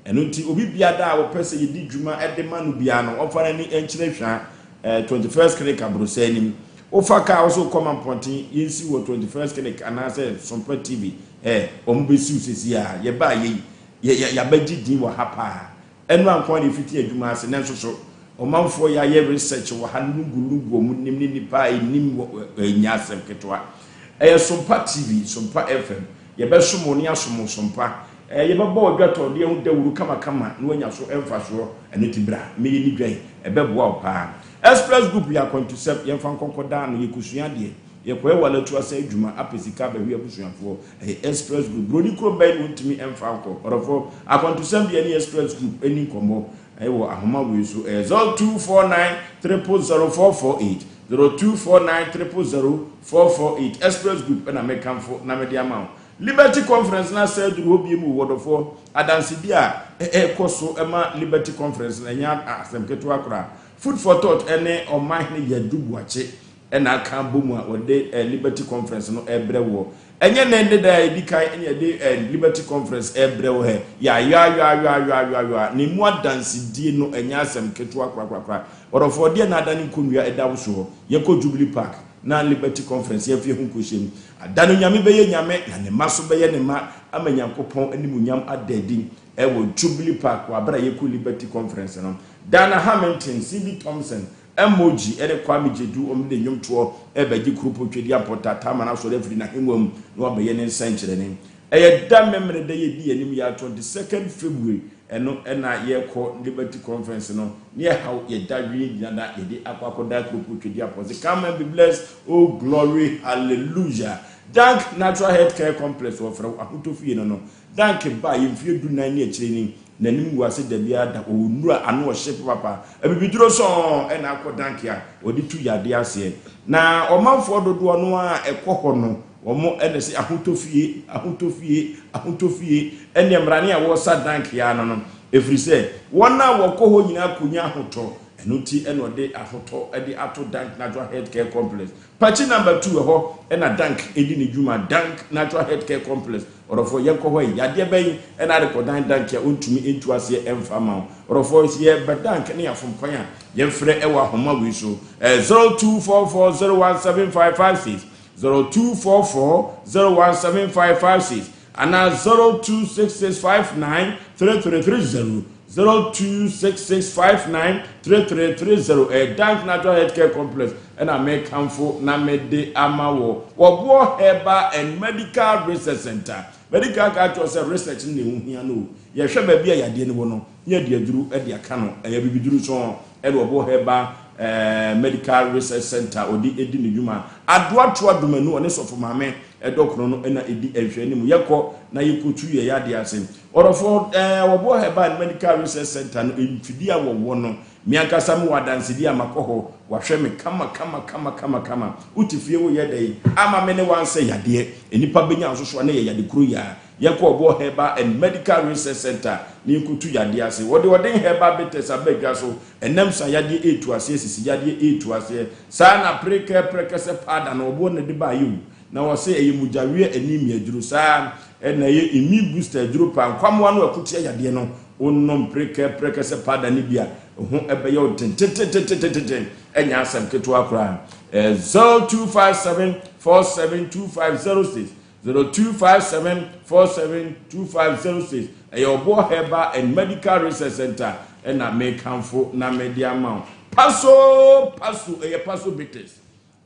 Ɛno nti obi biada a wɔpɛ sɛ yɛdi dwuma de ma no biara no ɔmfa n'ani nkyerɛ Hwea 21st Clinic Abrosɛ anim. Wofa kaa wo sɛ wokɔ Mampɔnten yɛnsi wɔ 21st Clinic anaasɛ Sompa TV ɛ wɔn bɛsiw seesei a yɛbaa yei yɛ yɛ yɛabɛgye din wɔ ha paa. Ɛno anko ara na ɛfiti adwuma ase nanso so ɔmanfoɔ yɛ ayɛ research wɔ ha lungu lungu wɔn nim ne nnipa a ɛnim wɔ ɛnyɛ asɛm ketewa. Ɛyɛ Sompa TV, Sompa FM. Yɛbɛsom wo ne asom wo sompa. Ɛɛ yɛbɛbɔ w'adwatɔdeɛ ho dawuro kamakama na woanya so mfasoɔ. Ɛno nti bra mmɛyɛ ni dwa yi, ɛbɛboa wo paa. Express Group yɛ akwantusɛm, yɛmfa nkɔ nkɔda ano, yɛkɔsua adeɛ, yɛkɔyɛ walatu asan adwuma, apɛ sika abɛhwe abusuafoɔ. Ɛyɛ Express Group. Buroni kurom bɛn na wontumi mfa nkɔ? Ɔdɔfoɔ, akwantusɛm deɛ ɛne Express Group ɛni nkɔmmɔ ɛwɔ ahoma wei so. Ɛyɛ 0249 000 448, 0249 000 448. Express Group ɛna mekamfo na mede ama wo. Liberty Conference no asɛ aduru hɔ biem o, ɔdɔfoɔ. Adansedi a ɛrekɔ so ma Liberty Conference no, ɛnyɛ asɛm ketewa koraa. Food for Thought ne Ɔmanhene Yadu Boakye na aka abom a wɔde Liberty Conference no rebrɛ woɔ. Ɛnyɛ nnɛ ne da a ɛdi kan na yɛde Liberty Conference rebrɛ wo hɛ. Yɛayɔayɔayɔayɔayɔa, na emu adansedie no, ɛnyɛ asɛm ketewa korakorakora. Ɔdɔfoɔ, deɛ na adane nkonnua ɛda wo soɔ? Yɛnkɔ Jubilee Park na Liberty Conference yɛmfa yɛn ho nkɔhyɛ mu. Ada no Nyame bɛyɛ Nyame na Ne mma nso bɛyɛ Ne mma ama Nyankopɔn animuonyam ada adi wɔ Jubilee Park wɔ aberɛ a yɛkɔ Liberty Conference no. Dana Hamilton, Cindy Thompson, Emoji ne Kwame Gyedu wɔn de nnwomtoɔ rebɛgye Kuropɔn Twedeampɔ Tata ama no asɔre afiri n'ahengua mu na wabɛyɛ ne nsɛnkyerɛnne. Ɛyɛ da Memeneda yi a ɛdi yɛn anim yi ara, 22nd February, ɛno na yɛrekɔ Liberty Conference no ne ɛhaw yɛ da wene nyina da yɛde akɔ akɔda Kuropɔn Twedeampɔ se Come and be blessed, oh glory hallelujah. Dank Natural Health Care Complex wɔfrɛ wo ahotɔ fie no no. Dank baa yɛ mfeɛ du-nan ne akyire ni. N'anim ngu ase da biara da. Ɔwɔ nnuru a ano ɔhye papapa. Abibiduro sɔnn na akɔ Danke a wɔde tu yadeɛ aseɛ. Na ɔmanfoɔ dodoɔ no ara a ɛkɔ hɔ no, wɔn na ɛsɛ ahotɔ fie, ahotɔ fie, ahotɔ fie. Ɛnneɛ mmrane a wɔresa Danke ano no, ɛfiri sɛ wɔn a wɔkɔ hɔ nyinaa kɔnya ahotɔ. Ɛno nti na ɔde ahotɔ de ato Dank Natural Health Care Complex. Pakyi number two, ɛhɔ na Dank di ne dwuma, Dank Natural Health Care Complex. Ɔdɔfoɔ, yɛnkɔ hɔ yi, yadeɛ bɛn na arekɔdan Dank a ɔntumi ntu aseɛ mfa mma wo? Ɔdɔfoɔ, sɛ yɛreba Dank ne yɛafom kwan a, yɛmfrɛ wɔ ahoma wei so, 0244017556, 0244017556, anaa 0266593330, 0266593330. Ɛyɛ Dank Natural Healthcare Complex ɛna mekamfo na mede ama wɔ. Wɔboɔ Herbal and Medical Research Center. Medical ka kyerɛ sɛ research no na ɛho hia no o. Yɛhwɛ baabi a yadeɛ no wɔ no, ne yɛde aduru de aka no. Ɛyɛ bibiduru so ɛna wɔboɔ Herbal eh, Medical Research Center ɔde di ne dwuma. Adoatoa Dumanu ɔne Sɔfo Maame ɛdɔ kono no ɛna ɛdi nhwɛ anim. Yɛkɔ na yɛkɔtu yɛ yadeɛ ase. Ɔdɔfoɔ eh, wɔboɔ Herbal and Medical Research Center no mfidie a wɔwɔ no, Me ankasa mewɔ adansedi a makɔ hɔ, wɔahwɛ me kama kama kama kama kama. Wote fie woyɛ dɛn ama me ne wo ansɛ yadeɛ? Nnipa bɛnya nsoso a na ɛyɛ yade koro yi ara. Yɛnkɔ Ɔboɔ Herbal and Medical Research Centre na yɛnkɔtu yadeɛ ase. Wɔde ɔden herbal bitters aba dwa so. Ɛnam sa yadeɛ retu aseɛ, sisi yadeɛ retu aseɛ. Saa na prekɛ prɛkɛsɛ powder no Ɔboɔ na ɛde baeɛ o. Na wɔse ɛyɛ mogyaweɛ anemia aduro. Saa na ɛyɛ immune booster aduro paa. Nkwammoa no a ɛko tia yadeɛ no, wonom prekɛ prɛkɛsɛ powder no bi a, ho bɛyɛ wo tentententententen. Ɛnyɛ asɛm ketewa koraa. Ɛyɛ 0257 472506, 0257 472506. Ɛyɛ Ɔboɔ Herbal and Medical Research Center ɛna mekamfo na mede ama wo. Paso paso, ɛyɛ Paso Bitters.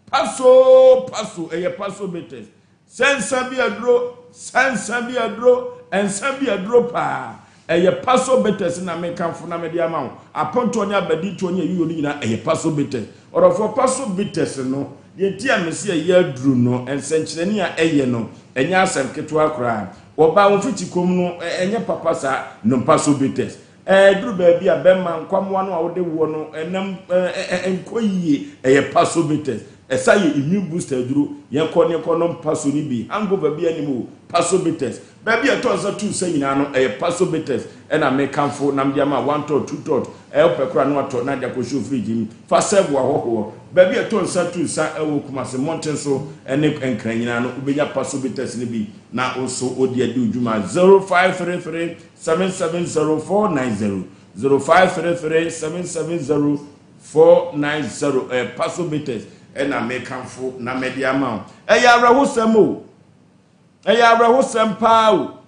Paso paso, ɛyɛ paso bitters. Sɛ nsa bi aduro, sɛ nsa bi aduro, nsa bi aduro paa. Ɛyɛ paso bitters na mekamfo na mede ama wo. Apontoɔ ne abadintoɔ ne ayuo no nyinaa ɛyɛ paso bitters. Ɔdɔfoɔ, paso bitters no, deɛ nti a mese ɛyɛ aduro no, nsɛnkyerɛnne a ɛyɛ no, ɛnyɛ asɛm ketewa koraa. Wɔbaa wo mfikyikɔm no, ɛnyɛ papa saa, nom paso bitters. Ɛduru baabi a bɛma nkwammoa no a wode woɔ no nam nkɔ yie. Ɛyɛ pasobitters. Ɛsa yɛ immune booster aduro. Yɛnkɔ ne yɛnkɔ nom Paso no bi. Hangover biara nnim o. Paso bitters. Baabi a ɛtɔ nsa tu nsa nyinaa no, ɛyɛ Paso bitters ɛna mekamfo na mede ama. One tot, two tot, ɛyɛ wopɛ koraa na watɔ na de akɔhyɛ wo fridge mu. Fa serve w'ahɔhoɔ. Baabi a ɛtɔ nsa tu nsa wɔ Kumasi mmɔnten so ne Nkran nyinaa no, wobɛnya Paso bitters no bi na wo nso wode adi wo dwuma. 0533 770 490 0533 770 490 ɛyɛ Paso Bitters ɛna mekamfo na mede ama wo. Ɛyɛ awerɛhosɛm o. Ɛyɛ awerɛhosɛm paa o.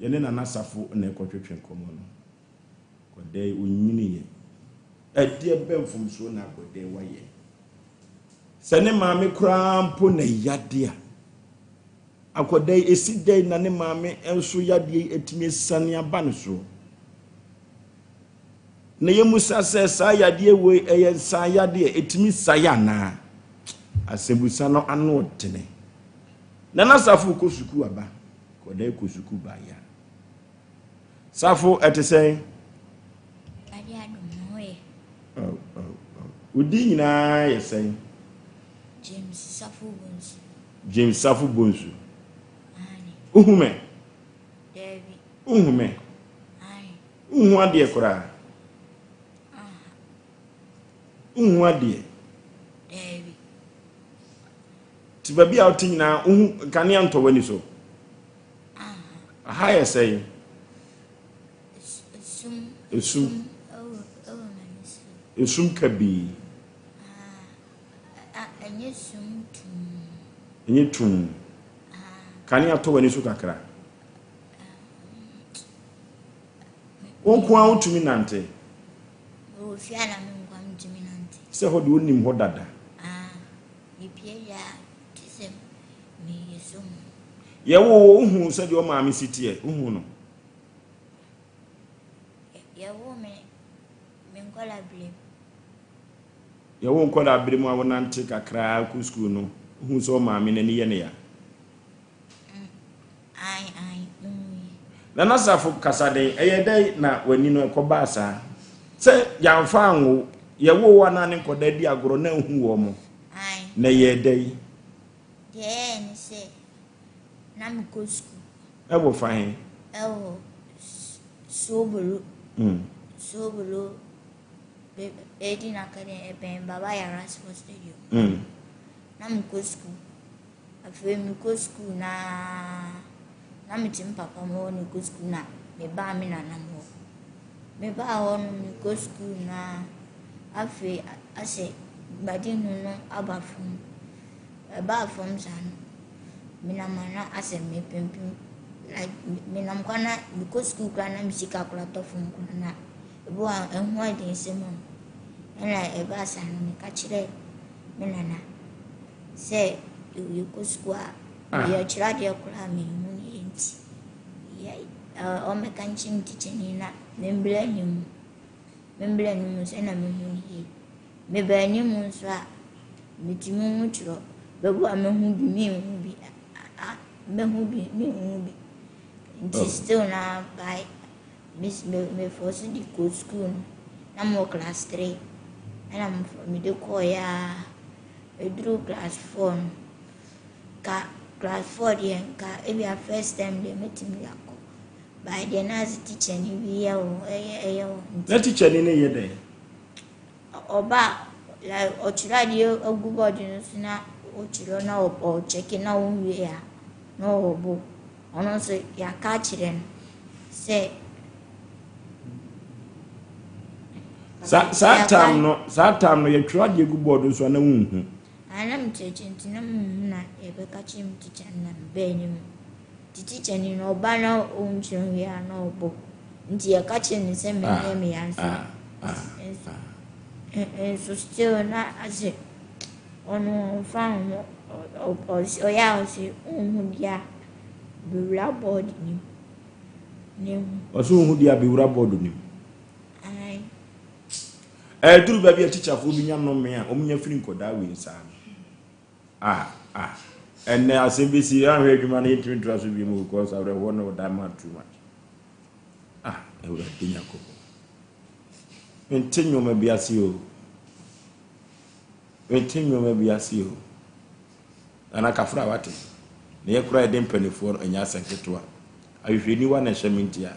Yɛne Nana Safo na ɛkɔtwetwe nkɔmmɔ no. Akwadaa yi ɔnyiniiɛ. Ɛdeɛ bɛn mfomsoɔ na akwadaa yi wayɛ? Sɛ ne maame koraa mpo na yadeɛ a, akwadaa yi ɛsi dɛn na ne maame nso yadeɛ yi atumi asiane aba ne soɔ? Na yɛmmisa sɛ, saa yadeɛ wei ɛyɛ nsaa yadeɛ, ɛtumi sae anaa? Asɛmbusa no ano ɔdene. Nana Safo kɔ sukuu aba, kɔda kɔ sukuu ba ya. Safo ɛte sɛn? Awurade adom me ho yɛ. Oh, oh, oh. Wo din nyinaa yɛ sɛn? James Safo Bonsu. James Safo Bonsu. Wohu me? Daabi. Wohu me? Wonhu adeɛ koraa? Wonhu adeɛ? Daabi. Ti baabi a wote nyinaa wohu nkanea ntɔ w'ani so? Aha yɛ sɛn? Esum. Esum. Esum kabii. Ɛnyɛ sum tumm. Ɛnyɛ tumm. Kanea tɔ w'ani so kakra. Wo nko ara wotumi nante? Mewɔ fie a na me nko ara metumi nante. Sɛ hɔ deɛ wonim hɔ dada? Ah, mepie deɛ a te sɛ meyɛ so mu. Yɛwoo wo, wohuu sɛdeɛ wo maame si teɛ? Wohuu no? Yɛwoo me me nkwadaa berɛ mu. Yɛwoo wo nkwadaa berɛ mu a wonante kakra kɔ sukuu no, wohuu sɛ wo maame n'ani yɛ no ya? Nana Safo kasa den, ɛyɛ dɛn na w'ani no ɛkɔbaa saa? Sɛ yɛamfa anwo wo, yɛwoo wo a na ne nkɔdaa di agorɔ na anhu wɔn mo. Na ɛyɛɛ dɛn? Deɛ ɛyɛɛ ne sɛ, na mekɔ sukuu. Ɛwɔ fa he? Ɛwɔ Soobolo. Soobolo, Edin Academy, ɛbɛn Baba Yara Sports Stadium. Na mekɔ sukuu. Afei mekɔ sukuu no ara, na mete me papa hɔ na mekɔ sukuu na mebaa me nana hɔ. Mebaa hɔ no mekɔ sukuu no ara, afei asɛ m'adehunu no aba fam. Ɛbaa fam saa no, menam a na asɛ mepempem like menam koraa na mekɔ sukuu koraa na me sika koraa tɔ fam koraa na ebi wɔ hɔ a ɛho yɛ den sɛ mahu. Ɛna ɛbaa saa no meka kyerɛɛ me nana. Sɛ yɛkɔ sukuu a, yɛkyerɛ adeɛ koraa a menhu no yie nti, yɛ ɔmmɛka nkyerɛ me tikyani na membrɛ ne mu. Membrɛ ne mu sɛ na mehu no yie. Mebaa ne mu nso a, metumi hu twerɛ. Baabi a mɛhu bi, menhu bi. Mɛhu bi, menhu bi. Nti still na by Me me mefɔɔ so de kɔɔ sukuu no, na mewɔ class three ɛna mede kɔeɛ ara ɛduruu class four no, nka class four deɛ nka ebia first term deɛ mɛtumi de akɔ but deɛ na ase tikyani bi yɛ wɔ ɛyɛ ɛyɛ wɔ nti. Na tikyani no yɛ dɛn? Ɔba a like ɔtwerɛ adeɛ agu board no so na ɔtwerɛ na ɔkyɛke na ɔnwie a na ɔbɔ. Ɔno nso yɛaka akyerɛ no sɛ. Saa saa tam no saa tam no yɛtwerɛ adeɛ gu board no so a na wonhu. Ah, na mekyerɛkyerɛ nti na menhu na yɛbɛka kyerɛ me tikya no na mebɛɛ ne mu. Nti tikya ni no ɔba na ɔnkyerɛ wie a na ɔbɔ. Nti yɛka kyerɛ no sɛ menyɛ me ya nso. Nso nso still na asɛ ɔno ɔmfa ho ɔyɛ a ɔse wonhu deɛ a bewura bɔɔd no mu na ehu. Ɔse wonhu deɛ a bewura bɔɔd no mu. Ae. Ɛduru baabi a tikyafoɔ bi nya nnome a wɔnya firi nkɔdaa wei nsa ano. Ah ah ɛnɛ asɛm bi si anhwɛ adwuma no yɛntumi ntra so bio mu because awerɛhoɔ no ɔda ma too much. Ah Awurade Nyankopɔn. Mente nneɛma bi ase o. Mente nneɛma bi ase o. Nana Kafra wate? Na yɛ koraa yɛde mpanimfoɔ no ɛnyɛ asɛm ketewa. Ahwehwɛniwa na ɛhyɛ me nti a,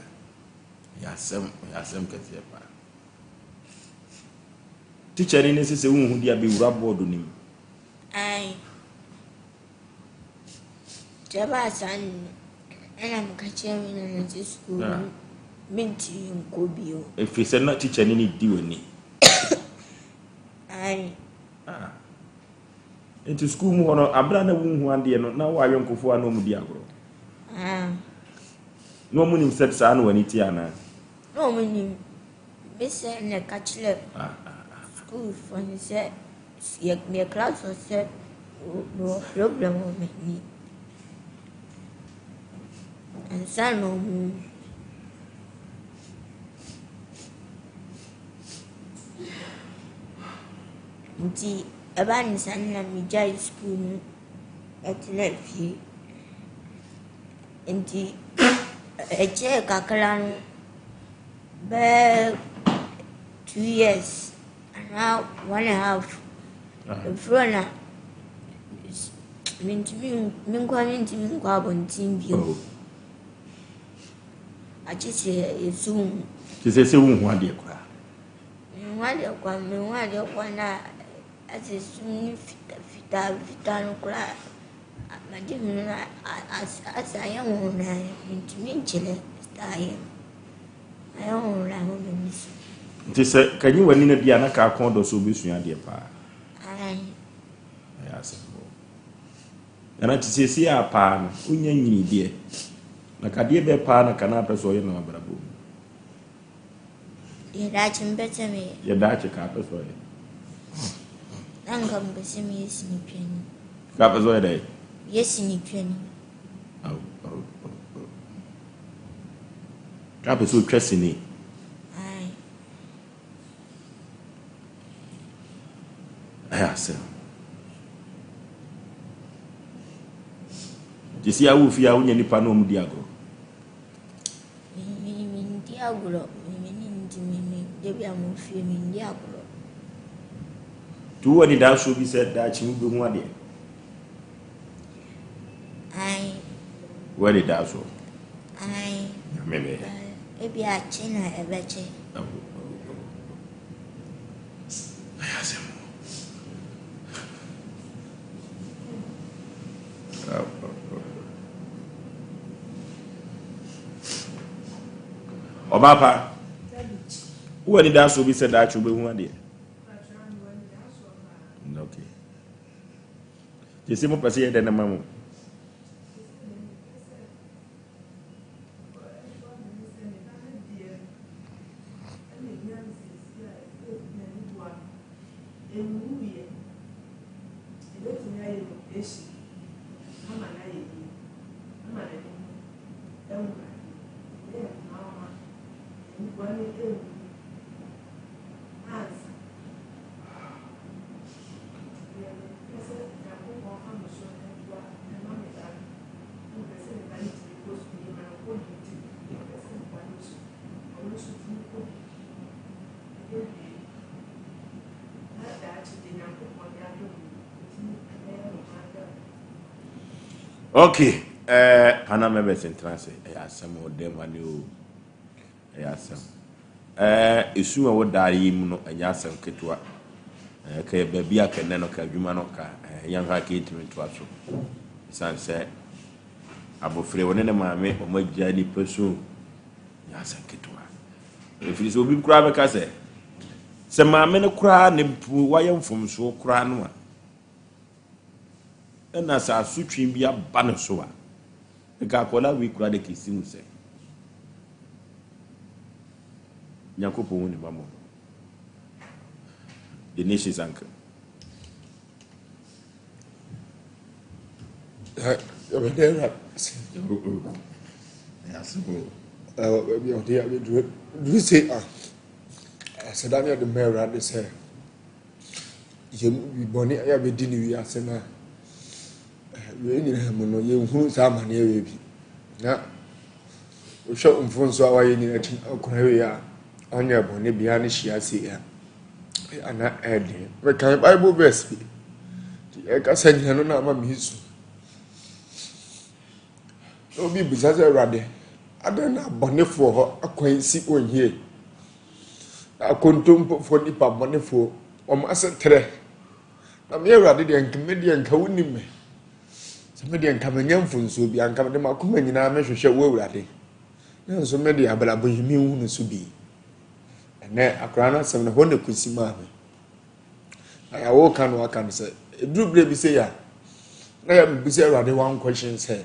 ɛyɛ asɛm, ɛyɛ asɛm kɛseɛ paa. Tikyani no sɛ sɛ wonhu deɛ a bɛwura bɔɔdo no mu. Ae. Nti ɛbaa saa no, ɛna meka kyerɛɛ me nana sɛ sukuu no mentumi nkɔ bio. Ɛfiri sɛ na tikyani no di w'ani. Ae. Ah. Nti sukuu mu hɔ no, abere a na wonhu adeɛ no, na wɔ ayɔnkofoɔ a na wɔn di agorɔ. Ah. Na wɔn nim sɛ saa na w'ani te anaa? Na wɔn nim. Me sɛ na ɛka kyerɛ ah, ah, ah. sukuufoɔ no sɛ yɛ yɛ class hɔ sɛ mewɔ problem wɔ m'ani. Ansa na wɔn Nti ɛbaa no saa no na megyae sukuu no tenaa fie. Nti ɛkyɛɛ kakra no, bɛyɛ 2 years anaa one and half, ɛfiri hɔ na mentumi me nkoa mentumi nkɔ abɔnten bio. Oh. Agye sɛ yɛsum mu. Te sɛ sɛ wonhu adeɛ koraa. Menhu adeɛ koraa, menhu adeɛ koraa na asɛ sum no fitaa fitaa fitaa no koraa magye me no asɛ ayɛ nwonwan mentumi nkyerɛ sɛ ayɛ ayɛ nwonwan wɔ m'ani so. Nti sɛ kanyi w'ani no deɛ a na kaa kɔn dɔ sɛ wobɛsua adeɛ paa. Ae. Ɛyɛ asɛm o. Nana te seesei a paa no wonya nyini deɛ na kadeɛ bɛɛ paa na kana apɛ sɛ ɔyɛ no abrabɔ mu. Deɛ daakye mepɛ sɛ meyɛ. Deɛ daakye ka apɛ sɛ ɔyɛ. Na nka mepɛ sɛ meyɛ sinitwani. Ka apɛ sɛ ɔyɛ dɛ? Yɛ sinitwani. Aw aw aw aw. Ka apɛ sɛ otwa sini. Ae. Ɛyɛ asɛm. Te sɛ awo fie a wonya nipa na wɔn di agorɔ. Mendi agorɔ. M'ani ngye me me da bi a mewɔ fie mendi agorɔ. Nti wowɔ anidasoɔ bi sɛ daakye wobɛhu adeɛ? Ae. Wowɔ anidasoɔ? Ae. Nyame bɛyɛ. Ebi akye na ɛbɛkye. Ɛyɛ asɛm o. Ɔbaa pa, wowɔ anidasoɔ bi sɛ daakye wobɛhu adeɛ? Okay. Te sɛ mopɛ sɛ yɛ dɛn ma mo? Okay, eh, Panama members ntena ase. Ɛyɛ asɛm o, dɛm ha ne o. Ɛyɛ asɛm. Ɛɛ, esu a ɛwɔ daa yi mu no, ɛnyɛ asɛm ketewa. Ɛɛ, ka yɛ baabi a ka nnɛ no, ka adwuma no, ka ɛɛ, yɛnhwɛ a ka yɛntumi ntoa so. Ɛsiane sɛ abɔfra yi, ɔne ne maame, wɔn agya nipa su, nyɛ asɛm ketewa. Ɛfiri sɛ obi koraa bɛka sɛ, sɛ maame no koraa ne mpo wayɛ mfomsoɔ koraa no a, ɛna sɛ asotwe bi aba ne so a, nka akwadaa wei koraa de kɛsi mu sɛ Nyankopɔn hu ne ma mmɔbɔ. The nation's uncle. Yɛbɛda Awurade ase. Ɛwɔ baabi a ɔde abɛduru duru sei a, aseda ne yɛde ma Awurade sɛ yɛn mu bi bɔne a yɛabɛdi ne wiase no a, wei nyinaa mu no yɛnhunu saa amaneɛ wei bi. Na wohwɛ mfomso a wayɛ nyinaa akyi akora wei a ɔnyɛ bɔne biara ne hyia sei a. Ana ɛyɛ den. Mekan Bible verse bi. Nti ɛkasa nyina no na ama mesu. Na obi bisa sɛ Awurade, adɛn na abɔnefoɔ hɔ akwan si wɔn yie? Na akontompofoɔ nipa bɔnefoɔ, wɔn ase trɛ. Na me Awurade deɛ, nka me deɛ nka wonim me. Sɛ me deɛ nka menyɛ mfonsuo bi, anka mede m'akoma nyinaa mehwehwɛ wo Awurade. Nanso me deɛ abrabɔ yi menhunu so bi. Ɛnɛ akwadaa no asɛm no hɔ na ɛkɔsi maa me. Na yɛawo ka no aka no sɛ ɛduru berɛ bi sɛ yɛ a na yɛbisa Awurade one question sɛ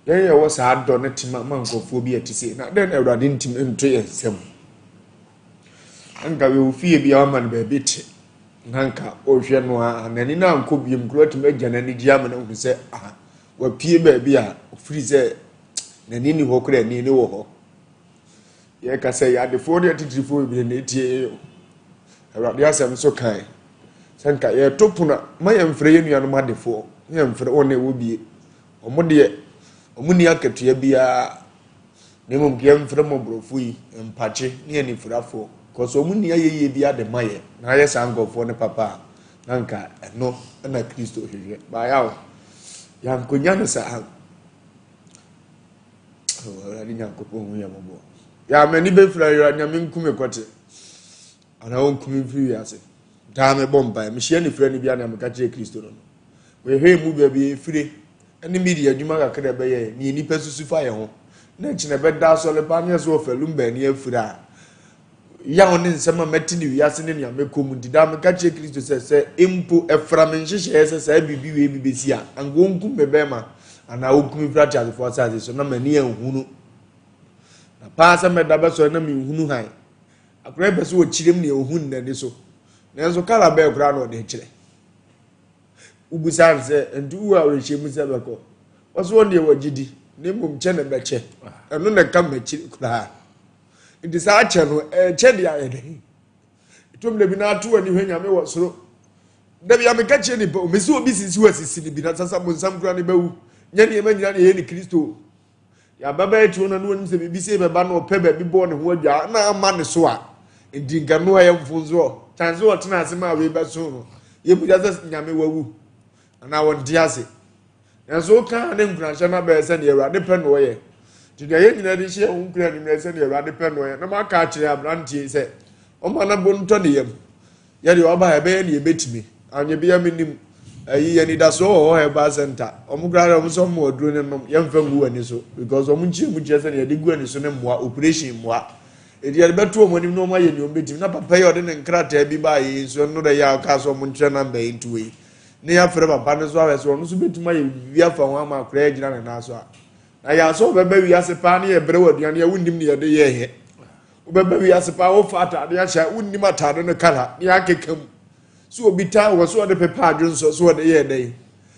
yɛn yɛwɔ saa dɔ ne tema ma nkurɔfoɔ bi a ɛte sei na dɛn na Awurade ntumi nto yɛn nsam. Nka yɛwɔ fie bi a wama no baabi te na nka ɔhwɛ no a n'ani no ankɔ biom kura tumi agya n'ani gye ama no ahu sɛ ah wapue baabi a ɔfiri sɛ n'ani ni hɔ kora ani ne wɔ hɔ. Yɛka sɛ yɛ adefoɔ ne atitirifoɔ bebree na ɛtie yɛn o. Awurade asɛm nso kae sɛ nka yɛto pono a ma yɛmfrɛ yɛn nuanom adefoɔ na yɛmfrɛ wɔn a ɛwɔ bie. Wɔn deɛ wɔn nni akatua biara na mmom ka yɛmfrɛ mmɔborɔfoɔ yi mpakye ne anifirafoɔ kɔsɛ wɔn nni ayɛyie bi ade ma yɛ na ayɛ saa nkurɔfoɔ no papa a na nka ɛno na Kristo hwehwɛ. Baayɛ o yɛankonya no saa. Awurade Nyankopɔn hu yɛn mmɔbɔ. Yɛ m'ani bɛfira yɛra Nyame nku me kɔte. Anaa ɔnku me mfiri wiase. Daa mebɔ mpaeɛ. Mehyia ne fira no bi a na meka kyerɛ Kristo no no. Mehwɛ mu baabi ɛfire ne media adwuma kakra ɛbɛyɛ ne nnipa susu fa yɛn ho. Na kyena ɛbɛda asɔre paa ne ɛsɛ ɔfa lumba ani afira a yaw ne nsɛm a mɛte ne wiase ne nea mɛkɔ mu nti, daa meka kyerɛ Kristo sɛ, sɛ mpo ɛfra me nhyehyɛeɛ sɛ saa biribi wei bi bɛsi a, anka ɔnkum me bɛrima anaa ɔnkum me mfiri ateasefoɔ asase so na m'ani anhunu. Na paa sɛ mɛda bɛsɔre na menhunu hann. Akora yi pɛ sɛ ɔkyerɛ mu nea ɔhu n'ani so. Nanso kala bɛɛ koraa na ɔde kyerɛ. Wobisa no sɛ, nti wowɔ awerɛhyɛmu sɛ bɛkɔ? Ɔsɛ wɔn deɛ wɔgye di, na mmom kyɛ na bɛkyɛ. Ɛno na ɛka m'akyiri koraa. Nti saa kyɛ no, ɛkyɛ de ayɛ dɛn? Ɛtɔ mmerɛ bi na ato w'ani hwɛ Nyame wɔ soro. Da bi a meka kyerɛ nipa, mesi obi sisi wɔ sisi no bi na sasa bonsam kura ne bɛwu. Nyɛ nneɛma nyina na ɛyɛ ne Kristo. Yɛababa akyi hɔ na ne wɔnim sɛ biribi sei bɛba na ɔpɛ baabi bɔɔ ne ho adwa na ama ne so a, nti nka no ayɛ mfonsoɔ. Kyan sɛ ɔtena ase ma wei bɛso no, yɛbusa sɛ Nyame wawu anaa wɔnte ase. Nanso woka ne nkuranhyɛ no abɛyɛ sɛ deɛ Awurade pɛ na ɔyɛ. Nti deɛ yɛn nyinaa de hyɛ ho nkuran anwummerɛ sɛ deɛ Awurade pɛ na ɔyɛ. Na maka akyerɛ aberanteɛ yi sɛ ɔma no bo ntɔ ne yam. Yɛ deɛ ɔba a ɛbɛyɛ deɛ ɛbɛtumi. Anyɛ bia menim. Ɛyi yɛ anidasoɔ wɔ hɔ herbal center. Wɔn koraa deɛ wɔn sɛ wɔn aduro no nom yɛmfa ngu w'ani so because wɔn nkyerɛ mu kyerɛ sɛ deɛ yɛde gu ani so no mmoa operation mmoa. Eti yɛde bɛto wɔn anim na wɔn ayɛ nea wɔn bɛtumi. Na papa yi a ɔde ne nkrataa bi baa yɛ yi nso ɛno dɛ yɛ a ɔkaa sɛ wɔn nkyerɛ namba yi nto wei. na yɛafrɛ papa no nso ahwɛ sɛ ɔno nso bɛtumi ayɛ biribi afa ho ama akwadaa agyina ne nan so a na yɛ asɛ ɔbɛba wiase paa ne yɛbrɛ wɔ aduane a wonnim ne yɛde yɛɛyɛ wobɛba wiase paa wofa atade ahyɛ a wonnim atade no kala ne yɛakeka mu sɛ obi taa wɔ so ɔde pepa adwonsɔ so ɔde yɛɛ dɛn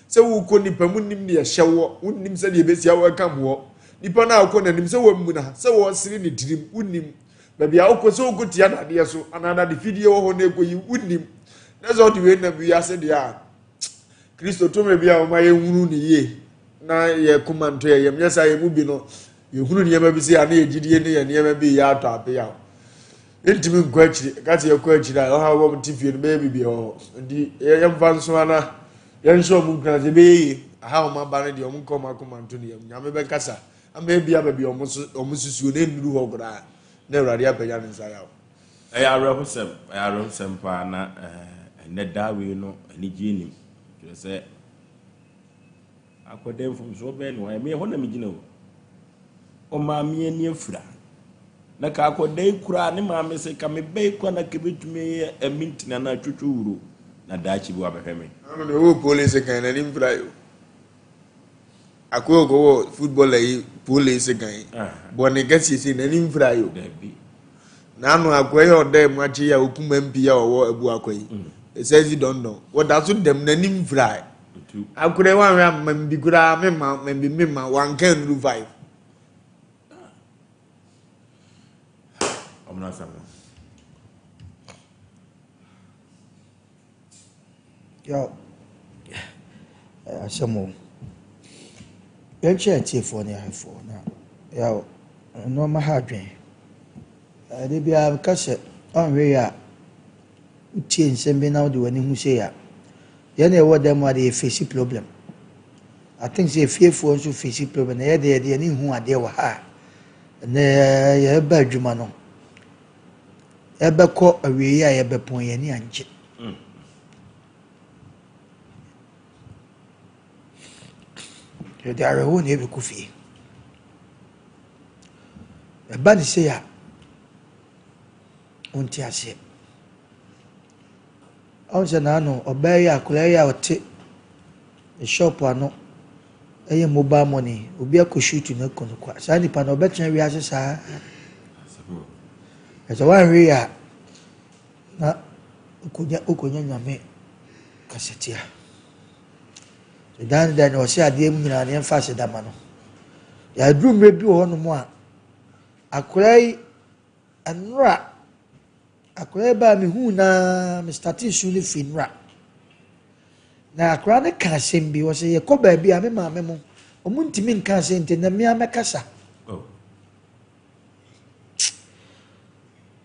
sɛ wokɔ nipa mu nnim ne yɛhyɛ wɔ wonnim sɛdeɛ ɛbɛsi a wɔka mu hɔ nipa no a wokɔ n'anim sɛ wɔamuna sɛ wɔresere ne tirim wonnim Baabi a wokɔ sɛ wokɔtia dadeɛ so anaa dade fidie wɔ hɔ na ɛkɔyi wonnim na sɛ wode wei nam wiase deɛ a kristo tumi bi a wɔma yɛhunu ne yie na yɛ koma nto yɛ yam nyɛ saa yɛ mu bi no yɛhunu nneɛma bi sɛ a na yɛgyidie ne yɛ nneɛma bi yɛ atɔ apeyaw ntumi nkɔ akyiri ka sɛ yɛkɔ akyiri a ɔha wɔn te fie no bɛyɛ biribi wɔ hɔ nti yɛmfa nso ana yɛnhyɛ wɔn nkuran sɛ ɛbɛyɛ yie aha wɔn aba no deɛ wɔn nkɔ wɔn akoma nto ne yam nyame bɛkasa Ama ebia baabi a wɔn susuo no nnuru hɔ koraa na Awurade apagya ne nsa yaw. Ɛyɛ awerɛhosɛm, ɛyɛ awerɛhosɛm paa na ɛnɛ da wei no anigyeɛ nim. Kyerɛ sɛ akɔda mfomsoɔ bɛn na wayɛ. Me ɛhɔ na megyina o. Ɔmaame ani afira. Na ka akɔda yi koraa ne maame sɛ ka me ba yi koraa na ka bɛtumi yɛ ɛmintin anaa twotwo wuro na daakye bi wabɛhwɛ me. Ano na ɛwɔ polisi kan n'ani mfira yi o. Akoa ɔkɔ wɔ footballer yi pole sekan yi bɔ ne kɛseɛ sei n'ani mfira yi o n'ano akoa yi a ɔda mu akyi yi a okum MP a ɔwɔ abu akɔ yi sɛsi dɔndɔn wɔda so dɛm n'ani mfira yi akora yi wanhwɛ ama mbi koraa mema mbi mema wanka nnuru five. Ɔmo n'asɛm no. Yaw, ɛyɛ asɛm o. Yɛnkyerɛ atiefoɔ ne ahwɛfoɔ na yaw, nneɛma ha adwene. Da biara meka sɛ ɔnhwɛ yie a, Wotie nsɛm bi na wode w'ani hu sei a, yɛn a yɛwɔ dan mu ha deɛ yɛ face problem. I think sɛ efiefoɔ nso face problem na yɛ deɛ yɛde yɛn ani hu adeɛ wɔ ha a, ɛnɛ yɛreba adwuma no, yɛbɛkɔ awieeɛ a yɛbɛpɔn yɛn ani angye. Yɛde awerɛhoɔ na yɛbɛkɔ fie. Ɛba ne sei a, wonte aseɛ. Ɔhu sɛ n'ano ɔbaa yi akwadaa yi a ɔte ne shop ano ɛyɛ mobile money obi akɔ shoot no aku no kwa saa nipa no ɔbɛtena wiase saa ɛsɛ wanhwɛ yi a na okonya okonya nyame kasatia dan dan na ɔsɛ adeɛ mu nyinaa ne yɛmfa aseda ma no yɛaduru mmerɛ bi wɔ hɔnom a akwadaa yi Nnora, akwadaa yi baa mehuu no ara, me startee su no firi nnora. Na akwadaa no ka asɛm bi, ɔsɛ yɛkɔ baabi a me maame mo, wɔn ntumi nka asɛm nti na mmea mɛkasa. Oh.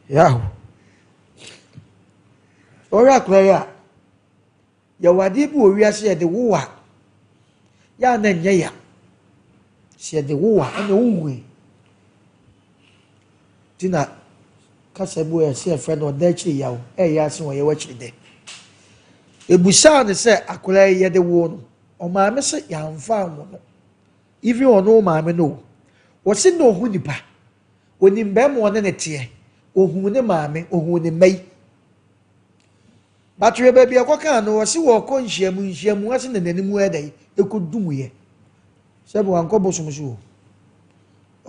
Yaho. Ɔhwɛ akwadaa yi a, Yɛwɔ adeɛ bi wɔ wiase yɛde wo a, yɛ a na ɛnyɛ ya. Sɛ yɛde wo a, ɛna wohui. Nti na kasa bi wɔ yɛsɛ yɛfrɛ no ɔda akyiri yaw, ɛyɛ ase wɔ yɛwɔ akyiri dɛ. Ebusaa no sɛ akwadaa yi yɛde wo no, ɔmaame sɛ yɛamfa anwo no. Even ɔno maame no o. Wɔsi na ɔhu nipa. Onim bɛrima ɔne ne teɛ. Ohun ne maame, ohun ne mma yi. But hwɛ baabi a ɛkɔkaa no, ɔse wɔkɔ nhyiamu, nhyiamu ase na n'anim ayɛ dɛn, ɛkɔdumuiɛ. Sɛbi wankɔ bosom so o,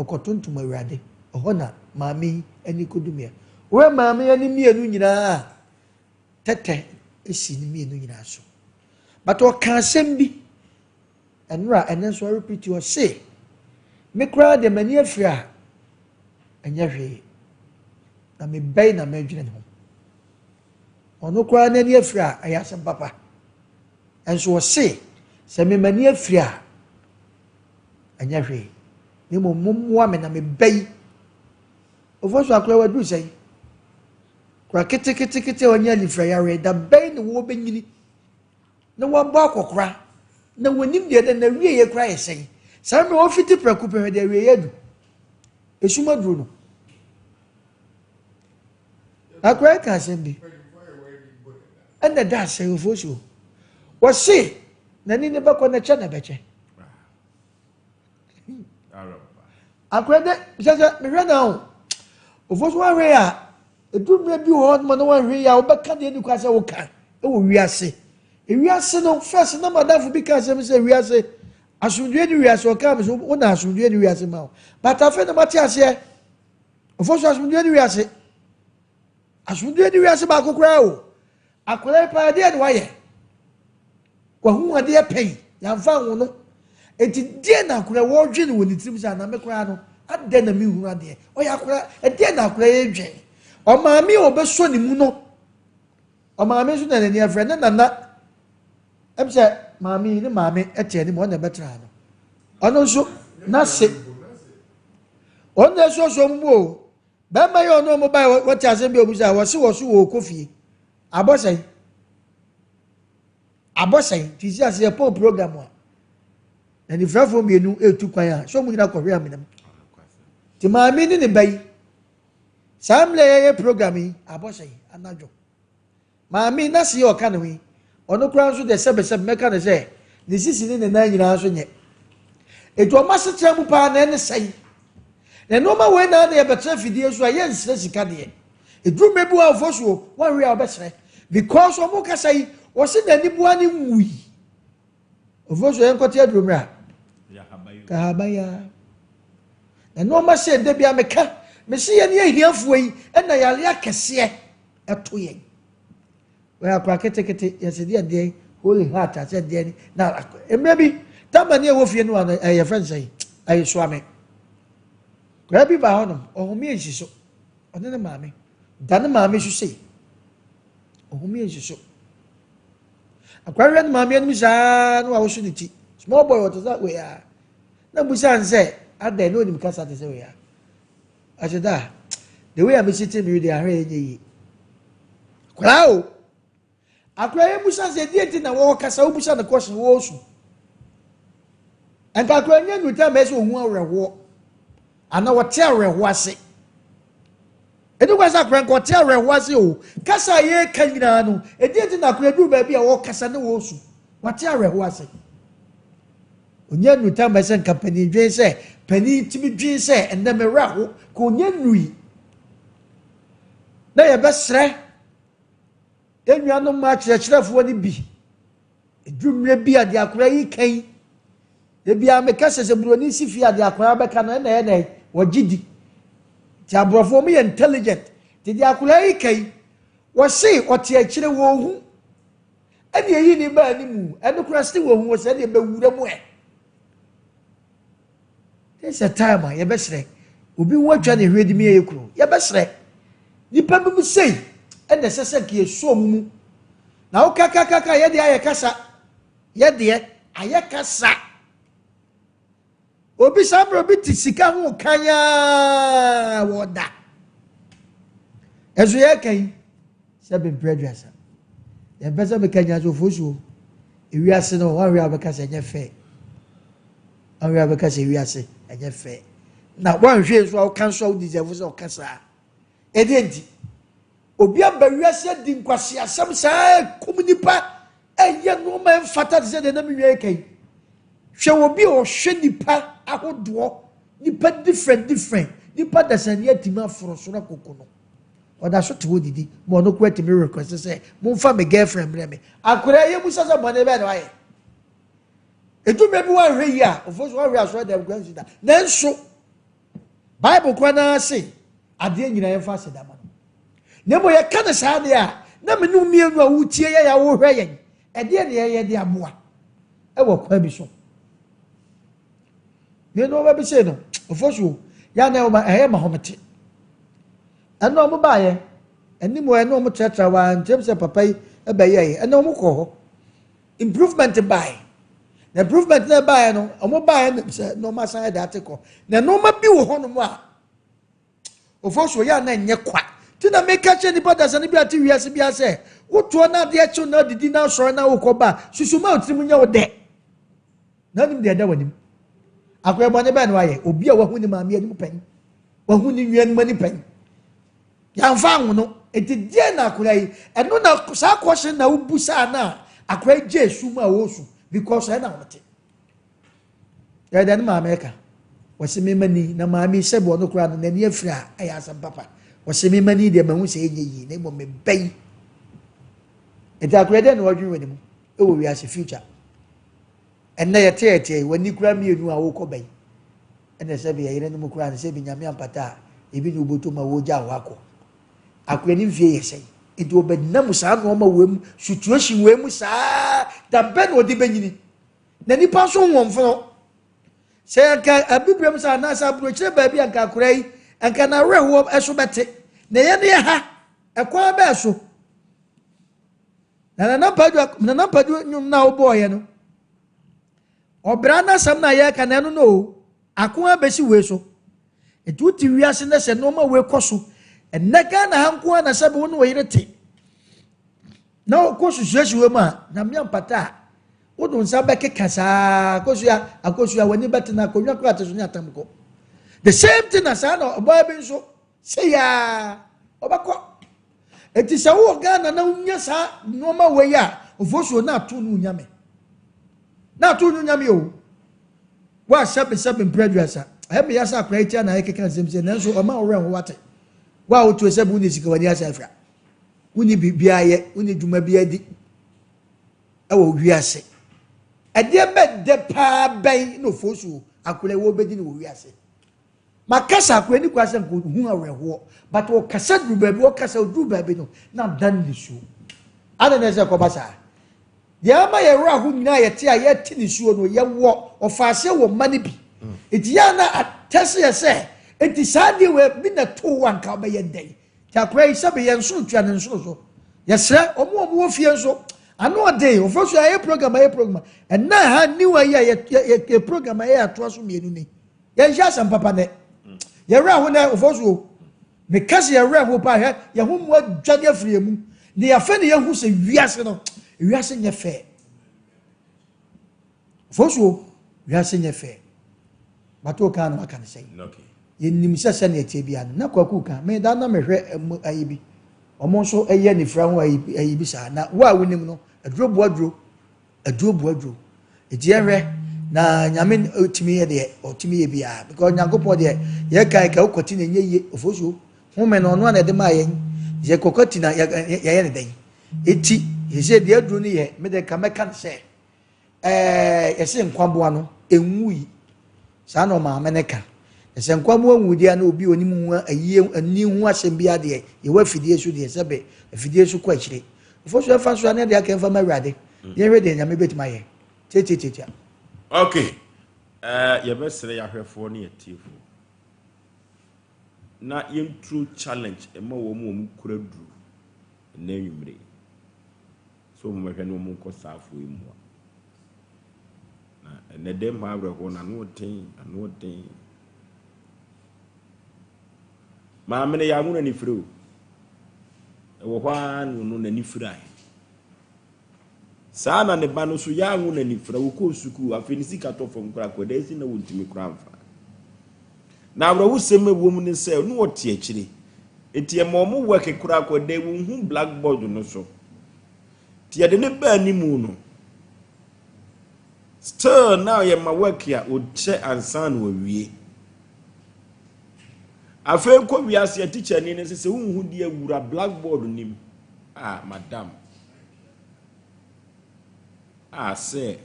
ɔkɔtontom Awurade, ɛhɔ na maame yi ani kɔdumuiɛ. Wohwɛ maame yi ani mmienu nyinaa a, tɛtɛ si ne mmienu nyinaa so. But ɔka asɛm bi, ɛnora ɛnɛ nso ɔrepiti, ɔse, me koraa deɛ m'ani afiri a, ɛnyɛ hwee, na mebɛn na mɛdwene ne ho. Ɔno koraa n'ani afiri a, ɛyɛ asɛm papa. Nso ɔse, sɛ me m'ani afiri a, ɛnyɛ hwee. Na mmom mommoa me na meba yi. Ofosu akora waduru sɛn? Kora keteketekete a ɔnyɛ anifira yareɛ, da bɛn na wɔbɛnyini na wɔabɔ akɔkora na wɔnim deɛ dɛ na wieɛ koraa yɛ sɛn? Saa mmerɛ wɔfiti prɛko pɛ hwɛ deɛ awieɛ adu. Esum aduro no. Akwadaa yi ka asɛm bi. Ɛna ɛda asɛmfoɔ so. Wɔse n'ani ne bɛkɔ n'kyɛ na bɛkyɛ. Akwadaa de sɛ sɛ mehwɛ na o. Ofoɔ so wahwɛ a edu mmerɛ bi wɔ hɔ nom na wahwɛ yi a wobɛka deɛ ni kwa sɛ woka ɛwɔ wiase. Ewiase no first na madamfo bi ka asɛm sɛ wiase asomdwoe ne wiase ɔka me so wo na asomdwoe ne wiase ma wo. But afei na mate aseɛ. Ɔfɔ so asomdwoe ne wiase. Asomdwoe ne wiase baako koraa o. Akwadaa yi paa deɛ na wayɛ. Wahu adeɛ pɛn, yɛamfa anwo no. Enti deɛ na akwadaa wɔredwene wɔ ne tirim sɛ aname koraa no, adɛn na menhunu adeɛ. Ɔyɛ akwadaa, ɛdeɛ na akwadaa yi redwen. Ɔmaame a ɔbɛsɔ ne mu no, ɔmaame nso na n'ani afira ne nana. Ɛm sɛ maame yi ne maame te anim, ɔno na ɛbɛtena no. Ɔno nso n'ase. Wɔn na ɛsoasoa mu o. Bɛrima yi ɔno ɔmo bae wɔte asɛm bi a ɔmo sɛ wɔse wɔ so wɔ kɔ fie. Abɔ sɛn? Abɔ sɛn? Ti si ase yɛpɔn program a. Na nifrafoɔ mmienu etu kwan a sɛ ɔmo nyina kɔhwe amena mu. Ti maame ne ne ba yi saa mmerɛ yɛyɛ program yi abɔ sɛn anadwo. Maame yi n'ase yɛ ɔka ne ho yi, ɔno koraa nso deɛ sɛbesɛbe mɛka no sɛ ne sisi ne ne nan nyinaa nso nyɛ. Eti wɔn asetena mu paa na ɛne sɛn. Na nneɛma wei na na yɛbɛtena fidie so a yɛnsrɛ sika deɛ. Eduru mmerɛ bi wɔ awofo so wɔnwe a wɔbɛsrɛ because wɔn kasa yi wɔsi n'ani bua ne nwui. Ofo so yɛnkɔte aduro mmerɛ a. Kahaban ya. Na nneɛma sɛ ɛda bi a meka mesi yɛn ne ahiafoɔ yi ɛna yare akɛseɛ. ɛto yɛn. Wɔyɛ akora ketekete, yɛsɛ deɛ deɛ holy heart asɛ deɛ ni na mmerɛ bi tama ni ɛwɔ fie no ano ɛyɛ fɛn sɛn ɛyɛ soame. Kora bi ba hɔnom ɔhome nsi so ɔne ne maame da ne maame so sei ɔhome nsi so. Akora hwɛ ne maame anim saa na wawoso ne ti small boy ɔte sɛ wei a na busa nsɛ adɛn na onim kasa te sɛ wei a. Ɔse da, the way a mesi te me deɛ ahwɛ ɛnyɛ yie. Koraa o. Akora yɛ busa sɛ deɛ nti na wɔrekasa wobusa no question wɔresu. Nka akora nyɛ nnuta mɛ sɛ ohun awerɛhoɔ ana wɔte awerɛhoɔ ase. Ɛdi kwa sɛ akora nka ɔte awerɛhoɔ ase o. Kasa a yɛreka nyinaa no ɛdeɛ nti na akora duru baabi a wɔrekasa ne wɔresu. Wɔte awerɛhoɔ ase. Ɔnya nnuta mɛ sɛ nka panin dwen sɛ panin tumi dwen sɛ ɛnɛ me werɛ ho ka ɔnya nnui. Na yɛbɛsrɛ Yɛn nuanom mmaa akyerɛkyerɛfoɔ no bi, ɛduru mmerɛ bi a deɛ akwadaa yi ka yi, da biara meka sɛ sɛ buroni si fie a deɛ akwadaa bɛka no ɛna ɛyɛ dɛ wɔgye di. Nti aborɔfo wɔn yɛ intelligent. Nti deɛ akwadaa yi ka yi, wɔse ɔte akyire wɔn hu. Ɛna eyi ne baa ne mu, ɛno koraa still wɔn hu wɔ sɛ ɛna ɛbɛwura mu ɛ. This is a time a yɛbɛsrɛ obi ho atwa ne hwɛ de mi yɛ kuro yɛbɛsrɛ nipa bi mu sei ɛna ɛsɛ sɛ nka yɛsɔ mu mu na wo kakakaka yɛdeɛ ayɛ kasa yɛdeɛ ayɛ kasa obi saa mmerɛ obi te sika ho kan aa wɔda ɛso yɛka yi Sɛ me mprɛ aduasa. Deɛ mpɛ sɛ meka nyinaa sɛ ofosuo ewiase no wanhwɛ a wobɛka sɛ ɛnyɛ fɛ. Wanhwɛ a wobɛka sɛ ewiase ɛnyɛ fɛ. Na wanhwɛ nso a woka nso a wo deserve sɛ ɔka saa. Ɛdeɛ nti obi aba wiase adi nkwaseasɛm saa kum nipa ɛyɛ nneɛma ɛmfata te sɛ deɛ na me nua yɛ ka yi. Hwɛ obi a ɔhwɛ nipa ahodoɔ nipa different different nipa dasani atumi aforo soro akoko no. Ɔda so te hɔ didi ma ɔno koraa tumi request sɛ momfa me girlfriend mbrɛ me. Akwadaa yi ebusa sɛ bɔne bɛn na wayɛ. Edu mmerɛ bi wanhwɛ yie a, ofo so wanhwɛ asɔre dɛm koraa nsi da. Nanso Bible koraa naa se adeɛ nyinaa yɛmfa aseda ma no. Na mmom yɛka no saa deɛ a, na me ne wo mmienu a wotie yɛn a wohwɛ yɛn, ɛdeɛ na yɛyɛ de aboa ɛwɔ kwan bi so. Mmienu ɔba bi sei no, ofo so yɛ a na ɛyɛ ma homete. Ɛna ɔmo baayɛ, anim hɔ ɛna ɔmo tratra hɔ ara nkyɛm sɛ papa yi ɛbɛyɛɛ, ɛna ɔmo kɔɔ hɔ. Improvement bae. Na improvement na ɛbaeɛ no, ɔmo baeɛ no sɛ nneɛma asan ɛde ate kɔ. Na nneɛma bi wɔ hɔnom a, ofo so yɛ a na ɛnyɛ kwa. Ti na meka kyerɛ nipa dasani bi a te wiase bi asɛ, wotoɔ na adeɛ kyew na adidi na asɔre na wokɔ ba, susu ma otirim nyɛ wo dɛ. Na nim deɛ ɛda w'anim. Akɔyɛ bɔne bɛn na wayɛ? Obi a wahu ne maame anim pɛn, wahu ne nuanom anim pɛn. Yɛamfa anwo no. Enti deɛ na akwadaa yi, ɛno na saa kɔhyɛ na wobu saa na akwadaa yi gye esu mu a wɔresu because ɛna wɔte. Yɛ deɛ ne maame ka. Wɔsi me ma ni na maame sɛ bɔ no koraa no n'ani afiri a ɛyɛ asɛm papa. Wɔsi me ma ni deɛ mahu sɛ ɛnyɛ yie na mmom me bɛyi. Enti akwadaa deɛ na wɔdwen wɔ ne mu ɛwɔ wiase future. Ɛnnɛ yɛte yɛte yi, w'ani koraa mmienu a wokɔ bɛn ɛna sɛ bi yɛyere no mu koraa no sɛ bi nyame ampata a ebi ne wobɔtɔ mu a wogya hɔ akɔ. Akoa ne mfie yɛ sɛn? Nti ɔbɛdina mu saa nnoɔma wei mu, situation wei mu saa, da bɛn na ɔde bɛnyini? Na nipa nso ho mfono. Sɛ anka abibirem sɛ anaasɛ aburokyire baabi anka akora yi, anka n'awerɛhoɔ ɛso bɛte. Na yɛn yɛ ha, ɛkwan bɛɛ so. Na Nana Mpadu Nana Mpadu nnwom no a wobɔɔyɛ no, ɔbra no asɛm no a yɛreka no ɛno no o, ako abɛsi wei so. Nti wote wiase na sɛ nneɛma wei kɔ so, ɛnnɛ Ghana ha nko ara na sɛ wo ne wo yere te na wokɔ susuasi wei mu a, Nyame ampata a, wode wo nsa bɛkeka saa akosua akosua w'ani bɛte na akonnwa koraa te so ne atam kɔ. The same thing na saa na ɔbaa bi nso Sei aa ɔbɛkɔ. Eti sɛ wowɔ Ghana na wonya saa nneɛma wei a, ofosuo na ato no nyame. Na ato no nyame o. Wa sɛbe sɛbe mpere aduasa. Ɛyɛ me ya sɛ akora yi tia na ayɛ keka nsɛm sɛ nanso ɔma wo werɛ ho wate. Wa a wotuo sɛbe wonni sika w'ani asa afira. Wonni biribiara yɛ, wonni dwuma biara di ɛwɔ wiase. Ɛdeɛ bɛ dɛ paa bɛn na ofosuo akora yi wɔbɛdi no wɔ wiase. Makasa akora ni kwa sɛ nka ohu awerɛhoɔ but ɔkasa duru baabi ɔkasa oduru baabi no na adan nisuo. Adɛn na ɛsɛ kɔba saa? Deɛ ama yɛ werɛ aho nyinaa yɛte a yɛte nisuo no yɛwɔ ɔfaaseɛ wɔ mma no bi. Nti yɛ na atɛse yɛ sɛ nti saa deɛ wɔ bi na to wo anka wobɛyɛ dɛn? Nti akora yi sɛbe yɛn nsono tua ne nsono so. Yɛsrɛ ɔmo ɔmo wɔ fie nso ano ɔden ɔfɔ so yɛ program ayɛ program ɛnna ha new ayi a yɛ yɛ program ayɛ atoa so mmienu ni. Yɛnhyɛ asɛm papa nɛ. Yɛwerɛ ho nɛ ofo so o. Meka sɛ yɛwerɛ ho paa hwɛ yɛn ho mu adwane afiri yɛn mu. Na yɛafɛ ne yɛahu sɛ wiase no, wiase nyɛ fɛ. Fosuo, wiase nyɛ fɛ. Bato kan no aka ne sɛn. Yɛnim sɛ sɛnea ɛteɛ biara no, na Kwaku ka, me da na mehwɛ ɛmo ayi bi. Wɔn nso yɛ nifira ho ayi ayi bi saa. Na wo a wonim no, aduro boa duro. Aduro boa duro. Eti yɛnhwɛ na Nyame tumi yɛ deɛ ɔtumi yɛ biara. Because Nyankopɔn deɛ yɛka yɛka wokɔti na ɛnyɛ yie. Ofosuo, home no ɔno a na ɛde maa yɛn. Yɛ kɔkɔti na yɛyɛ ne dɛn. Eti yɛsɛ deɛ aduro no yɛ, me deɛ nka mɛka no sɛ Ɛɛ, yɛse nkwaboa no, ɛnwui. Saa na ɔmaame no ka. Na sɛ nkwaboa nwu deɛ a na obi a ɔnim ho ayie, ani ho asɛm biara deɛ, yɛwɔ afidie so deɛ, sɛbe afidie so kɔ akyire. Ɔfo so ɛfa so a na ɛde aka ɛmfa ma Awurade. Na yɛhwɛ deɛ Nyame bɛtumi ayɛ. Tiatiatiatia. Ok, eh, yɛbɛsrɛ yɛahwɛfoɔ ne yɛtiefoɔ na yɛnturo challenge ɛma wɔn a wɔn kura duro ɛnɛ anwummere yi. Sɛ wɔn bɛhwɛ ne wɔn nkɔ saafoɔ yi mmoa. Na ɛnɛ dɛm hɔ awerɛhoɔ no ano ɔden, ano ɔden. Maame no yɛ anwo n'ani firi o. Ɛwɔ hɔ ara na ɔno n'ani firae. Saa na ne ba no nso yɛ anwo n'ani fira. Wɔkɔɔ sukuu, afei ne sika tɔ fam koraa akwadaa si na wɔntumi koraa mfa. Na awerɛhosɛm a ɛwɔ mu ne sɛ ne wɔte akyire. Enti ɛma wɔn work koraa akwadaa wɔnhu blackboard no so. Nti yɛde ne baa anim no, still na yɛma work a ɔkyɛ ansa na wawie. Afei kɔ wiase a tikyani no sɛ sɛ wonhu deɛ wura blackboard nim a madam a sɛ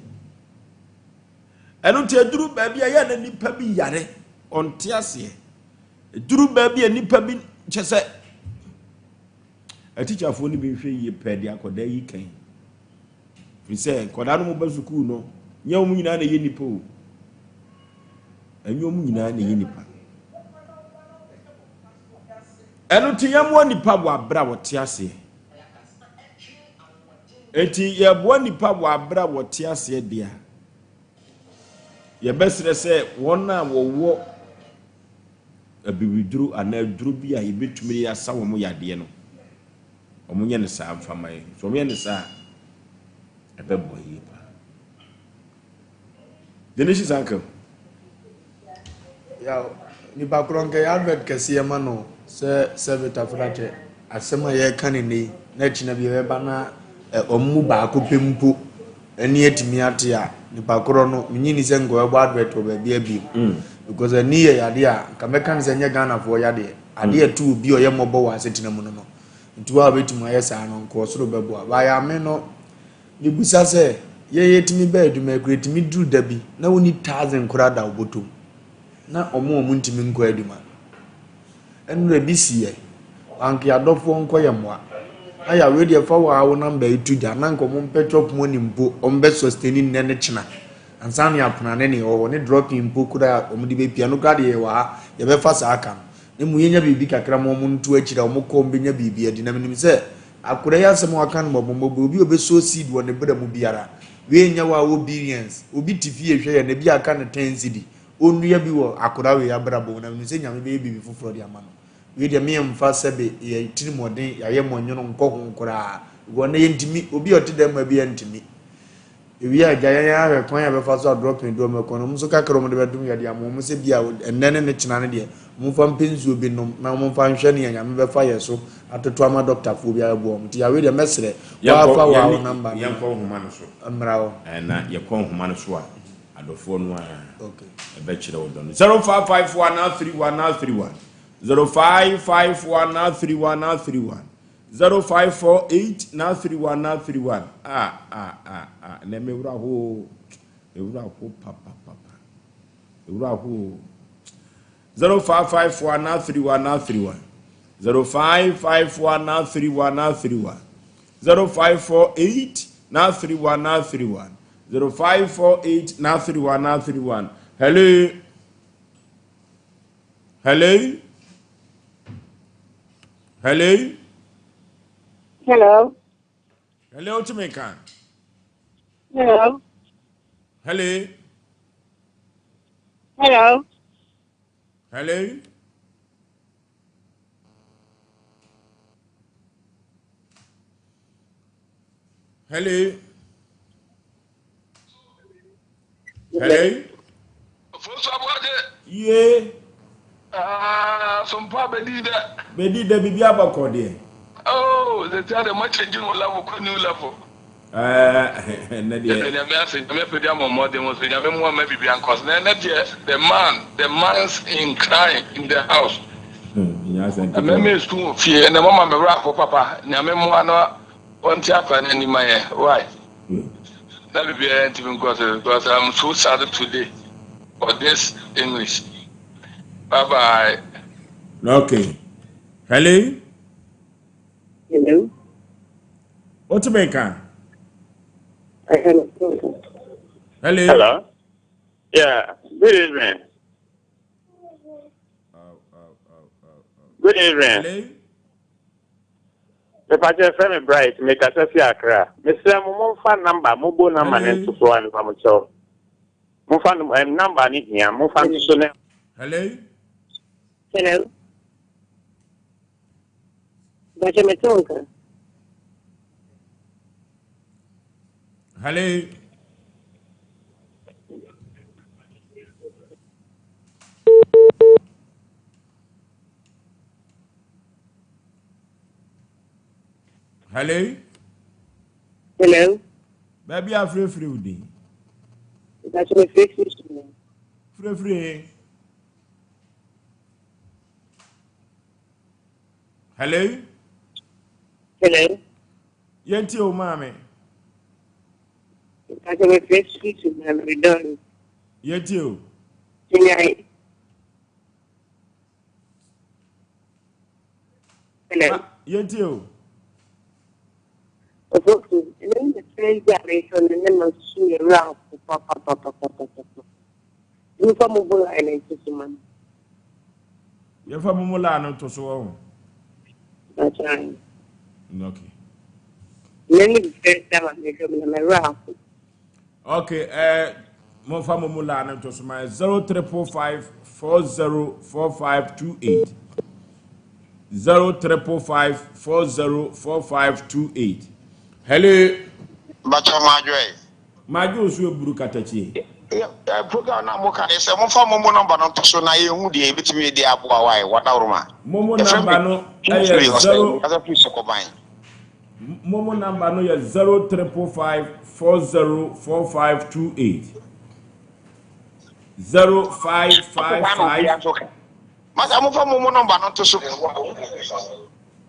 ɛno nti aduru baabi a yɛ na nipa bi yare ɔnte aseɛ aduru baabi a nipa bi kyɛ sɛ Atikyafoɔ no bi nhwɛ yie pɛ de akwadaa yi kan. Firi sɛ nkwadaa no wɔba sukuu no, nyɛ wɔn nyinaa na ɛyɛ nipa o. Ɛnyɛ wɔn nyinaa na ɛyɛ nipa. Ɛno nti yɛmmoa nipa wɔ abere a wɔte aseɛ. Enti yɛboa nipa wɔ abere a wɔte aseɛ deɛ a, yɛbɛsrɛ sɛ wɔn a wɔwɔ abibiduro anaa aduro bi a yɛbɛtumi de asa wɔn yadeɛ no, wɔnyɛ no saa mfa ma yɛn. Sɛ wɔyɛ no saa a, ɛbɛboa yie paa. Genesis uncle. Yaw, nipa korɔ nka yɛ advert kɛseɛ ma no sɛ sɛbe tafrakyɛ asɛm a yɛreka ne nnɛ yi na akyina bi ɛbɛba na wɔn mu baako pɛ mpo ani atumi ate a, nipa korɔ no menye ni sɛ nka ɔbɛbɔ advert wɔ baabi abiem mm. because ani yɛ yadeɛ a nka mɛka no sɛ nyɛ Ghanafoɔ yadeɛ adeɛ mm. ɛto obi a ɔyɛ mmɔbɔ wɔ asetena mu no no nti wo a wobɛtumi ayɛ saa no nka ɔsoro bɛboa baayɛ ame no mebusa sɛ yɛyɛ tumi bɛɛ adwuma akura tumi duru da bi na wonni thousand koraa da wobɔtɔm na ɔmo ɔmo ntumi nkɔ adwuma Ɛnora bi si yɛ. Anka yadɔfoɔ nkɔ yɛ mmoa. Aya wei deɛ fa waa wo number yi to dwa na nka ɔmo mpɛ chop money mpo ɔmo bɛ sustain nnɛ ne kyena ansa na yɛapena ne nea ɛwɔ hɔ ne dropping mpo koraa a ɔmo de bɛpia no koraa deɛ yɛwɔ ha yɛbɛfa saa ka no na mmom yɛnya biribi kakra ma ɔmo nto akyire a ɔmo kɔ ɔmo bɛnya biribi adi na menim sɛ akora yi asɛm a waka no mmɔbɔmmɔbɔ obi a ɔbɛsow seed wɔ ne bra mu biara wei nyɛ wɔ a wɔ billions obi te fie hwɛ yɛn na ebi aka no 10 cedi Ɔnnua bi wɔ akwadaa wei abrabɔ mu na menim sɛ Nyame bɛyɛ biribi foforɔ de ama no. Wei deɛ me mfa sɛbe yɛ tirimɔden yɛayɛ mɔnwono nkɔ ho koraa because nnɛ yɛntumi, obi a ɔte dɛm ma bi ntumi. Ewie a gya yɛn ahwɛ kwan a bɛfa so a dropping do ɔmo ɛkɔ no, ɔmo nso kakra ɔmo de bɛdom yɛde ama ɔmo sɛ bi a ɛnnɛ ne ne kyena no deɛ ɔmo mfa mpɛ nsuo bi nom na ɔmo mfa nhwɛ nea Nyame bɛfa yɛ so atoto ama dɔktafoɔ bi abɛboa ɔmo. Nti yawei deɛ mɛsrɛ Yɛnkɔ waafa waa wo yɛne number no yɛnkɔ nhoma no so. mmra hɔ. Ɛɛ na yɛkɔ nhoma no so a Adɔfoɔ no ara ɛbɛkyerɛ wo dɔ no. 0551 31 31 0551 31 31 0548 31 31 ah ah ah ah na me wura ho me wura ho papa papa me wura ho 0551 31 31 0551 31 31 0548 31 31 0548 931 931 Hello? Hello? Hello? Hello. Hello, wotumi nka? Hello. Hello? Hello. Hello? Hello. Hello. Ofosu Aboagye. Yie. Ah, sompa bedi dɛ. Bedi dɛ bibi abɔkɔ deɛ. Oh, sɛ tia de mo change no level kɔ new level. Ɛɛ, ɛnɛ deɛ. Yɛda Nyame ase, Nyame apagya mo mmɔden mo so, Nyame mmoa mma biribi ankɔ so. Na ɛnɛ deɛ, the man, the man's in crying in the house. Ɛmɛ esu wɔ fie, ɛnɛ mama me werɛ aho papa, Nyame mmoa na ɔnte akora no anim ma yɛn, why? Na biribiara ntumi nkɔ so because I'm so sad today for this English. Bye bye. Okay. Hello. Hello. Wote me nka? Hello. Hello. Yeah. Good evening. Good evening. Hello. Mepakyɛ frɛ me Bright, mekasa fi Accra. Mesrɛ mo momfa number, mobo number ne nto so a nipa mo kyɛw. Momfa no number ne hia, momfa nto so ne. Hello. Hello. Mepakyɛ mete wo nka. Hello. Hello. Hello. Baabi a frɛfrɛ wo din. Mepakyɛ mefrɛfrɛ su. Frɛfrɛ. Hello. Hello. Yɛntie wo maame. Mepakyɛ mefrɛfrɛ su na meredɔn. Yɛntie o. Hello. Hello. Yɛntie o. Ɔsɔfo, ɛnɛ ne fɛn bi a mehwɛ no ne ma su yɛ werɛ aho papapapapapa. Momfa mo bo line no nto so ma me. Yɛmfa mo mo line no nto so wɔ ho. That's Okay. Ɛnɛ ne first time a mehwɛ mu na me werɛ aho. Okay, eh, momfa mo mo line no nto so ma 0345 404528. 0345 404528. Hello. Bacha Madwe. Madwe osu eburu katakyie. Program na mo ka ne sɛ momfa momo nɔmba no nto so na yɛhu deɛ yɛbɛtumi de aboa wae wadaworoma. Momo nɔmba no ɛyɛ zero. Kasa firi Sɔkɔban. Momo nɔmba no yɛ 0355 404528. 0555. Masa momfa momo nɔmba no nto so.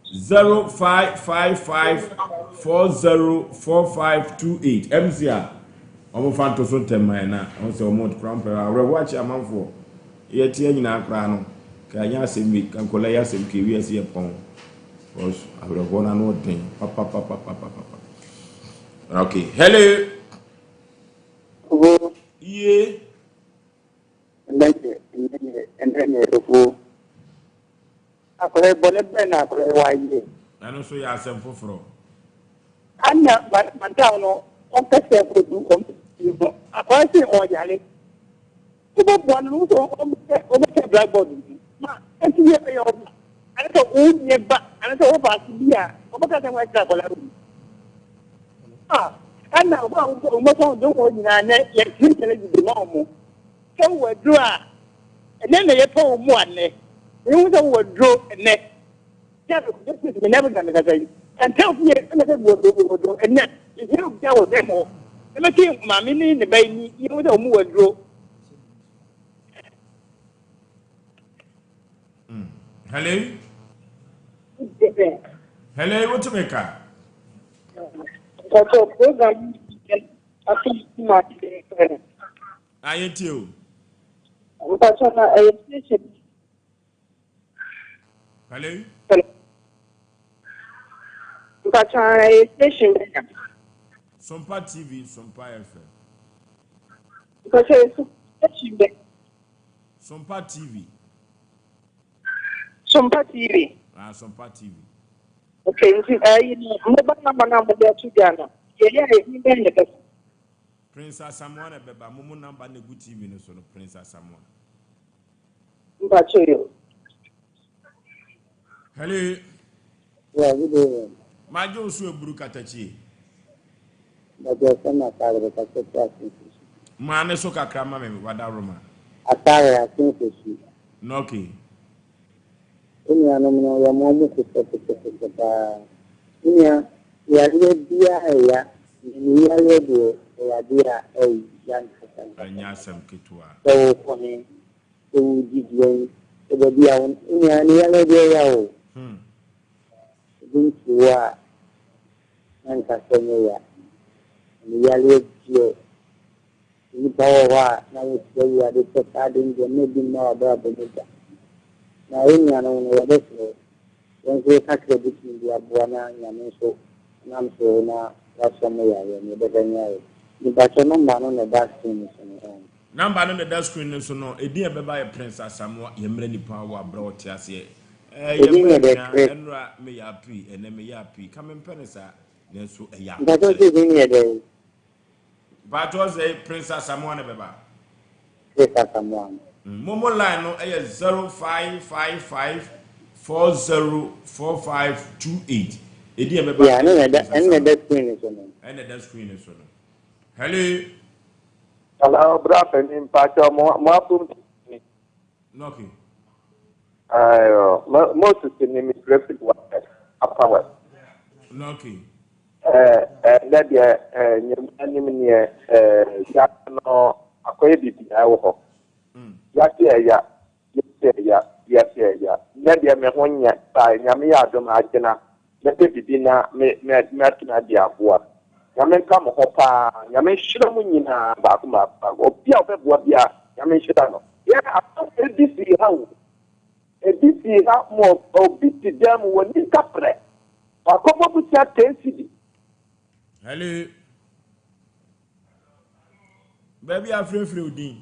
0555 404528 MC a wɔn fa nto so ntɛm man na wɔn sɛ wɔn kura mpɛ awerɛhoɔ akyi amanfoɔ yɛ teɛ nyinaa koraa no ka ɛnyɛ asɛm bi ka nkɔla yɛ asɛm ka ewi ɛsɛ yɛ pɔn because awerɛhoɔ no ano den papapapapapa okay hello yie. Ɛnɛ deɛ ɛnɛ deɛ ofuo. Akwadaa yi bɔne bɛn na akwadaa yi wayɛ? Ɛno nso yɛ asɛm foforɔ. Ana madam no ɔmpɛ sɛ ɔdu ɔmo akwadaa sɛ ɔyare. Wobɛboa no no sɛ ɔbɛsɛ blackboard bi ma ɛnti yɛ ɛyɛ ɔba ane sɛ wonyɛ ba ane sɛ wofa ase bi a ɔbɛka sɛ wɔakyerɛ akwadaa no bi. Ah, ɛna ɔmo a wɔbɛtɔn de wɔn nyinaa nɛ yɛtiri challenge de ma ɔmo. Sɛ wowɔ aduro a, ɛnɛ na yɛpɛ wɔn mu anɛ. Mehu sɛ wowɔ aduro ɛnɛ. Sɛ me nɛ na mekasa yi. Ɛntɛw fie ɛna sɛ wɔ aduro wɔ aduro ɛnɛ. Yɛhia obiara wɔ dɛm hɔ. Ɛmɛti maame ne ne ba yi ni yɛhu sɛ wɔn wɔ aduro. Hello. Hello, wotumi ka? Ɔtɔ program afi ma fɛ. Ayɛ tie o. Mpatsɔ na ɛyɛ station. Hello. Mpatsɔ ɛyɛ station bɛn. Sompa TV, Sompa FM. Mpatsɔ ɛyɛ station bɛn. Sompa TV. Sompa TV. Ah, Sompa TV. Okay, nti ɛyi no mobile number na mo de ato dwa no yɛyɛ a yɛn bɛn na ɛbɛka. Prince Asamoah na ɛbɛba mo mo number na egu TV no so no Prince Asamoah. Mpatsɔ yo. Hello. Yeah, good evening. Madwo nso eburu katakyie. Mpakyɛ yɛfrɛ me Asare mekasa firi Asen Fosu. Maa ne so kakra ma me wadaworoma. Asare, Asen Fosu. Okay. Wo nuanom no yɛma ɔmo kosɛkosɛkosɛ paa. Me nua, yareɛ biara ɛya, na ne yareɛ deɛ ɛyɛ adeɛ a ɛya ankasa ankasa. Ɛnyɛ asɛm ketewa. Sɛ wokɔ he, sɛ wodi deɛn, sɛ baabi a wo, wo nua ne yareɛ deɛ ɛya o. Ebi nti wo a, na nka sɛ nyɛ ya. Na ne yareɛ deɛ. Nnipa wɔ hɔ a na wɔsrɛ Awurade sɛ saa ade no deɛ mma ebi mma w'abrabɔ mu da. Na yɛn nuanom no yɛbɛsrɛ yɛn nso yɛ kakra bɛtumi de aboa na Nyame nso nam so na wasɔ mo yareɛ no yɛbɛhwɛ ne ayɛ. Mepakyɛ number no na ɛda screen no so no ɛn. Number no na ɛda screen no so no, edin a ɛbɛba yɛ Prince Asamoah, yɛmmrɛ nipa wɔ abrɛ ɔte aseɛ. Ɛɛ Edin yɛmmrɛ yɛ dɛ nua, Chris. ɛnora meyɛ apii, ɛnɛ meyɛ apii, ka mempɛ no saa, nanso ɛyɛ Mpakyɛ ahokyerɛ. sɛ edin yɛ dɛn? Mpakyɛw sɛ Prince Asamoah na bɛba. Prince Asamoah no. Momo line no yɛ 0555 404528. Edin a ɛbɛba Yeah, ɛno na yɛ ɛda Prince ɛno na Asamoah. ɛda screen no so no. Ɛna ɛda screen no so no. Hello. Hello, bra panin mpakyɛw mo mo apom ni. Okay. Ayo, Moses ni mi frɛ firi wa Upper West. Okay. Ɛnɛ deɛ Nyame anim neɛ wiase no akɔyɛ biribiara wɔ hɔ. Wiase ɛya, wiase ɛya, wiase ɛya. Nnɛ deɛ me ho nyɛ saa, Nyame yɛ adom agyena mɛpɛ biribi na me me matumi ade aboa. Nyame nka mo ho paa, Nyame nhyira mo nyinaa baako baako baako. Obi a ɔbɛboa biara, Nyame nhyira no. Yɛ asafo ebi sii ha o, ebi sii ha ma obi te dan mu wɔ ni kaprɛ. Wakɔbɔ bosea ten cedi. Hello. Baabi a frɛfrɛ wo din.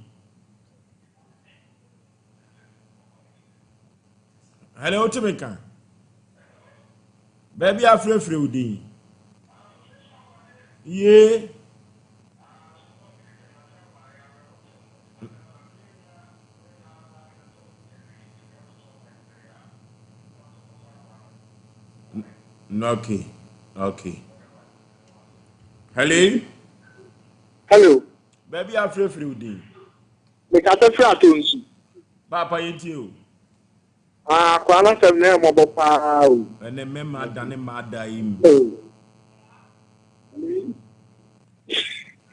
Hello, wote me nka? Baabi a frɛfrɛ wo din. Yee. Okay, okay. Hello. Hello. Baabi a frɛfrɛ wo din. Mekasa firi atɔ nsu. Paapa yɛn tie o. Ah, akwadaa no asɛm no yɛ mmɔbɔ paa o. Ɛnɛ mmarima adane mmaa da yi mu.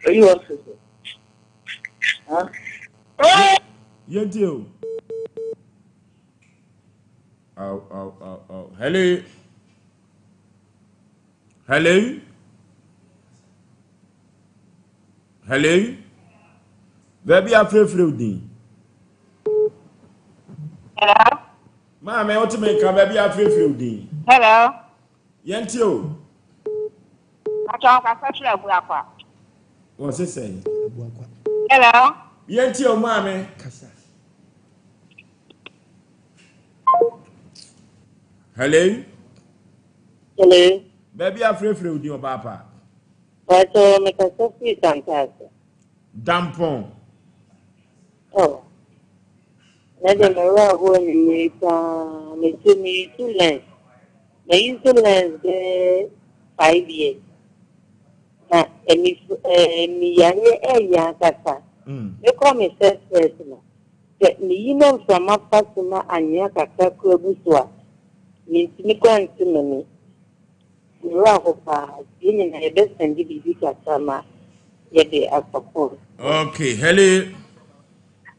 Are you hospital? Huh? Yɛn tie o. Aw, aw, aw, aw. Hello. Hello. Hello. Baabi afrɛfrɛ wo din. Hello. Maame, wote me nka baabi afrɛfrɛ wo din. Hello. Yɛn tie o. Atwa nkasa firi Abuakwa. Wɔ se sɛn? Abuakwa. Hello. Yɛn tie o maame. Kasa. Hello. Hello. Baabi afrɛfrɛ wo din ɔbaa pa. Pàtó mekasa firi Santase. Dampɔn. Oh. Na de me werɛ ahoɔ anwummere yi paa. Mese me use lens. Ma use lens bɛyɛ 5 years. Na ɛmi ɛmi yareɛ ɛyɛ ankasa. Mekɔ me first first no. Sɛ meyi na mframa fa so na anwea kakra kura gu so a, mentumi kora nte m'ani. Me werɛ aho paa. Yɛn nyinaa yɛbɛsɛnde biribi kakra ma yɛde asɔpɔt. Okay, hello.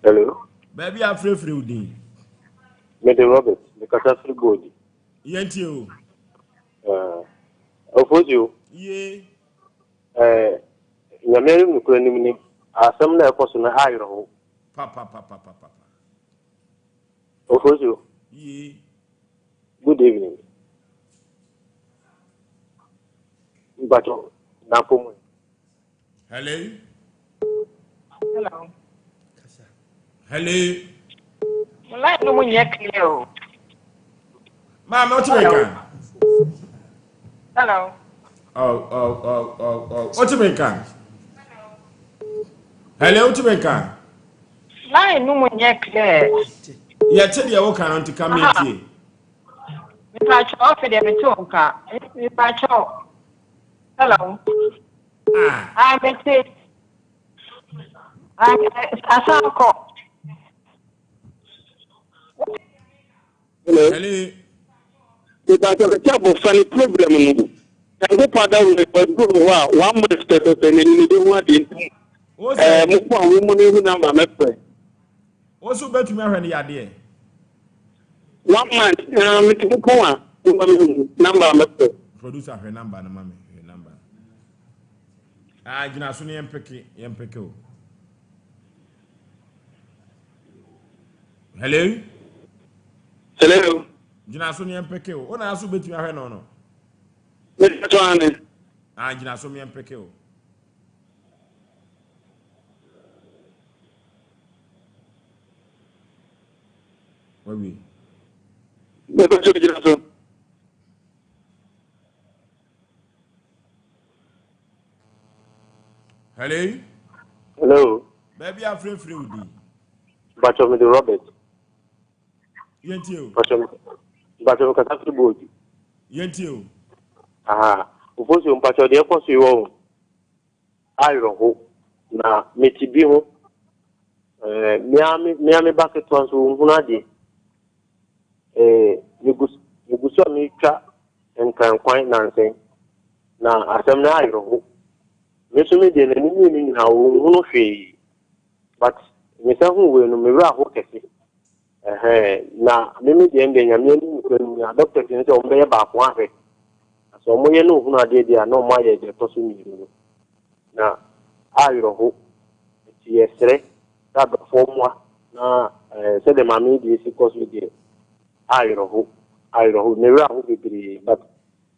Hello. Baabi a frɛfrɛ wo din. Mede Robert, mekasa firi Bodi. Yɛntie o. Ofosi o. Ye. Nyame anim nokorɛ nim ni, asɛm no a ɛkɔ so no ayerɛho. Pa pa pa pa pa pa. Ofosi o. Ye. Good evening. Mpacho, na mu. Hello. Hello. Hello. Mo line no mu nyɛ clear o. Maame, wote me nka? Hello. Oh, oh, oh, oh, oh. Wote me nka? Hello, wote me nka? Line no mu nyɛ clear. Yɛte deɛ woka no nti ka mentie. Mepakyɛw, afei deɛ mete wo nka. Mepakyɛw. Hello. Ah. Ah, mete. Ah, asan kɔ. Hello. Hello. Mepakyɛ mete abɔfra ne problem no. Nyankopɔn adaworo waduru hɔ a one month pɛpɛpɛ n'ani no bɛhu adeɛ nti Wo ɛɛ sɛ. mo ko a mo mu no hu number mɛfrɛ. Wo nso wobɛtumi ahwɛ no yadeɛ. One month na mete mo ko a mo ma me hu number mɛfrɛ. Producer hwɛ number no ma me hwɛ number no. Ah gyina so no yɛn peke yɛn peke o. Hello. Hello. Gyina so no yɛn peke o. Wo na aso betumi ahwɛ no no. Mepatɔ ane. Ah gyina so yɛn peke o. Wawie. Mepatɔ gyina so. Hello. Hello. Baabi afirafira wo din. Mpatsɔ mi de Robert. Yɛntie o. Mpatsɔ mpatsɔ mi kasa firi Boodu. Yɛntie o. Aha. Ofosuo mpatsɔ deɛ ɛkɔ so yi wɔ ho. Awerɛho na mete bi ho. Ɛɛ mea me mea me ba ketewa nso ohunu adeɛ. Ɛɛ megu megu so a metwa nkrankwan nansa yi. Na asɛm no awerɛho. Me nso me deɛ n'ani mmienu nyinaa ɔnhunu hwee. But me san hu wei no me werɛ aho kɛse. Ɛhɛn na me me deɛ deɛ nyame anim nokorɛ no mu a doctors no sɛ wɔn bɛyɛ baako ahwɛ. Na sɛ wɔn yɛ na ohunu adeɛ deɛ a na wɔn ayɛ deɛ ɛtɔ so mmienu no. Na awerɛho. Nti yɛsrɛ sɛ adɔfoɔ mmoa na ɛɛ sɛdeɛ maame yi deɛ esi kɔ so yi deɛ awerɛho awerɛho me werɛ aho bebree but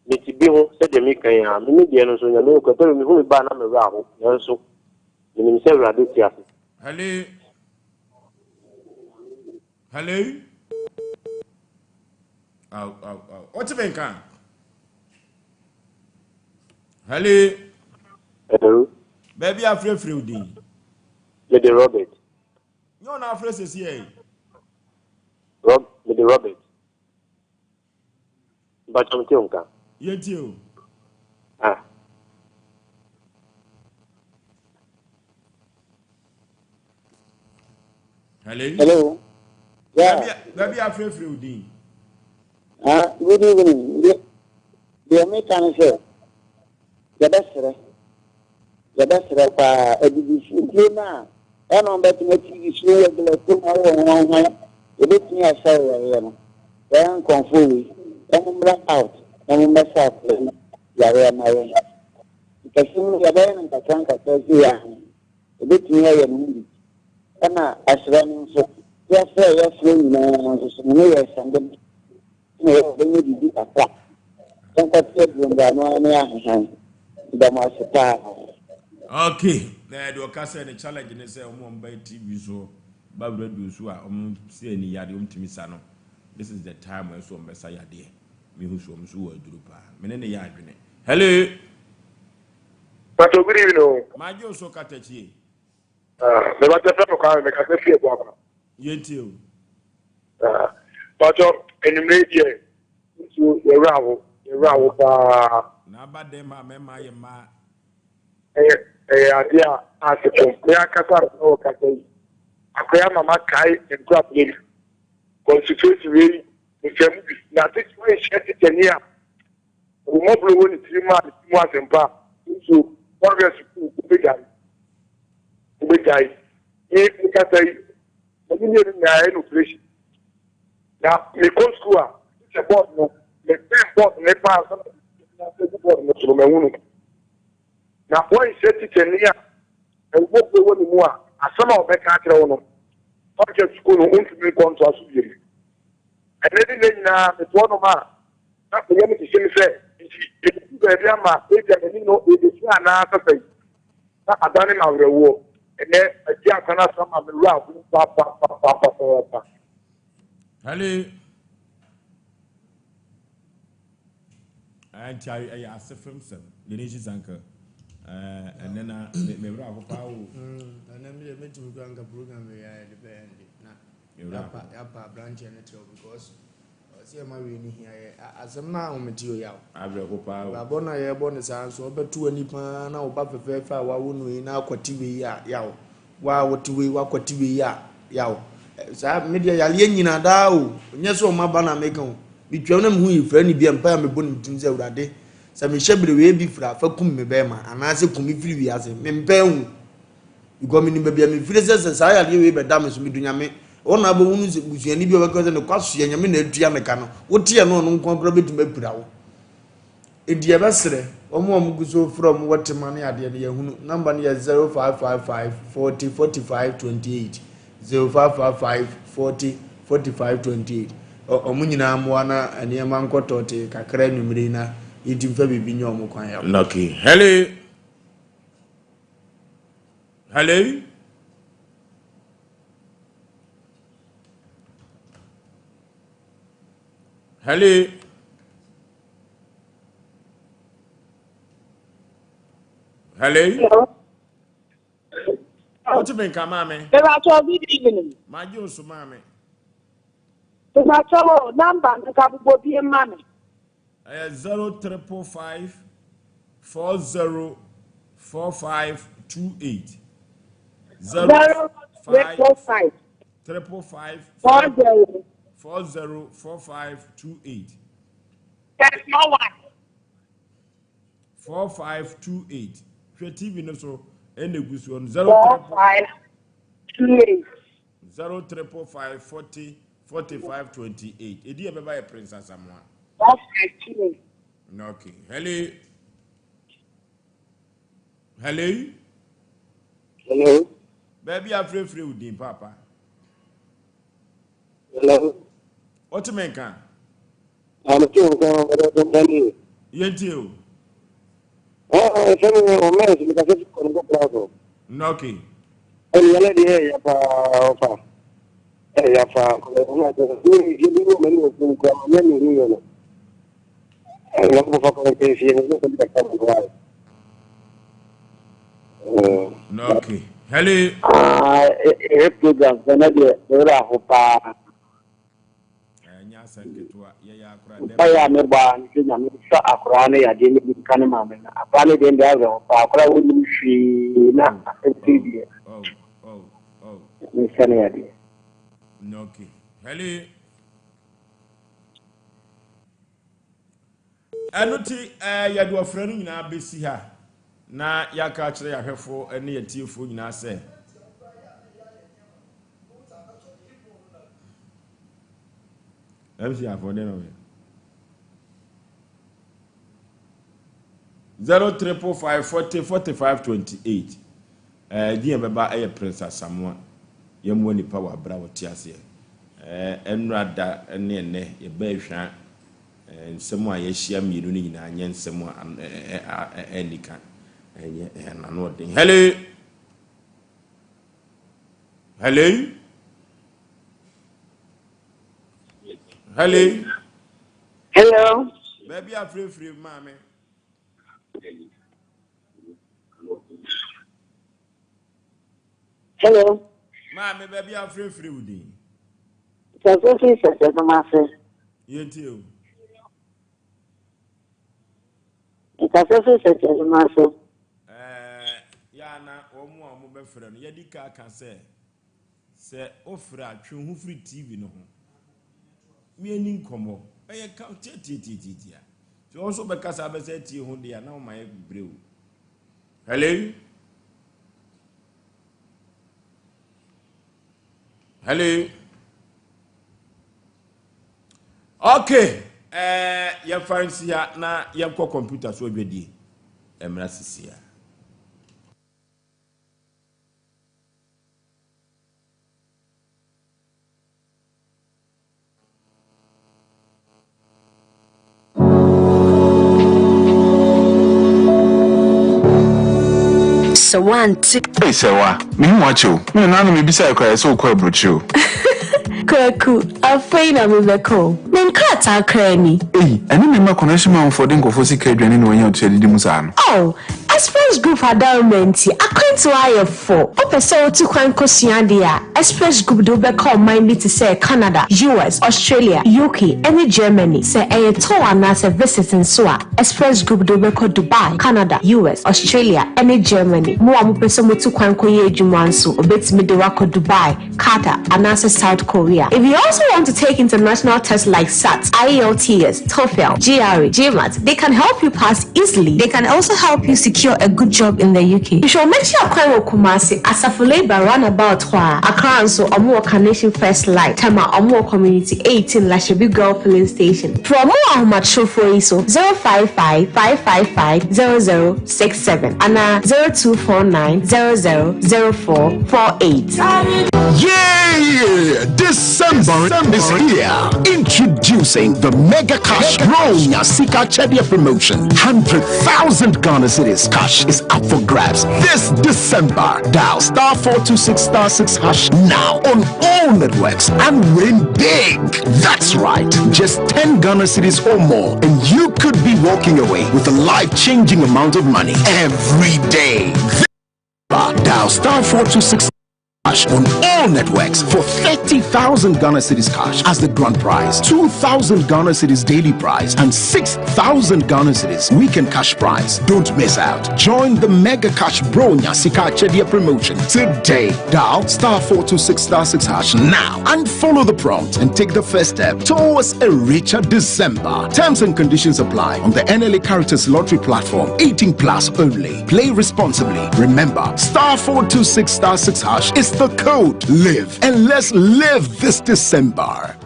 me te bi ho sɛdeɛ meka yi ara me me deɛ no nso nyame nokorɛ pɛ mehu me ba a na me werɛ aho nanso menim sɛ Awurade te ase. Hello. Hello. Aw aw aw. Wote me nka? Hello. Hello. Baabi afrɛfrɛ wo din. Mede Robert. Nyɛ ɔna afrɛ sɛsi ɛ. Rob, mede Robert. Mpakyɛ mete wo nka. Yɛntie o. Ah. Hello. Hello. Yeah. Baabi afrɛfrɛ wo din. Ah, good evening. Deɛ meka ne sɛ yɛbɛsrɛ yɛbɛsrɛ paa adidifudie no a ɛna ɔbɛtena TV so wɔ glaucoma wɔ hwanhwan yɛbɛtumi asa yareɛ no saa nkurɔfoɔ wei wɔn mmra out na wɔn mmɛsa akwadaa yi yareɛ ma yɛn nkɛse no yɛbɛyɛ no nkakra nkakra sei a yɛbɛtumi ayɛ no ho bi ɛna asrɛ no nso yɛfrɛ yɛfrɛ nyinaa nso so no ne yɛ sɛnde na yɛbɛnya biribi kakra yɛnkɔte aduro mbra no ara ne ahehan meda mo ase paa. Okay, na deɛ ɔka sɛ ne challenge ne sɛ wɔn a wɔba TV so ba radio so a wɔn sɛ ani yadeɛ wɔn tumi sa no this is the time ɛsɛ wɔn bɛsa yadeɛ mehu so wɔn nso wɔ aduro paa me ne ne yɛ adwene hello. Pastor good evening o. Magye o so katakyie. Ah, me ba tɛfɛ me kwa me kasa fie bu akwa. Yɛntie o. Ah, Pastor enumere deɛ nso yɛwura ho yɛwura ho paa. Na aba dɛm a mɛma ayɛ mmaa. Ɛyɛ ɛyɛ adeɛ a ase fam. Me ankasa na wɔ kasa yi. Akoya mama kae nkurabere bi. Constituency wei mefɛ mu bi. Na tete wɔnhyɛ tikyani a Ahummɔborɔ wɔ ne tirim a ne ti mu asɛmpa nso wɔnhwɛ sukuu wobɛgyae wobɛgyae me mekasa yi m'ani mmienu nyinaa ɛyɛ no operation na mekɔ sukuu a sɛ board no mebɛn board ne paa sɛ na gu board no so no mahunu na wɔnhyɛ tikyani a ahummɔborɔ wɔ ne mu a asɛm a ɔbɛka akyerɛ wo no wɔnhwɛ sukuu no wontumi nkɔ ntoa so bio ɛnɛ ne nɛ nyinaa metoɔ nom a Na me yam hyehye me sɛ nti ebedu baabi ama ebia m'ani no rebefura anaa sɛsɛe, na adane me awerɛhoɔ. Ɛnnɛ, magye akwan aso ama me werɛ ahow papapapapaapa. Hello. Nti ɛyɛ ase fam sɛm deɛ ne nsi sanka ɛnɛ na me werɛ aho paa o. Ɛnɛ mi deɛ mɛtumi kura nka program yi ayɛ de bɛyɛ nde na yapa yapa aberanteɛ no kyerɛw because. Ɛsɛ yɛma wei no hia yɛ. Asɛm no ahomete o yaw. Awerɛho paa o. Abrabɔ no a yɛrebɔ no saa nso ɔbɛto w'ani paa na wo ba fɛfɛɛfɛ a wawo no yi na akɔte wei a yaw. Wo a wote wei wakɔte wei a yaw. Saa me deɛ yareɛ nyina daa o. Nyɛ sɛ ɔma ba na meka o. Metwam na mehu yifra ni bi a mpaeɛ a mebɔ no me tirim sɛ Awurade sɛ mehyɛ bere wei bi fira fa kum me bɛrima anaasɛ kum me firi wiase. Mempɛ ahu. Because menim baabi a mefiri sɛ sɛ saa yadeɛ wei bɛda me so medu Nyame hɔ na abɛhunu sɛ busuani bi a ɔbɛka sɛ ne kwasoɛ Nyame na atua ne ka no woteɛ no ɔno nko ara koraa bɛtumi apira wo. Enti yɛbɛsrɛ wɔn a wɔgu so frɛ wɔn wɔ tema ne adeɛ no yɛhunu namba no yɛ 0555 40 45 28 0555 40 45 28 wɔn nyinaa mmoa na nneɛma nkɔ tɔɔtee kakra anwummere yi na yɛnti mfa biribi nyɛ wɔn kwan yaw. Okay. Hello. Hello? Hello? Hello? Hello. Wotumi nka maame? Mebatɔ good evening. Magye wo so maame. Mebatɔ o namba no ka bobɔ bi ma me. Ɛyɛ zero triple five 40 45 28. 0 triple 5 triple 5 40 40 45 28. There's no one. 45 28. Hwɛ TV no so ɛna egu soɔ no 0 45 28. 0 triple 5 40 45 28. Edi ɛbɛba yɛ Prince Asamoah. 45 28. Okay. Hello. Hello. Hello. Baabi afrɛfrɛ wo din papa. Hello. Wote me nka? Mete wo nka ɔdɔdɔdɔni. Yɛntie o. Ɛfɛ mi ɔmɛ ɛsɛ mi kasa fi kɔnɔ kɔkɔrɔ so. Okay. Ɛni yɛlɛ deɛ ɛyɛ paa ɔfa. Ɛyɛ paa kɔnɔ ɔmo ati sɛ ɛni fie bi wɔ mɛ ni wɔ fún kura mɛ ni hu yɛ no. Ɛna kò fɔ kɔnɔ kɛ fie ni kò kɔ kɛ kɔ ayɛ. Okay. Hello. Ah, eh, program sɛ na deɛ mewura aho paa. Ɛnyɛ asɛm ketewa yɛyɛ akora dɛm. Mpaeɛ a mebɔ ara ne sɛ Nyame nsa akoraa no yadeɛ no bi nka ne maame no. Akoraa no deɛ ndeɛ awerɛho paa. Akoraa a ɔnnim hwee na asɛm sei deɛ. Nyame nsa no yadeɛ. Okay. Hello. Ɛno ti eh, yɛde ɔfrɛ no nyinaa bɛsi ha na yɛaka akyerɛ yɛahwɛfoɔ ne yɛtiefoɔ nyinaa sɛ MC afɔ deɛ na ɔyɛ. 0 triple 5 40 45 28 ɛɛ din a ɛbɛba ɛyɛ Prince Asamoah yɛmmoa nipa wɔ abira wɔte aseɛ ɛɛ ɛnura da ne ɛnɛ yɛbɛ ehwɛ ɛɛ nsɛm a yɛahyia mmienu no nyinaa nyɛ nsɛm a ɛɛ ɛɛ ɛɛ ɛnyɛ ɛɛ nano ɔden hello. Hello? Hello? Hello? Baabi a firifiri maame. Hello? Maame baabi a firifiri wo din. Sɛsɛ fi sɛsɛ no ase. Yɛntie o. Nkasa fi sɛsɛ no ase. Ɛɛ yɛ ana wɔn a wɔbɛfrɛ no yɛdi ka ka sɛ sɛ wofrɛ a twe ho firi TV no ho. Mieni nkɔmmɔ. Ɛyɛ ka tiatiatiatia. Sɛ wɔn nso bɛkasa abɛsɛ tie ho deɛ a na wɔn ayɛ brɛ o. Hello? Hello? Okay, eh, yɛmfa nsi ha na yɛnkɔ kɔmputa so adwadie mmra sisi a. Sɛ woante. Ei Sɛwa, mehu wo akyɛ o. Me nana na mebisae koraa ɛsɛ wokɔ aburokyire o. Kwaku, afei na mebɛkɔ o. Me nkrataa koraa ni. Ei, ɛne me mma connection man foɔ de nkurɔfoɔ sika adwane na wɔanya ɔtua didi mu saa no. Oh, Express Group adaworoma nti, akwantuo ayɛ fo. Wopɛ sɛ wotu kwan kɔsua adeɛ a, Express Group de wo bɛkɔ ɔman bi te sɛ Canada, US, Australia, UK, ne Germany. Sɛ ɛyɛ tour anaasɛ visit nso a, Express Group de wo bɛkɔ Dubai, Canada, US, Australia, ne Germany. Mo a mopɛ sɛ motu kwan kɔyɛ adwuma nso, wɔbɛtumi de wo akɔ Dubai, Qatar, anaasɛ South Korea. If you also want to take international tests like SAT, IELTS, TOEFL, GRE, GMAT, they can help you pass easily. They can also help you secure a good job in the UK. Hwehwɛ wɔn akyi akwan wɔ Kumasi, Asafo Labour roundabout hɔ ara. Accra nso, wɔn wɔ Carnation First Light, Tema, wɔn wɔ Community 18, Lashibi Girl Filling Station. Frɛ wɔn wɔ ahomatrofoɔ yi so, 055 555 0067 anaa 0249 00 0448. Yay! December is here. Introducing the Mega Cash Bronya Sika Chedia promotion. 100,000 Ghana cedis cash is up for grabs this December. Dial star 426 star 6 hash now on all networks and win big. That's right. Just 10 Ghana cedis or more, and you could be walking away with a life changing amount of money every day. Dial star 426 cash on all networks for 30,000 Ghana cedis cash as the grand prize, 2,000 Ghana cedis daily prize, and 6,000 Ghana cedis weekend cash prize. Don't miss out. Join the Mega Cash Bronya Sika Chedia promotion today. Dial star 426 star 6 hash now and follow the prompt and take the first step towards a richer December. Terms and conditions apply on the NLA Caritas Lottery platform. 18 plus only. Play responsibly. Remember, star 426 star 6 hash is the code. Live and let's live this December.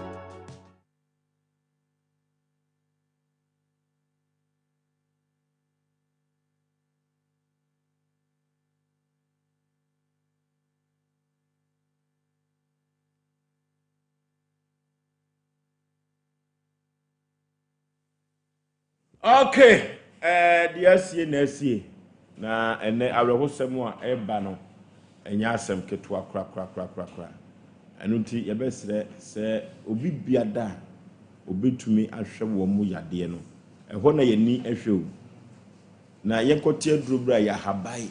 Okay, eh, deɛ asie na asie. Na ɛnɛ awerɛhosɛm a ɛreba no, ɛnyɛ asɛm ketewa korakorakorakora. Ɛno nti yɛbɛsrɛ sɛ obi biada a obɛtumi ahwɛ wɔn mu yadeɛ no, ɛhɔ na yɛni hwɛ o. Na yɛnkɔte aduro berɛ a yɛahabae.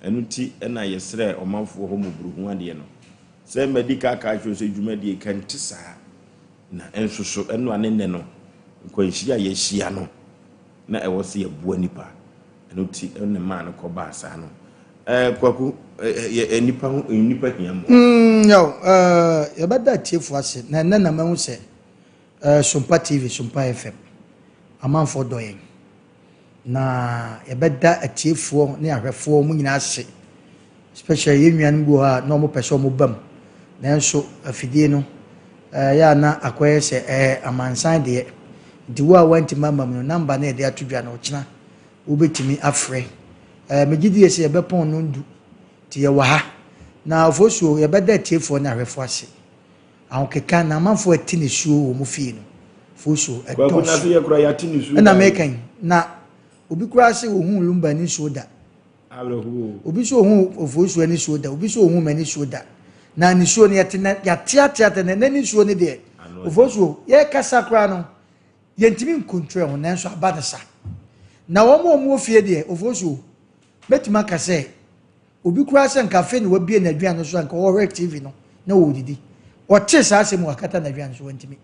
Ɛno nti na yɛsrɛ ɔmanfoɔ hɔ mmɔborɔhu adeɛ no. Sɛ madi ka aka akyerɛ sɛ dwumadie ka nte saa. Na nso so ɛno a ne nnɛ no, nkwanhyia a yɛahyia no, na ɛwɔ sɛ yɛboa nnipa. Ɛno nti na ɛmaa no kɔbaa saa no. Ɛɛ Kwaku, ɛɛ nnipa ho nnipa hia mmoa. Mm, yaw, ɛɛ yɛbɛda atiefo ase na ɛnnɛ na mahu sɛ ɛɛ Sompa TV, Sompa FM, amanfoɔ dɔ yɛn. Na yɛbɛda atiefoɔ ne ahwɛfoɔ wɔn nyinaa ase. Especially yɛn nuanom bi wɔ hɔ a na wɔpɛ sɛ wɔba mu. Nanso afidie no, ɛyɛ a na akɔyɛ sɛ ɛyɛ amansan deɛ. Nti wo a woantumi amma mu no, namba no a yɛde ato dwa no, ɔkyena wobɛtumi afrɛ. Ɛɛ megye die sɛ yɛbɛpɔn nnɔndu. Nti yɛwɔ ha. Na Ofosuo, yɛbɛda atiefoɔ ne ahwɛfoɔ ase. Ahokeka na amanfoɔ ate nisuo wɔ wɔn fie no. Ofosuo, Kwaku, na ɛdɔɔso. se yɛ koraa yɛate nisuo Ɛna daa yi. meka yi, na obi koraa se ohuu Lumba nisuo da. Awerɛhoɔ o. Obi nso ohuu Ofosuo anisuo da, obi nso ohuu m'anisuo da. Na nisuo no yɛte na yɛateateate na ɛnɛ nisuo no deɛ, Ano ɔden. Ofosuo, yɛrekasa koraa no, yɛntumi nkontrol ho nanso aba no sa. Na wɔn a wɔwɔ fie deɛ, Ofosuo, mɛtumi aka sɛ, obi koraa sɛ nka afei na wabue n'aduane so a nka ɔrehwɛ TV no na ɔredidi. Ɔtee saa asɛm mu wakata n'aduane so, wantumi.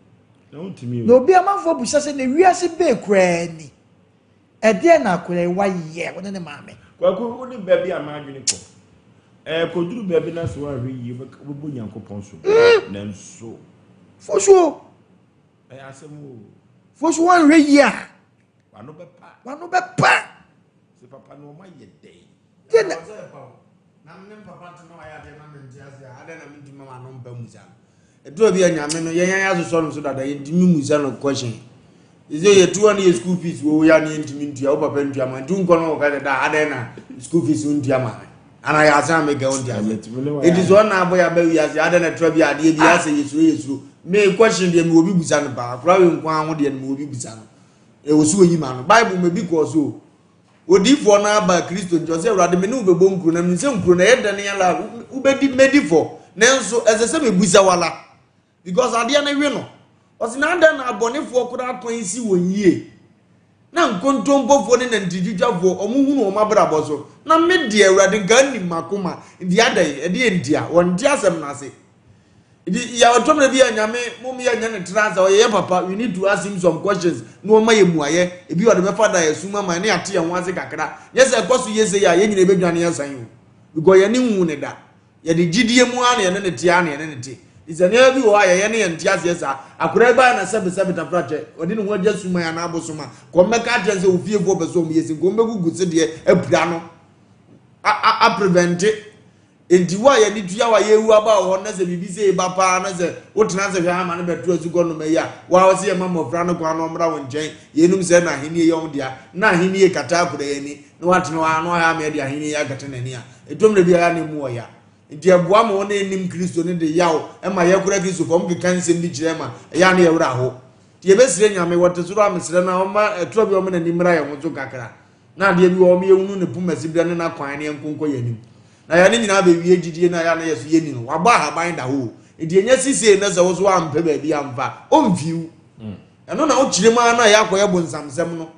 Na wontumi Na o. obi amanfoɔ bisa sɛ na wiase bɛɛ koraa ni. Ɛdeɛn na akwadaa yi wayɛ wo ne ne maame? Kwaku, wonim baabi a m'adwene kɔ? Ɛkɔduru baabi na sɛ woanhwɛ yie, wobɛbɔ Nyankopɔn so. Nanso. Fosuo. Ɛyɛ asɛm o. Fosuo woanhwɛ yie a. W'ano bɛpa. W'ano bɛpa. Sɛ papa no ɔma yɛ dɛn? Deɛ na. Na me ne papa te na wayɛ adeɛ na mente ase a, adɛn na mentumi ma m'ano mpa mu saa? Ɛtɔ bi a nyame no yɛn yɛn asosɔ no so dada yɛntumi mmusa no question. Sɛ yɛtu hɔ no yɛ school fees wɔ yɛ a ne yɛntumi ntua wo papa ntua ma nti wonkɔ no wɔka sɛ da adɛn na school fees wontua ma me ana yɛ asɛm a meka wonti ase ɛnti sɛ ɔna abɔ yɛ aba wiase adɛn na ɛtra bi adeɛ bi asɛ yɛsuro yɛsuro me question deɛ mewɔ bi busa no paa akora wei nko ara ho deɛ no mewɔ bi busa no ɛwɔ so ɔyi ma no bible ma bi kɔɔ so o Odiyifoɔ no ara baa Kristo nkyɛn, ɔsɛ, Awurade, me ne wo bɛbɔ nkuro, na menim sɛ nkuro no ɛyɛ dɛn ara a, wobɛdi, mɛdi fɔ, nanso ɛsɛ sɛ mebisa wo ara, because adeɛ no we no. Ɔse, na adɛn na abɔnefoɔ koraa kwan si wɔn yie? Na nkontompofoɔ ne nantitwitwafoɔ, wɔhunu wɔn abrabɔ so. Na me deɛ, Awurade, nka nnim m'akoma. Nti adɛn? Ɛdeɛn ntia? Wɔnte asɛm no ase. Nti yɛ ɔtɔ mmerɛ bi a Nyame mom yɛ nyɛ ne tra sɛ ɔyɛ yɛ papa, we need to ask him some questions na ɔma yɛ muayɛ. Ebi ɔde bɛfa da yɛ sum ama yɛ na yɛate yɛn ho ase kakra. Nyɛ sɛ ɛkɔ so yɛ sei a yɛn nyina yɛbɛdwane asan o. Because yɛne nhu ne da. Yɛde gyidie mu ara na yɛne ne te ara na yɛne ne te. Nti sɛ nneɛma bi wɔ hɔ a yɛyɛ ne yɛnte aseɛ saa. Akwadaa yi baeɛ na sɛbe sɛbe tafrakyɛ, ɔde ne ho agya suman anaa abosom a, kɔm bɛka akyerɛ no sɛ wo fiefoɔ pɛ sɛ wɔn yɛ sei, nkɔm bɛgugu sedeɛ apira no, a a aprevɛnte. Enti wo a yɛne tua wo a yɛrewu aba wɔ hɔ na sɛ biribi sei ba paa na sɛ wotena ase hwɛ ama no bɛto asukɔ nnoma yi a, wo a wose yɛma mmɔfra no kwan na wɔmmra wo nkyɛn, yeinom sɛɛ na ahennie yɛ wɔn dea, na ahennie kata akwadaa yi ani, na watena hɔ ara na wahwɛ ama yɛde ahennie yi akata n'ani a, ɛtɔ mmerɛ bi a ɛyɛ a na ɛmu ɔya. Enti ɛboa ma wɔn a ɛnnim Kristo no de yaw ma yɛkora Kristofoɔ, wɔkeka nsɛm bi kyerɛ ma ɛyɛ a na yɛn werɛ aho. Nti yɛbɛsrɛ Nyame, wɔte soro a mesrɛ no a ɔmma ɛtorɔ bi a ɔmma n'ani mmra yɛn ho so kakra. Na adeɛ bi wɔ hɔ ɔma yɛhunu ne poma siberɛ ne n'akwan na yɛnko nkɔ yɛn anim. Na yɛn nyinaa bɛwie gyidie no a yɛ a na yɛ so yɛnni no. Wabɔ ahaban da hɔ o. Nti ɛnyɛ sisei na sɛ wo so woampɛ baabi amfa a, ɔmfii wo. Ɛno na wokyerɛ mu ara na ɛyɛ akɔyɛ bonsamsɛm no.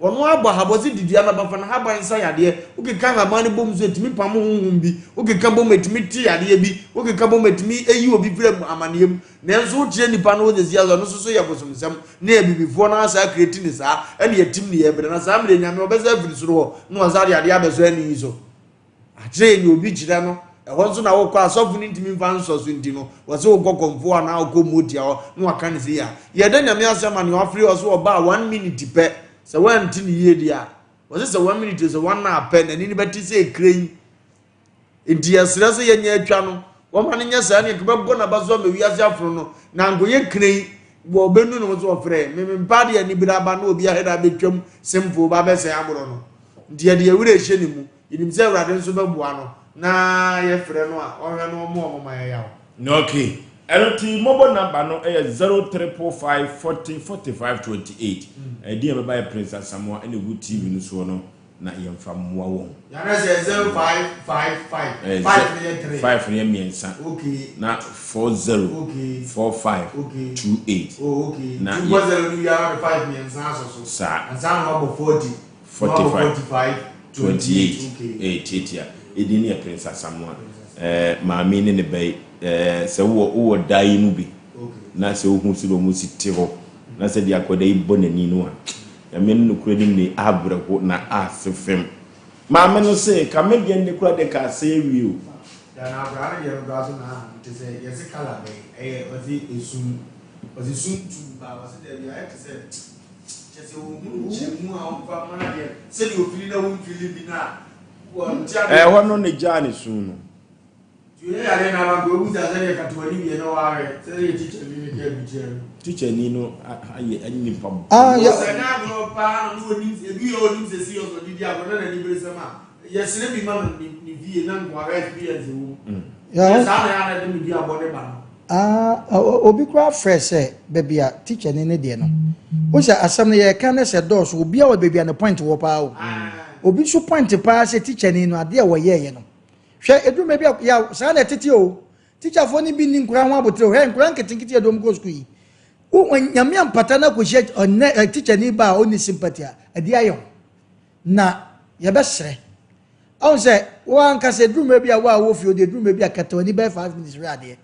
Ɔno ara bɔ ahabɔ sɛ di dua no aba fa n'ahaban sa yadeɛ. Wokeka nhaban no bom nso ɛtumi pamo honhom bi. Wokeka bom ɛtumi te yadeɛ bi. Wokeka bom ɛtumi yi obi firi amaneɛ mu. Nanso wokyerɛ nipa no wɔ sɛsi ara ɔno nso so yɛ bosomsɛm ne abibifoɔ no ara saa kreti ne saa ɛne yɛtim ne yɛbrɛ na saa mmerɛ Nyame ɔbɛsa afiri soro hɔ na wasa de adeɛ abɛsɔ ani yi so akyerɛ yɛ nea obi kyerɛ no ɛhɔ nso na wokɔ asɔfo no ntumi mfa nsɔ so nti no wɔsɛ wokɔ kɔmfoɔ anaa wokɔ motia hɔ na waka ne sei a yɛda Nyame ase ama nea wafiri hɔ so ɔbaa one minute pɛ sɛ wante ne yie deɛ a wɔsɛ sɛ one minute sɛ one hour pɛ n'ani no bɛte sɛ ekire yi Enti yɛsrɛ sɛ yɛnyɛ atwa no, wɔma no nyɛ saa ne nka bɛbɔ n'aba so ama wiase afono no, na ankɔyɛ kren wɔ ɔbɛnu ne ho sɛ ɔfrɛ me mempɛ adeɛ anibere aba na obi ahɛda abɛtwam simple ba bɛsɛe aborɔ no. Nti yɛde yɛn werɛ hyɛ ne mu. Yɛnim sɛ Awurade nso bɛboa no na yɛfrɛ no a ɔhwɛ no ɔmo ɔmo ma yɛyaw. Okay. Ɛno nti mobile number no yɛ zero triple 5 40 45 28. Ɛdin a ɛbɛba yɛ Prince Asamoah ɛna ɛgu TV no soɔ no. na yɛmfa mmoa wɔn. Yàrá sɛ 0555. Eh, 5 no yɛ 3. 5 no yɛ mmiɛnsa. Okay. Na 40. Okay. 45. Okay. 28. Oh, okay. Na yɛ. 2 0 no wiara de 5 mmiɛnsa asɔ so. Saa. Ansa na wabɔ 40. 45. 45. 28. Okay. Eh, tiatia. Edin no yɛ Prince Asamoah. Eh, maame ne ne ba yi. Eh, sɛ wowɔ wowɔ da yi mu bi. Okay. Na sɛ wohu sɛ wɔn si te hɔ. Na sɛ deɛ akwadaa yi bɔ n'ani no a. Nyame no nokorɛ nim ne abrɛho na ase fem. Maame no se, ka me deɛ nne koraa deɛ ka asɛe awie o. Da na akwadaa no deɛ no koraa so na aha te sɛ yɛse colour bɛn ɛyɛ ɔse esum ɔse sum tuu paa ɔse daabi ayɛ te sɛ kyɛ sɛ ohunu nkyerɛmu a ɔmfa mma no adeɛ sɛdeɛ ofili na womfili bi no a wɔnte adeɛ. Ɛhɔ no ne gyaa ne su no. Tikyani no ayɛ nipa bɔne. Ah, yɛ. Ah, obi koraa frɛ sɛ baabi a tikyani ne deɛ no. Wo sɛ asɛm no yɛka ne sɛ dɔɔso obi a wɔ baabi a ne point wɔ paa o. Obi nso point paa sɛ tikyani no adeɛ a wɔyɛɛyɛ no. Hwɛ, ɛduru mmerɛ bi a, yaw, saa na ɛtete o. Tikyafoɔ no bi nni nkwadaa ho aboterɛ o. Hwɛ, nkwadaa nketenkete yɛde wɔn kɔ sukuu yi. Wo, Nyame ampata no akɔhyia ɔnnɛ ɛ, tikyani ba a ɔnni sympathy a, ɛde ayɛ ho. Na yɛbɛsrɛ. Ahu sɛ, wo ankasa ɛduru mmerɛ bi a wo a wowɔ fie, wode ɛduru mmerɛ bi a kata w'ani bɛyɛ 5 minutes hwɛ adeɛ.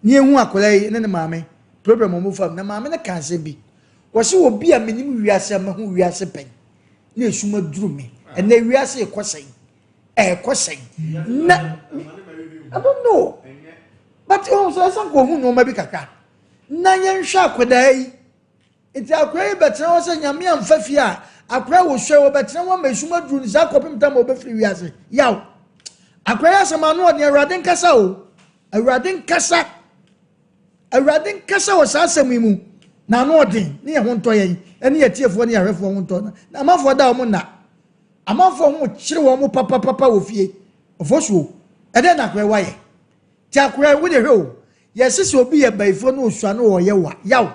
Ne yɛhu akwadaa yi ne ne maame problem a wɔn fa mu. Na maame no ka asɛm bi. Wɔse obi a menim wiase a mahu wiase pɛn na esum aduru me. Ɛnɛ wiase rekɔ sɛn? Ɛrekɔ sɛn na I don't know but ohun sɛ ɛsɛ nka ohun nneɛma bi kakra na yɛnhwɛ akwadaa yi nti akwadaa yi bɛtena hɔ sɛ Nyame amfa fie a akwadaa wɔ sua wɔbɛtena hɔ ama esum aduru no saa kɔpem tam a ɔbɛfiri wiase yaw akwadaa yi asɛm ano ɔden. Awurade nkasa o, Awurade nkasa, Awurade nkasa wɔ saa asɛm yi mu na ano ɔden ne yɛn ho ntɔ yɛn ɛne yɛn tiefoɔ ne yɛn ahwɛfoɔ ho ntɔ na amanfoɔ da wɔn nna. Amanfoɔ ho kyere wɔn papapapa wɔ fie. Ofosuo, ɛdɛn na akora yi wayɛ? Ti akora yi, wo de hwɛ o, yɛse sɛ obi yɛ bayifoɔ na osua na ɔyɛ wa, yaw.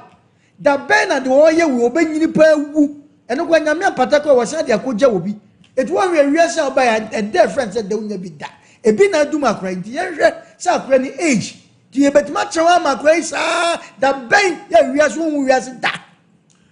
Da bɛn na deɛ ɔyɛ wei ɔbɛnyini paa wu? Ɛno koraa Nyame ampata koraa wɔsan de akɔgya obi. Eti wɔnhwɛ wiase a ɔbaeɛ a ɛda ɛfrɛ no sɛ da wonya bi da. Ebi na adum akora yi nti yɛnhwɛ sɛ akora ni age. Nti yɛbɛtumi akyerɛ hɔ ama akora yi saa da bɛn yɛ wiase wonhu wiase da.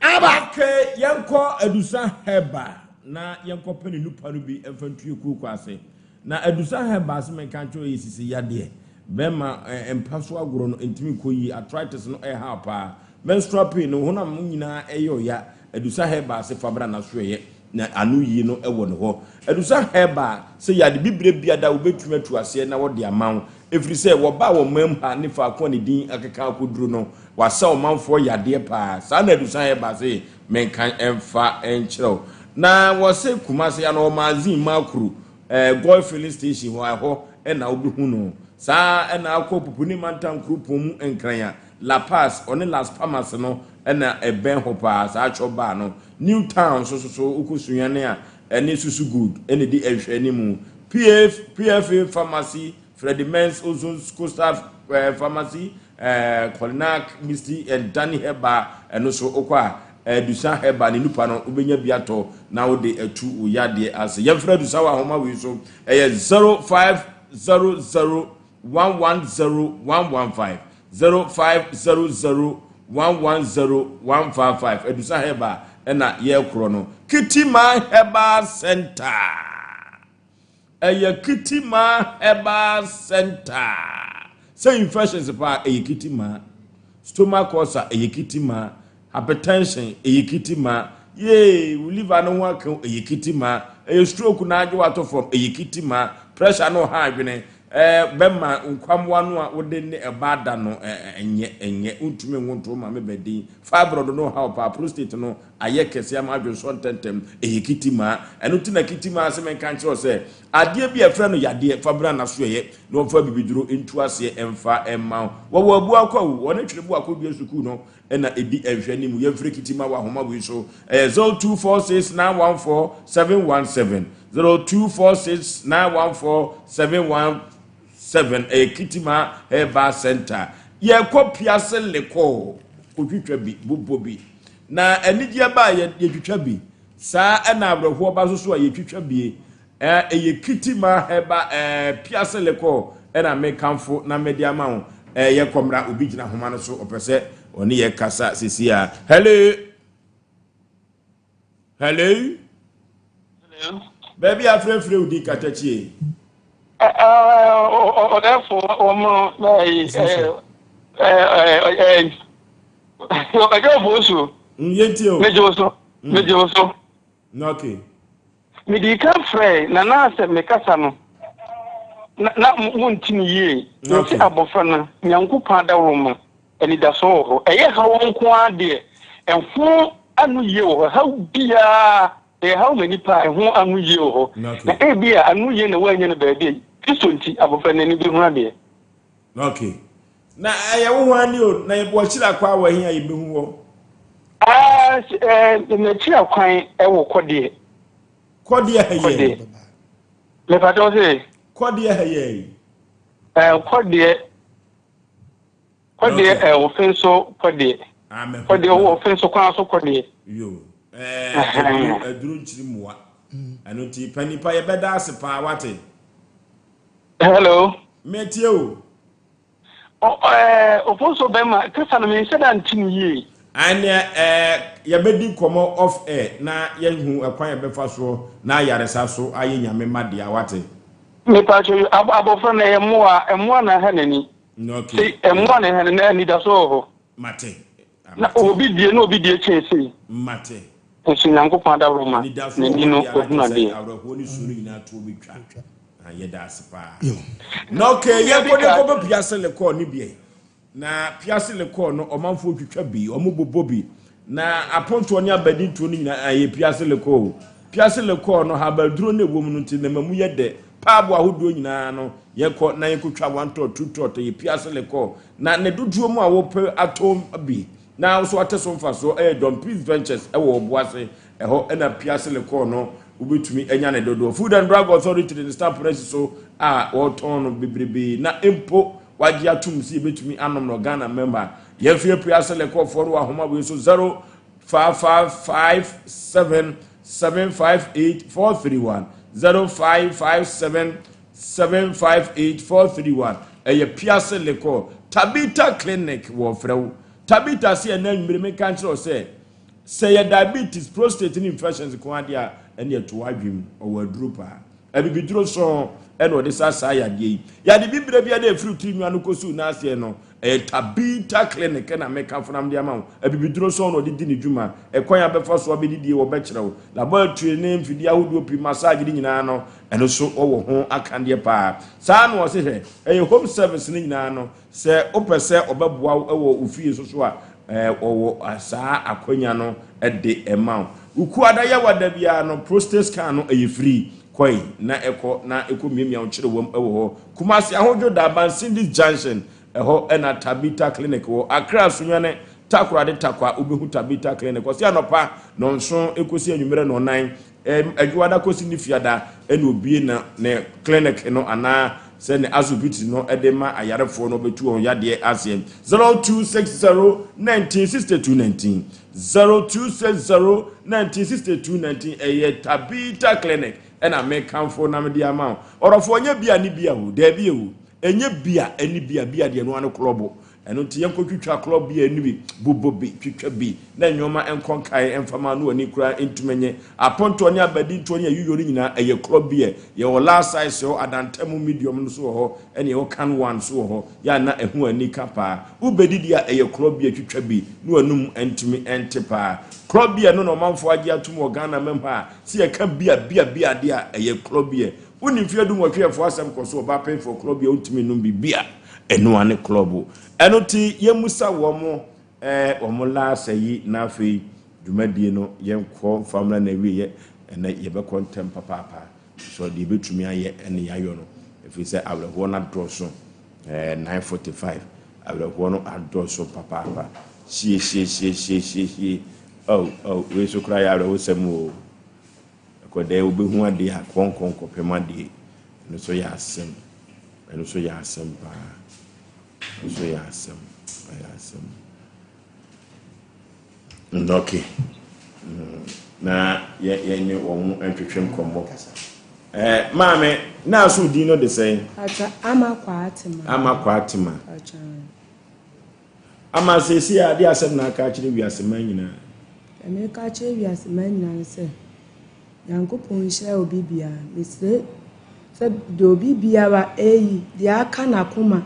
Aba! Okay, yɛnkɔ Adusa Herbal na yɛnkɔpɛ ne nupa no bi mfa ntu yɛ kooko ase. Na Adusa Herbal ase menka nkyerɛ wo yɛ sisi yadeɛ. Bɛrima eh, mpa so agorɔ no ntumi nkɔ yie, arthritis no ɛhaw paa. Menstrual pain no, honam nyinaa ɛyɛ ɔya. Adusa Herbal ase fa bra na so ɛyɛ. Na ano yie no wɔ ne hɔ. Adusa Herbal sɛ yɛ ade bibire biada a wobɛtumi atu aseɛ na wɔde ama wo. Ɛfiri sɛ wɔbaa wɔn man mu ha ne faako a ne din akeka akɔduru no, wasa ɔmanfoɔ yadeɛ paa. Saa na Adusa Herbal se menka mfa nkyerɛ wo. Na wɔse Kumase ano wɔ Magazine Makru, eh, Goil Filling Station hɔ, ɛhɔ na wobɛhu no. Saa ara na akɔ Pupuni Mantam kuropɔn mu Nkran a, La Paz, ɔne Las Palmas no na ɛbɛn hɔ paa, saa chop bar no. New Town nso so so wokɔ Sunyani a, ɛne Susu Gold na ɛdi nhwɛanimu. PF, PFA Pharmacy, Freddie Men's Ozon's Coastal eh, Pharmacy, eh, Kolinak Misty and Danny Herbal, ɛno nso wokɔ a, Adusa Herbal ne nupa no wobɛnya bi atɔ na wode atu wo yadeɛ ase. Yɛmfrɛ Adusa wɔ ahoma wei so, ɛyɛ 0500 110 115, 0500 110 155. Adusa Herbal ɛna yɛrekorɔ no. Kitima Herbal Center. Ɛyɛ Kitima Herbal Center. Sɛ infections paa ɛyɛ Kitima. Stomach ulcer ɛyɛ Kitima. Hypertension ɛyɛ kitima. Yee wo liver no ho aka o ɛyɛ kitima. Ɛyɛ stroke na agye wo ato fam ɛyɛ kitima. Pressure no ɔha adwene. Ɛɛ bɛma nkwamoa no a wode ne ɛba da no ɛnyɛ ɛnyɛ wontumi nwo nto maame bɛdin. Fibroid no ɔha wo paa prostate no ayɛ kɛse ama adwonsɔ ntɛntɛm ɛyɛ kitima. Ɛno nti na kitima ase menka nkyerɛ wo sɛ adeɛ bi a ɛfrɛ no yadeɛ fa bra n'asoɛeɛ na wɔmfa bibiduro ntu aseɛ mfa mma wo. Wɔwɔ abua kwawu wɔne twerebo akɔdua sukuu no na ɛdi nhwɛanim. Yɛmfiri Kitima wɔ ahoma wei so. Ɛyɛ 0246 914 717. 0246 914 717. Ɛyɛ Kitima Herbal Center. Yɛkɔ Piase Lekɔ kɔtwitwa bi, bobɔ bi. Na anigyeɛ ba a yɛtwitwa bi. Saa ɛna awerɛhoɔ ba nso so a yɛtwitwa bie. Eh, ɛyɛ Kitima Herbal eh, Piase Lekɔ ɛna mekamfo na mede ama wo. Eh, yɛkɔ mmra, obi gyina homa no so, ɔpɛ sɛ ɔne yɛ kasa sisi a. Hello? Hello? Hello? Baabi a frɛfrɛ wo din katakyie. Ɔdɛfo wɔn na ɛyi ɛjɔ fo so. Yɛntie o. Megye wo so. Megye wo so. Okay. Midii kan frɛe, na na sɛ mekasa no, na na monte no yie. Mese abɔfra no, Nyankopɔn adaworoma, anidasoɔ wɔ hɔ. Ɛyɛ haw nko ara deɛ, ɛho ano yie wɔ hɔ. Haw biara, ɛyɛ haw ma nipa a, ɛho ano yie wɔ hɔ. Na ebia ano yie na woannya no baabi a, Kristo nti, abɔfra no ani bɛhunu adeɛ. Okay. Na ɛyɛ wo hwan ni o, na yɛbɔ akyiri akwan wɔ he a yɛbɛhu wɔ? Ah, eh, m'akyiri akwan wɔ kɔdeɛ. Kɔdeɛ ha yɛ. Kɔdeɛ. Mepatɛ wo se. Kɔdeɛ ha yɛ. Eh, kɔdeɛ. Kɔdeɛ eh, ofe nso kɔdeɛ. Ah, kɔdeɛ wɔ ofe nso kwan so kɔdeɛ. Yo, eh, aduro, aduro nkyiri mmoa. Ɛno nti, pa nipa yɛbɛda ase paa wate. Hello. Metie o. Ofonso bɛma kasa no menhyɛ da nte no yie. Ɛneɛ ɛɛ yɛbɛdi nkɔmmɔ off air na yɛhu ɛkwan yɛbɛfa soɔ na ayaresa so ayɛ Nyame mma dea wate. Mepatwo abɔfra no ɛyɛ mmoa mmoa na ɛha n'ani. Okay. Sei mmoa na ɛha no na anidaso wɔ hɔ. Mate. Na obi die na obi die kyɛn sei. Mate. Nso Nyankopɔn adaworo ma n'ani no wahunu adeɛ. Awerɛhoɔ ne su no nyinaa toɔ bɛtwa. Ah, yɛda ase paa. Na okay, yɛnkɔ ne nkɔbɔ Piase Lekɔɔ ne biɛ. Na Piase Lekɔɔ no, ɔmanfoɔ twitwa bi, ɔmo bobɔ bi. Na apontoɔ ne abadintoɔ no nyinaa ɛyɛ Piase Lekɔɔ o. Piase Lekɔɔ no, habaduro no ɛwɔ mu no nti, ne ma mu yɛ dɛ. Paabo ahodoɔ nyinaa no, yɛkɔ na yɛnkɔtwa one tot, two tot, ɛyɛ Piase Lekɔɔ. Na ne dodoɔ mu a wopɛ atɔ bi na wo nso ate so mfasoɔ ɛyɛ Don Peace Ventures ɛwɔ Ɔboase. Ɛhɔ na Piase Lekɔɔ no wobɛtumi anya ne dodoɔ. Food and Drug Authority de ne stamp no asi so a wɔretɔn no bebrebe na mpo wagye atom sɛ yɛbɛtumi anom no Ghana mmarima. Yɛmfiri Piase Lekɔɔfoɔ no wɔ ahoma wei so 0557 758 431 0557 758 431 ɛyɛ Piase Lekɔɔ Tabitha Clinic wɔfrɛ wo. Tabitha se ɛnɛ anwummere menka nkyerɛ wo sɛ. Sɛ ɛyɛ diabetes, prostate ne infections nko ara deɛ a, ɛnneɛ to w'adwene mu, ɔwɔ aduro paa. Abibiduro sɔn na ɔde sa saa yadeɛ yi. Yade bibire biara a ɛfiri tiri nwa no kɔsi wo nan aseɛ no, ɛyɛ Tabitha Clinic na mekamfo na mede ama wo. Abibiduro sɔn na ɔde di ne dwuma. Ɛkwan a bɛfa so abɛdidie wɔbɛkyerɛ wo. Laboratory ne mfidie ahodoɔ pii, massage ne nyinaa no, ɛno nso wɔwɔ ho akadeɛ paa. Saa na ɔse hwɛ, ɛyɛ home service no nyinaa no, Sɛ wopɛ sɛ ɔbɛboa wo wɔ wo fie nso so a, ɔwɔ saa akwanya no de ma wo. Wo kuada yawada biara no, prostate scan no ɛyɛ free. Kɔe na ɛkɔ na ɛkɔ miamia wo kyerewam wɔ hɔ. Kumasi Ahodwo Daban Cindy's Junction, ɛhɔ na Tabitha Clinic wɔ. Accra Sunyani Takoradi Tarkwa wobɛhu Tabitha Clinic. Ɔse anɔpa nɔnson ɛkɔsi anwummerɛ nɔnnan. Adwoada kɔsi ne fiada na obue na ne clinic no anaa sɛ ne asopiti no de ma ayarefoɔ no ɔbɛtu wɔn yadeɛ aseɛ. 0260 19 62 19 0260 19 62 19 ɛyɛ Tabitha Clinic ɛna mekamfo na mede ama wo. Ɔdɔfoɔ nyɛ bia ne bia o, daabi o, ɛnyɛ bia ɛne bia, bia deɛ ɛno ano klɔbo. Ɛno nti yɛnkɔtwitwa klɔb bi a ɛno bi, bobɔ bi, twitwa bi, na nnoɔma nkɔ nkaeɛ mfa ma no ani koraa ntumi nye. Apontoɔ ne abadintoɔ ne ayuyɔ no nyinaa ɛyɛ klɔb bi ɛ. Yɛwɔ large size wɔ hɔ, adantamu medium no nso wɔ hɔ, ɛne yɛwɔ can one nso wɔ hɔ, yɛ a na ɛho ani ka paa. Wobɛdidi a ɛyɛ klɔb bi a twitwa bi na w'anum ntumi nte paa. Klɔb bi a ɛno na ɔmanfoɔ agye atom wɔ Ghana mam ha a, sɛ yɛka bia bia bia adeɛ a ɛyɛ klɔb bi ɛ. Wonni mfeɛ dunwɔtwe ɛfoɔ asɛm kɔ so ɔbaa pɛnfoɔ klɔb bi a wontumi nnom bi bia. Ɛno ara ne klɔbo. Ɛno nti yɛmmisa wɔn eh, wɔn laasa yi na afei dwumadie no yɛnkɔ mfa mmra n'awieɛ. Ɛnɛ yɛbɛkɔ ntɛm papaapa. So deɛ yɛbɛtumi ayɛ ɛne yɛayɔ no. Ɛfiri sɛ awerɛhoɔ no adɔɔso. Eh, 9:45 awerɛhoɔ no adɔɔso papaapa. Hye hye hye hye hye hye. Oh, oh, wei so koraa yɛ awerɛhosɛm o. Ɛkɔdɛɛ wobɛhu adeɛ a kɔnkɔn kɔpem adeɛ. Ɛno nso yɛ asɛm. Ɛno nso yɛ asɛm paa. Ɛno nso yɛ asɛm. Ɛyɛ asɛm. Ndɔke. Mm. Na yɛ yɛ ne wɔn ntwetwe nkɔmmɔ. Ɛɛ maame, na aso din no de sɛn? Acha Ama Kwatema. Ama Kwatema. Acha. Ama seesei a, de asɛm na aka akyerɛ wiase man nyinaa? Deɛ mereka akyerɛ wiase man nyinaa ne sɛ, Nyankopɔn nhyira obi biara. Mesrɛ sɛ deɛ obi biara ɛreyi, deɛ aka n'akoma,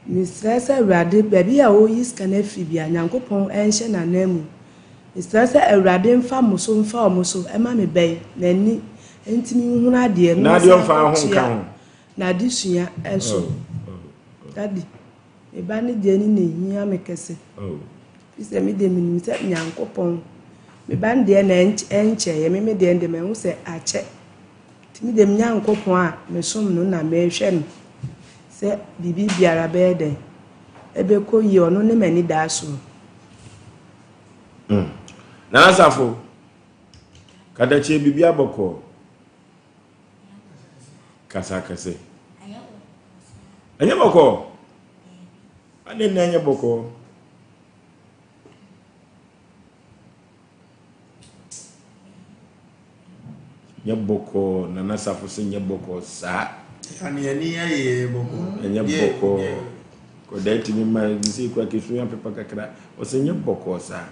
mesrɛ sɛ Awurade, baabi a ɔreyi sika no afiri biara, Nyankopɔn nhyɛ n'ananmu. Mesrɛ sɛ Awurade mfa mo so mfa wɔn so ma me ba yi, n'ani ntumi nhunu adeɛ na ɔsan kɔtua n'adesua so. Daddy. Me ba no deɛ ne na ehia me kɛse. Firi sɛ me deɛ menim sɛ Nyankopɔn, me ba no deɛ na ɛnkyɛeɛ, me me deɛ deɛ mahu sɛ akyɛ. Nti me deɛ me Nyankopɔn a mesom no na mehwɛ no sɛ biribi biara bɛyɛ dɛn, ɛbɛkɔ yie, ɔno ne m'anidaasoɔ. Mm. Nana Safo, kadakyie biribi abɔkɔɔ. Kasa kɛse. Ɛnyɛ bɔkɔɔ. Adɛn na ɛnyɛ bɔkɔɔ? Nyɛ bɔkɔɔ Nana Safo sɛ nyɛ bɔkɔɔ saa. Ani ayɛ bɔkɔɔ. Ɛnyɛ bɔkɔɔ. Kɔdaa tumi ma sɛ kura kesu apepa kakra. Ɔsɛ nyɛ bɔkɔɔ saa.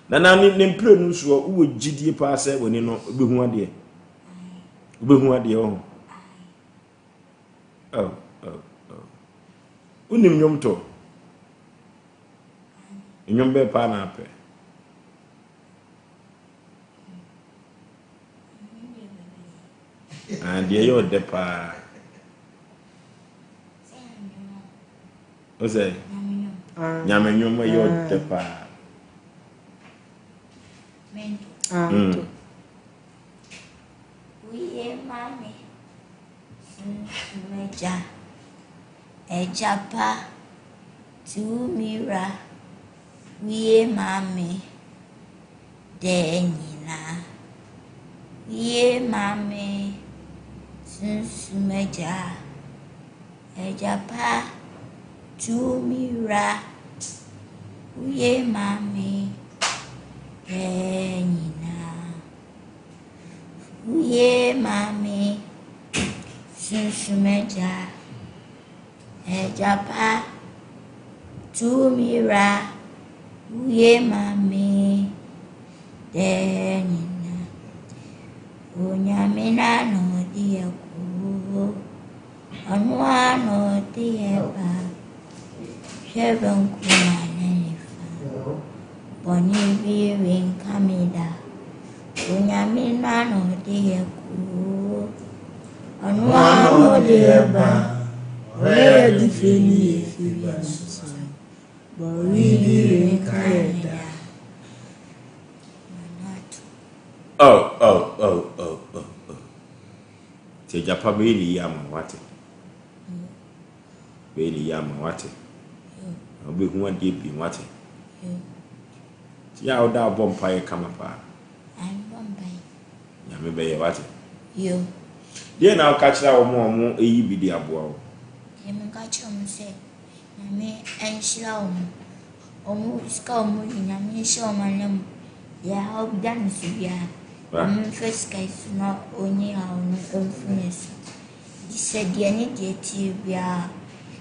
Nana ne ne mprenu soɔ wowɔ gyidie paa sɛ w'ani no bɛhu adeɛ. Wobɛhu adeɛ wɔ ho. Oh, oh, oh. Wonim nnwom to? Nnwom bɛɛ paa na apɛ. Ah, deɛ ɛyɛ ɔdɛ paa. O sɛ nyame nnwom ɛyɛ ɔdɛ paa. Mm. Woye ma me sunsum agya, agya pa, tumi wura, woye ma me daa nyinaa. Woye ma me sunsum agya, agya pa, tumi wura, woye ma me daa nyinaa. Woye ma me sunsum agya, agya pa, tumi wura, woye ma me. Daa nyinaa. Onyame na na ɔde yɛ koo. Ɔno ara na ɔde yɛ ba. Hwɛ benkum a ne nifa. Bɔne bi renka me da. Onyame na na ɔde yɛ koo. Ɔno ara na ɔde yɛ ba. Ɔyɛ de fie ne yɛ fie ba nso. Bɔne bi renka yɛ da. Oh, oh, oh, oh, oh, oh. Nti agya pa bɛyɛ ne yie ama wo, wate? Bɛyɛ ne yie ama wo, wate? Na wobɛhu adeɛ bi, wate? Nti yɛ a woda abɔ mpaeɛ kama paa. Nyame bɛyɛ, wate? Deɛ na woka kyerɛ wɔn a wɔn ayi bi de aboa wo? Deɛ meka kyerɛ wɔn sɛ, Nyame nhyira wɔn. Wɔn sika a wɔn yi Nyame nhyɛ wɔn ananmu. Deɛ haw bi da ne so biara, Nyame mfa sika yi so na ɔnyi haw no mfiri ne so. Nti sɛ deɛ ne deɛ teɛ biara,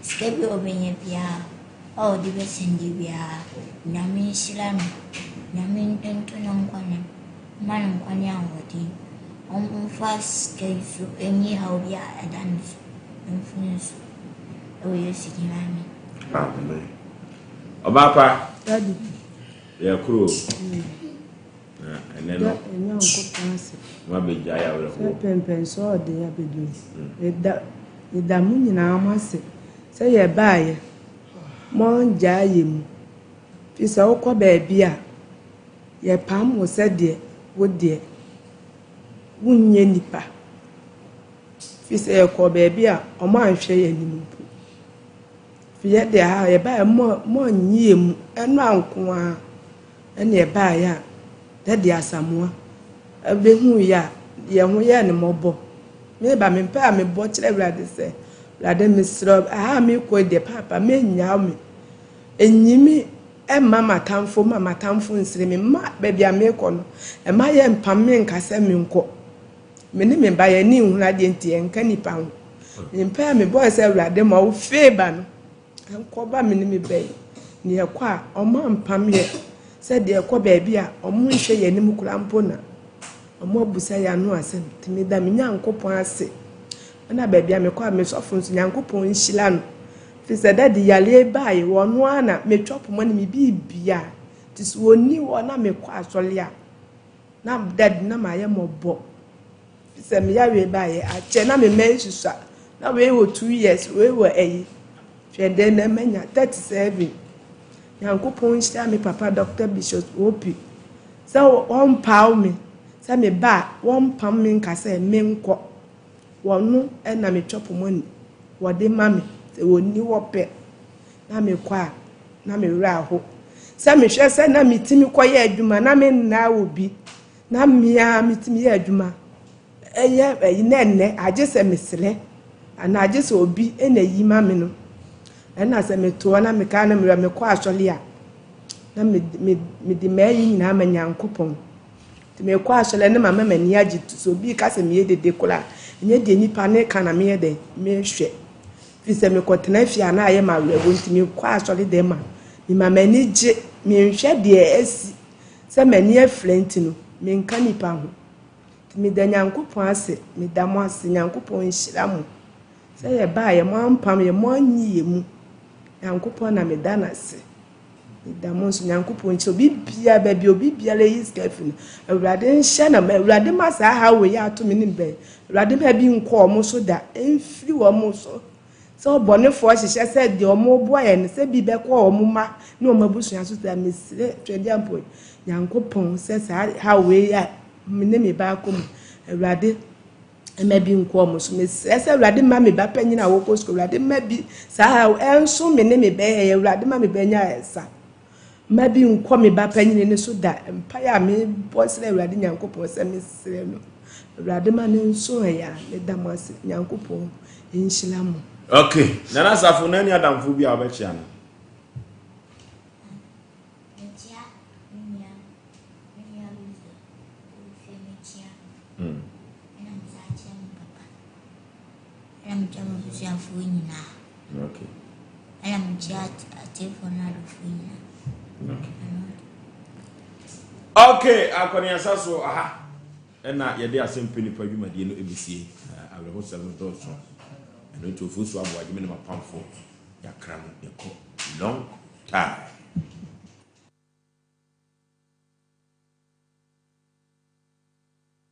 sika bi a ɔbɛnya biara a ɔde bɛsɛnde biara, Nyame nhyira no. Nyame nto ne nkwa nna mu, mma no nkwa ne ahoɔden. Ɔmfa sika yi so nyi haw bi a ɛda ne so mfiri ne so. Ɛwɔ Yesu din mu, amen. Amen. Ɔbaa pa. Daddy. Yɛ koro. Na ɛnɛ no. Nyankopɔn ase. Mo abɛgya yɛ awerɛhoɔ. Sɛ pɛmpɛnsoɔ a ɔde yɛ abɛduru. Meda meda mo nyinaa mo ase sɛ yɛbaeɛ moangyaa yɛ mu. Firi sɛ wokɔ baabi a yɛpam wo sɛdeɛ wo deɛ wonyɛ nipa. Firi sɛ yɛkɔɔ baabi a wɔanhwɛ yɛn anim mpo. Firi yɛ deɛ ha yɛbaeɛ mo moannye yɛn mu ɛno nko ara ɛna yɛbaeɛ a Daddy Asamoah bɛhuu yɛ a yɛn ho yɛɛ no mmɔbɔ. Meba me mpaeɛ a mebɔ kyerɛ Awurade sɛ Awurade mesrɛ wo aha a merekɔ yi deɛ paapa mennyaw me. Nyi me mma m'atamfo mma m'atamfo nsere me mma baabi a merekɔ no mma yɛmpam me nka sɛ menkɔ. Me ne me ba yɛn ani nhunu adeɛ nti yɛnka nnipa ho. Me mpaeɛ a mebɔɔ sɛ Awurade ma wo favour no nkɔba me ne me ba yi. Na yɛkɔ a ɔmo ampam yɛ sɛ deɛ ɛkɔ baabi a ɔmo nhwɛ yɛn anim koraa mpo na ɔmo abusa yɛn ano asɛm. Nti meda me Nyankopɔn ase. Ɛna baabi a mekɔ a me sɔfo nso Nyankopɔn nhyira no. Firi sɛ dade yareɛ baeɛ ɔno ara na metwa poma ne me biribiara. Nti sɛ ɔnni hɔ na mekɔ asɔre a Na dad na mayɛ mmɔbɔ sɛ me yareɛ baeɛ akyɛ na me mma yi susua na wei wɔ 2 years, wei wɔ ayi. Hwɛ dɛn na manya 37. Nyankopɔn nhyira me papa Dr. Bishop Opi sɛ wɔmpaw me sɛ me ba a wɔmpam me nka sɛ menkɔ. Wɔno na me chop money wɔde ma me sɛ wɔnni hɔ pɛ na mekɔ a na me werɛ aho. Sɛ mehwɛ sɛ na metumi kɔyɛ adwuma na mennaa obi na mmea metumi yɛ adwuma ɛyɛ ɛyi na ɛnnɛ agye sɛ mesrɛ anaa agye sɛ obi na eyi ma me no, ɛna sɛ metoɔ na mekaa na mewura mekɔ asɔre a na mede m'ayi nyinaa ma Nyankopɔn. Nti mekɔ asɔre ne mama m'ani agye. Sɛ obi ka sɛ meyɛ dede koraa, ɛnyɛ deɛ nipa ne ka na meyɛ dɛn mehwɛ. Firi sɛ mekɔtena fie a na ayɛ me awerɛhoɔ nti mekɔ asɔre dɛm a mema m'ani gye. Menhwɛ deɛ asi sɛ m'ani afira nti no menka nipa ho. Nti meda Nyankopɔn ase, meda mo ase. Nyankopɔn nhyira mo sɛ yɛbaeɛ mo ampam yɛ, mo anyi yɛ mu. Nyankopɔn na meda no ase. Meda mo nso Nyankopɔn nhyira obi biara baabi obi biara yi sika afi no. Awurade nhyɛ na ma Awurade ma saa haw wei ato me ne mbɛn. Awurade ma bi nkɔ wɔn so da, ɛmfiri wɔn so. Sɛ ɔbɔnefoɔ hyehyɛ sɛ deɛ wɔn boa yɛn no sɛ bi bɛkɔ wɔn mma ne wɔn abusua so sɛ mesrɛ Twɛdeɛ Nyankopɔn sɛ saa haw wei a me ne me ba akɔ mu Awurade mma bi nkɔ wɔn so. Mesrɛ sɛ Awurade mma me ba panyin a wɔkɔ sukuu, Awurade mma bi saa haw ɛnso me ne me ba yɛ, Awurade ma me ba nya ɛsa. Mma bi nkɔ me ba panyin no so da. Mpaeɛ a mebɔ srɛ Awurade Nyankopɔn sɛ mesrɛ no, Awurade ma ne nso ɛyɛ a meda mo ase. Nyankopɔn nhyira mo. Okay, Nana Asafo, na ni adamfo bi a wobɛkyea no? Mekyea me nua, me nua Wisdom, ɔwɔ fie mekyea no. Ɛna mesan kyea me papa. Ɛna mekyea m'abusuafoɔ nyinaa. Okay. Ɛna mekyea atiefoɔ ne adɔfoɔ nyinaa. Okay. Okay, akɔneasa so aha ɛna yɛde asɛm pɛ nipa dwumadie no ɛbɛsie. Awerɛhosɛm no dɔɔso. Ɛno nti ofuo so aboagye me ne m'apamfo yɛakra mo yɛkɔ long time.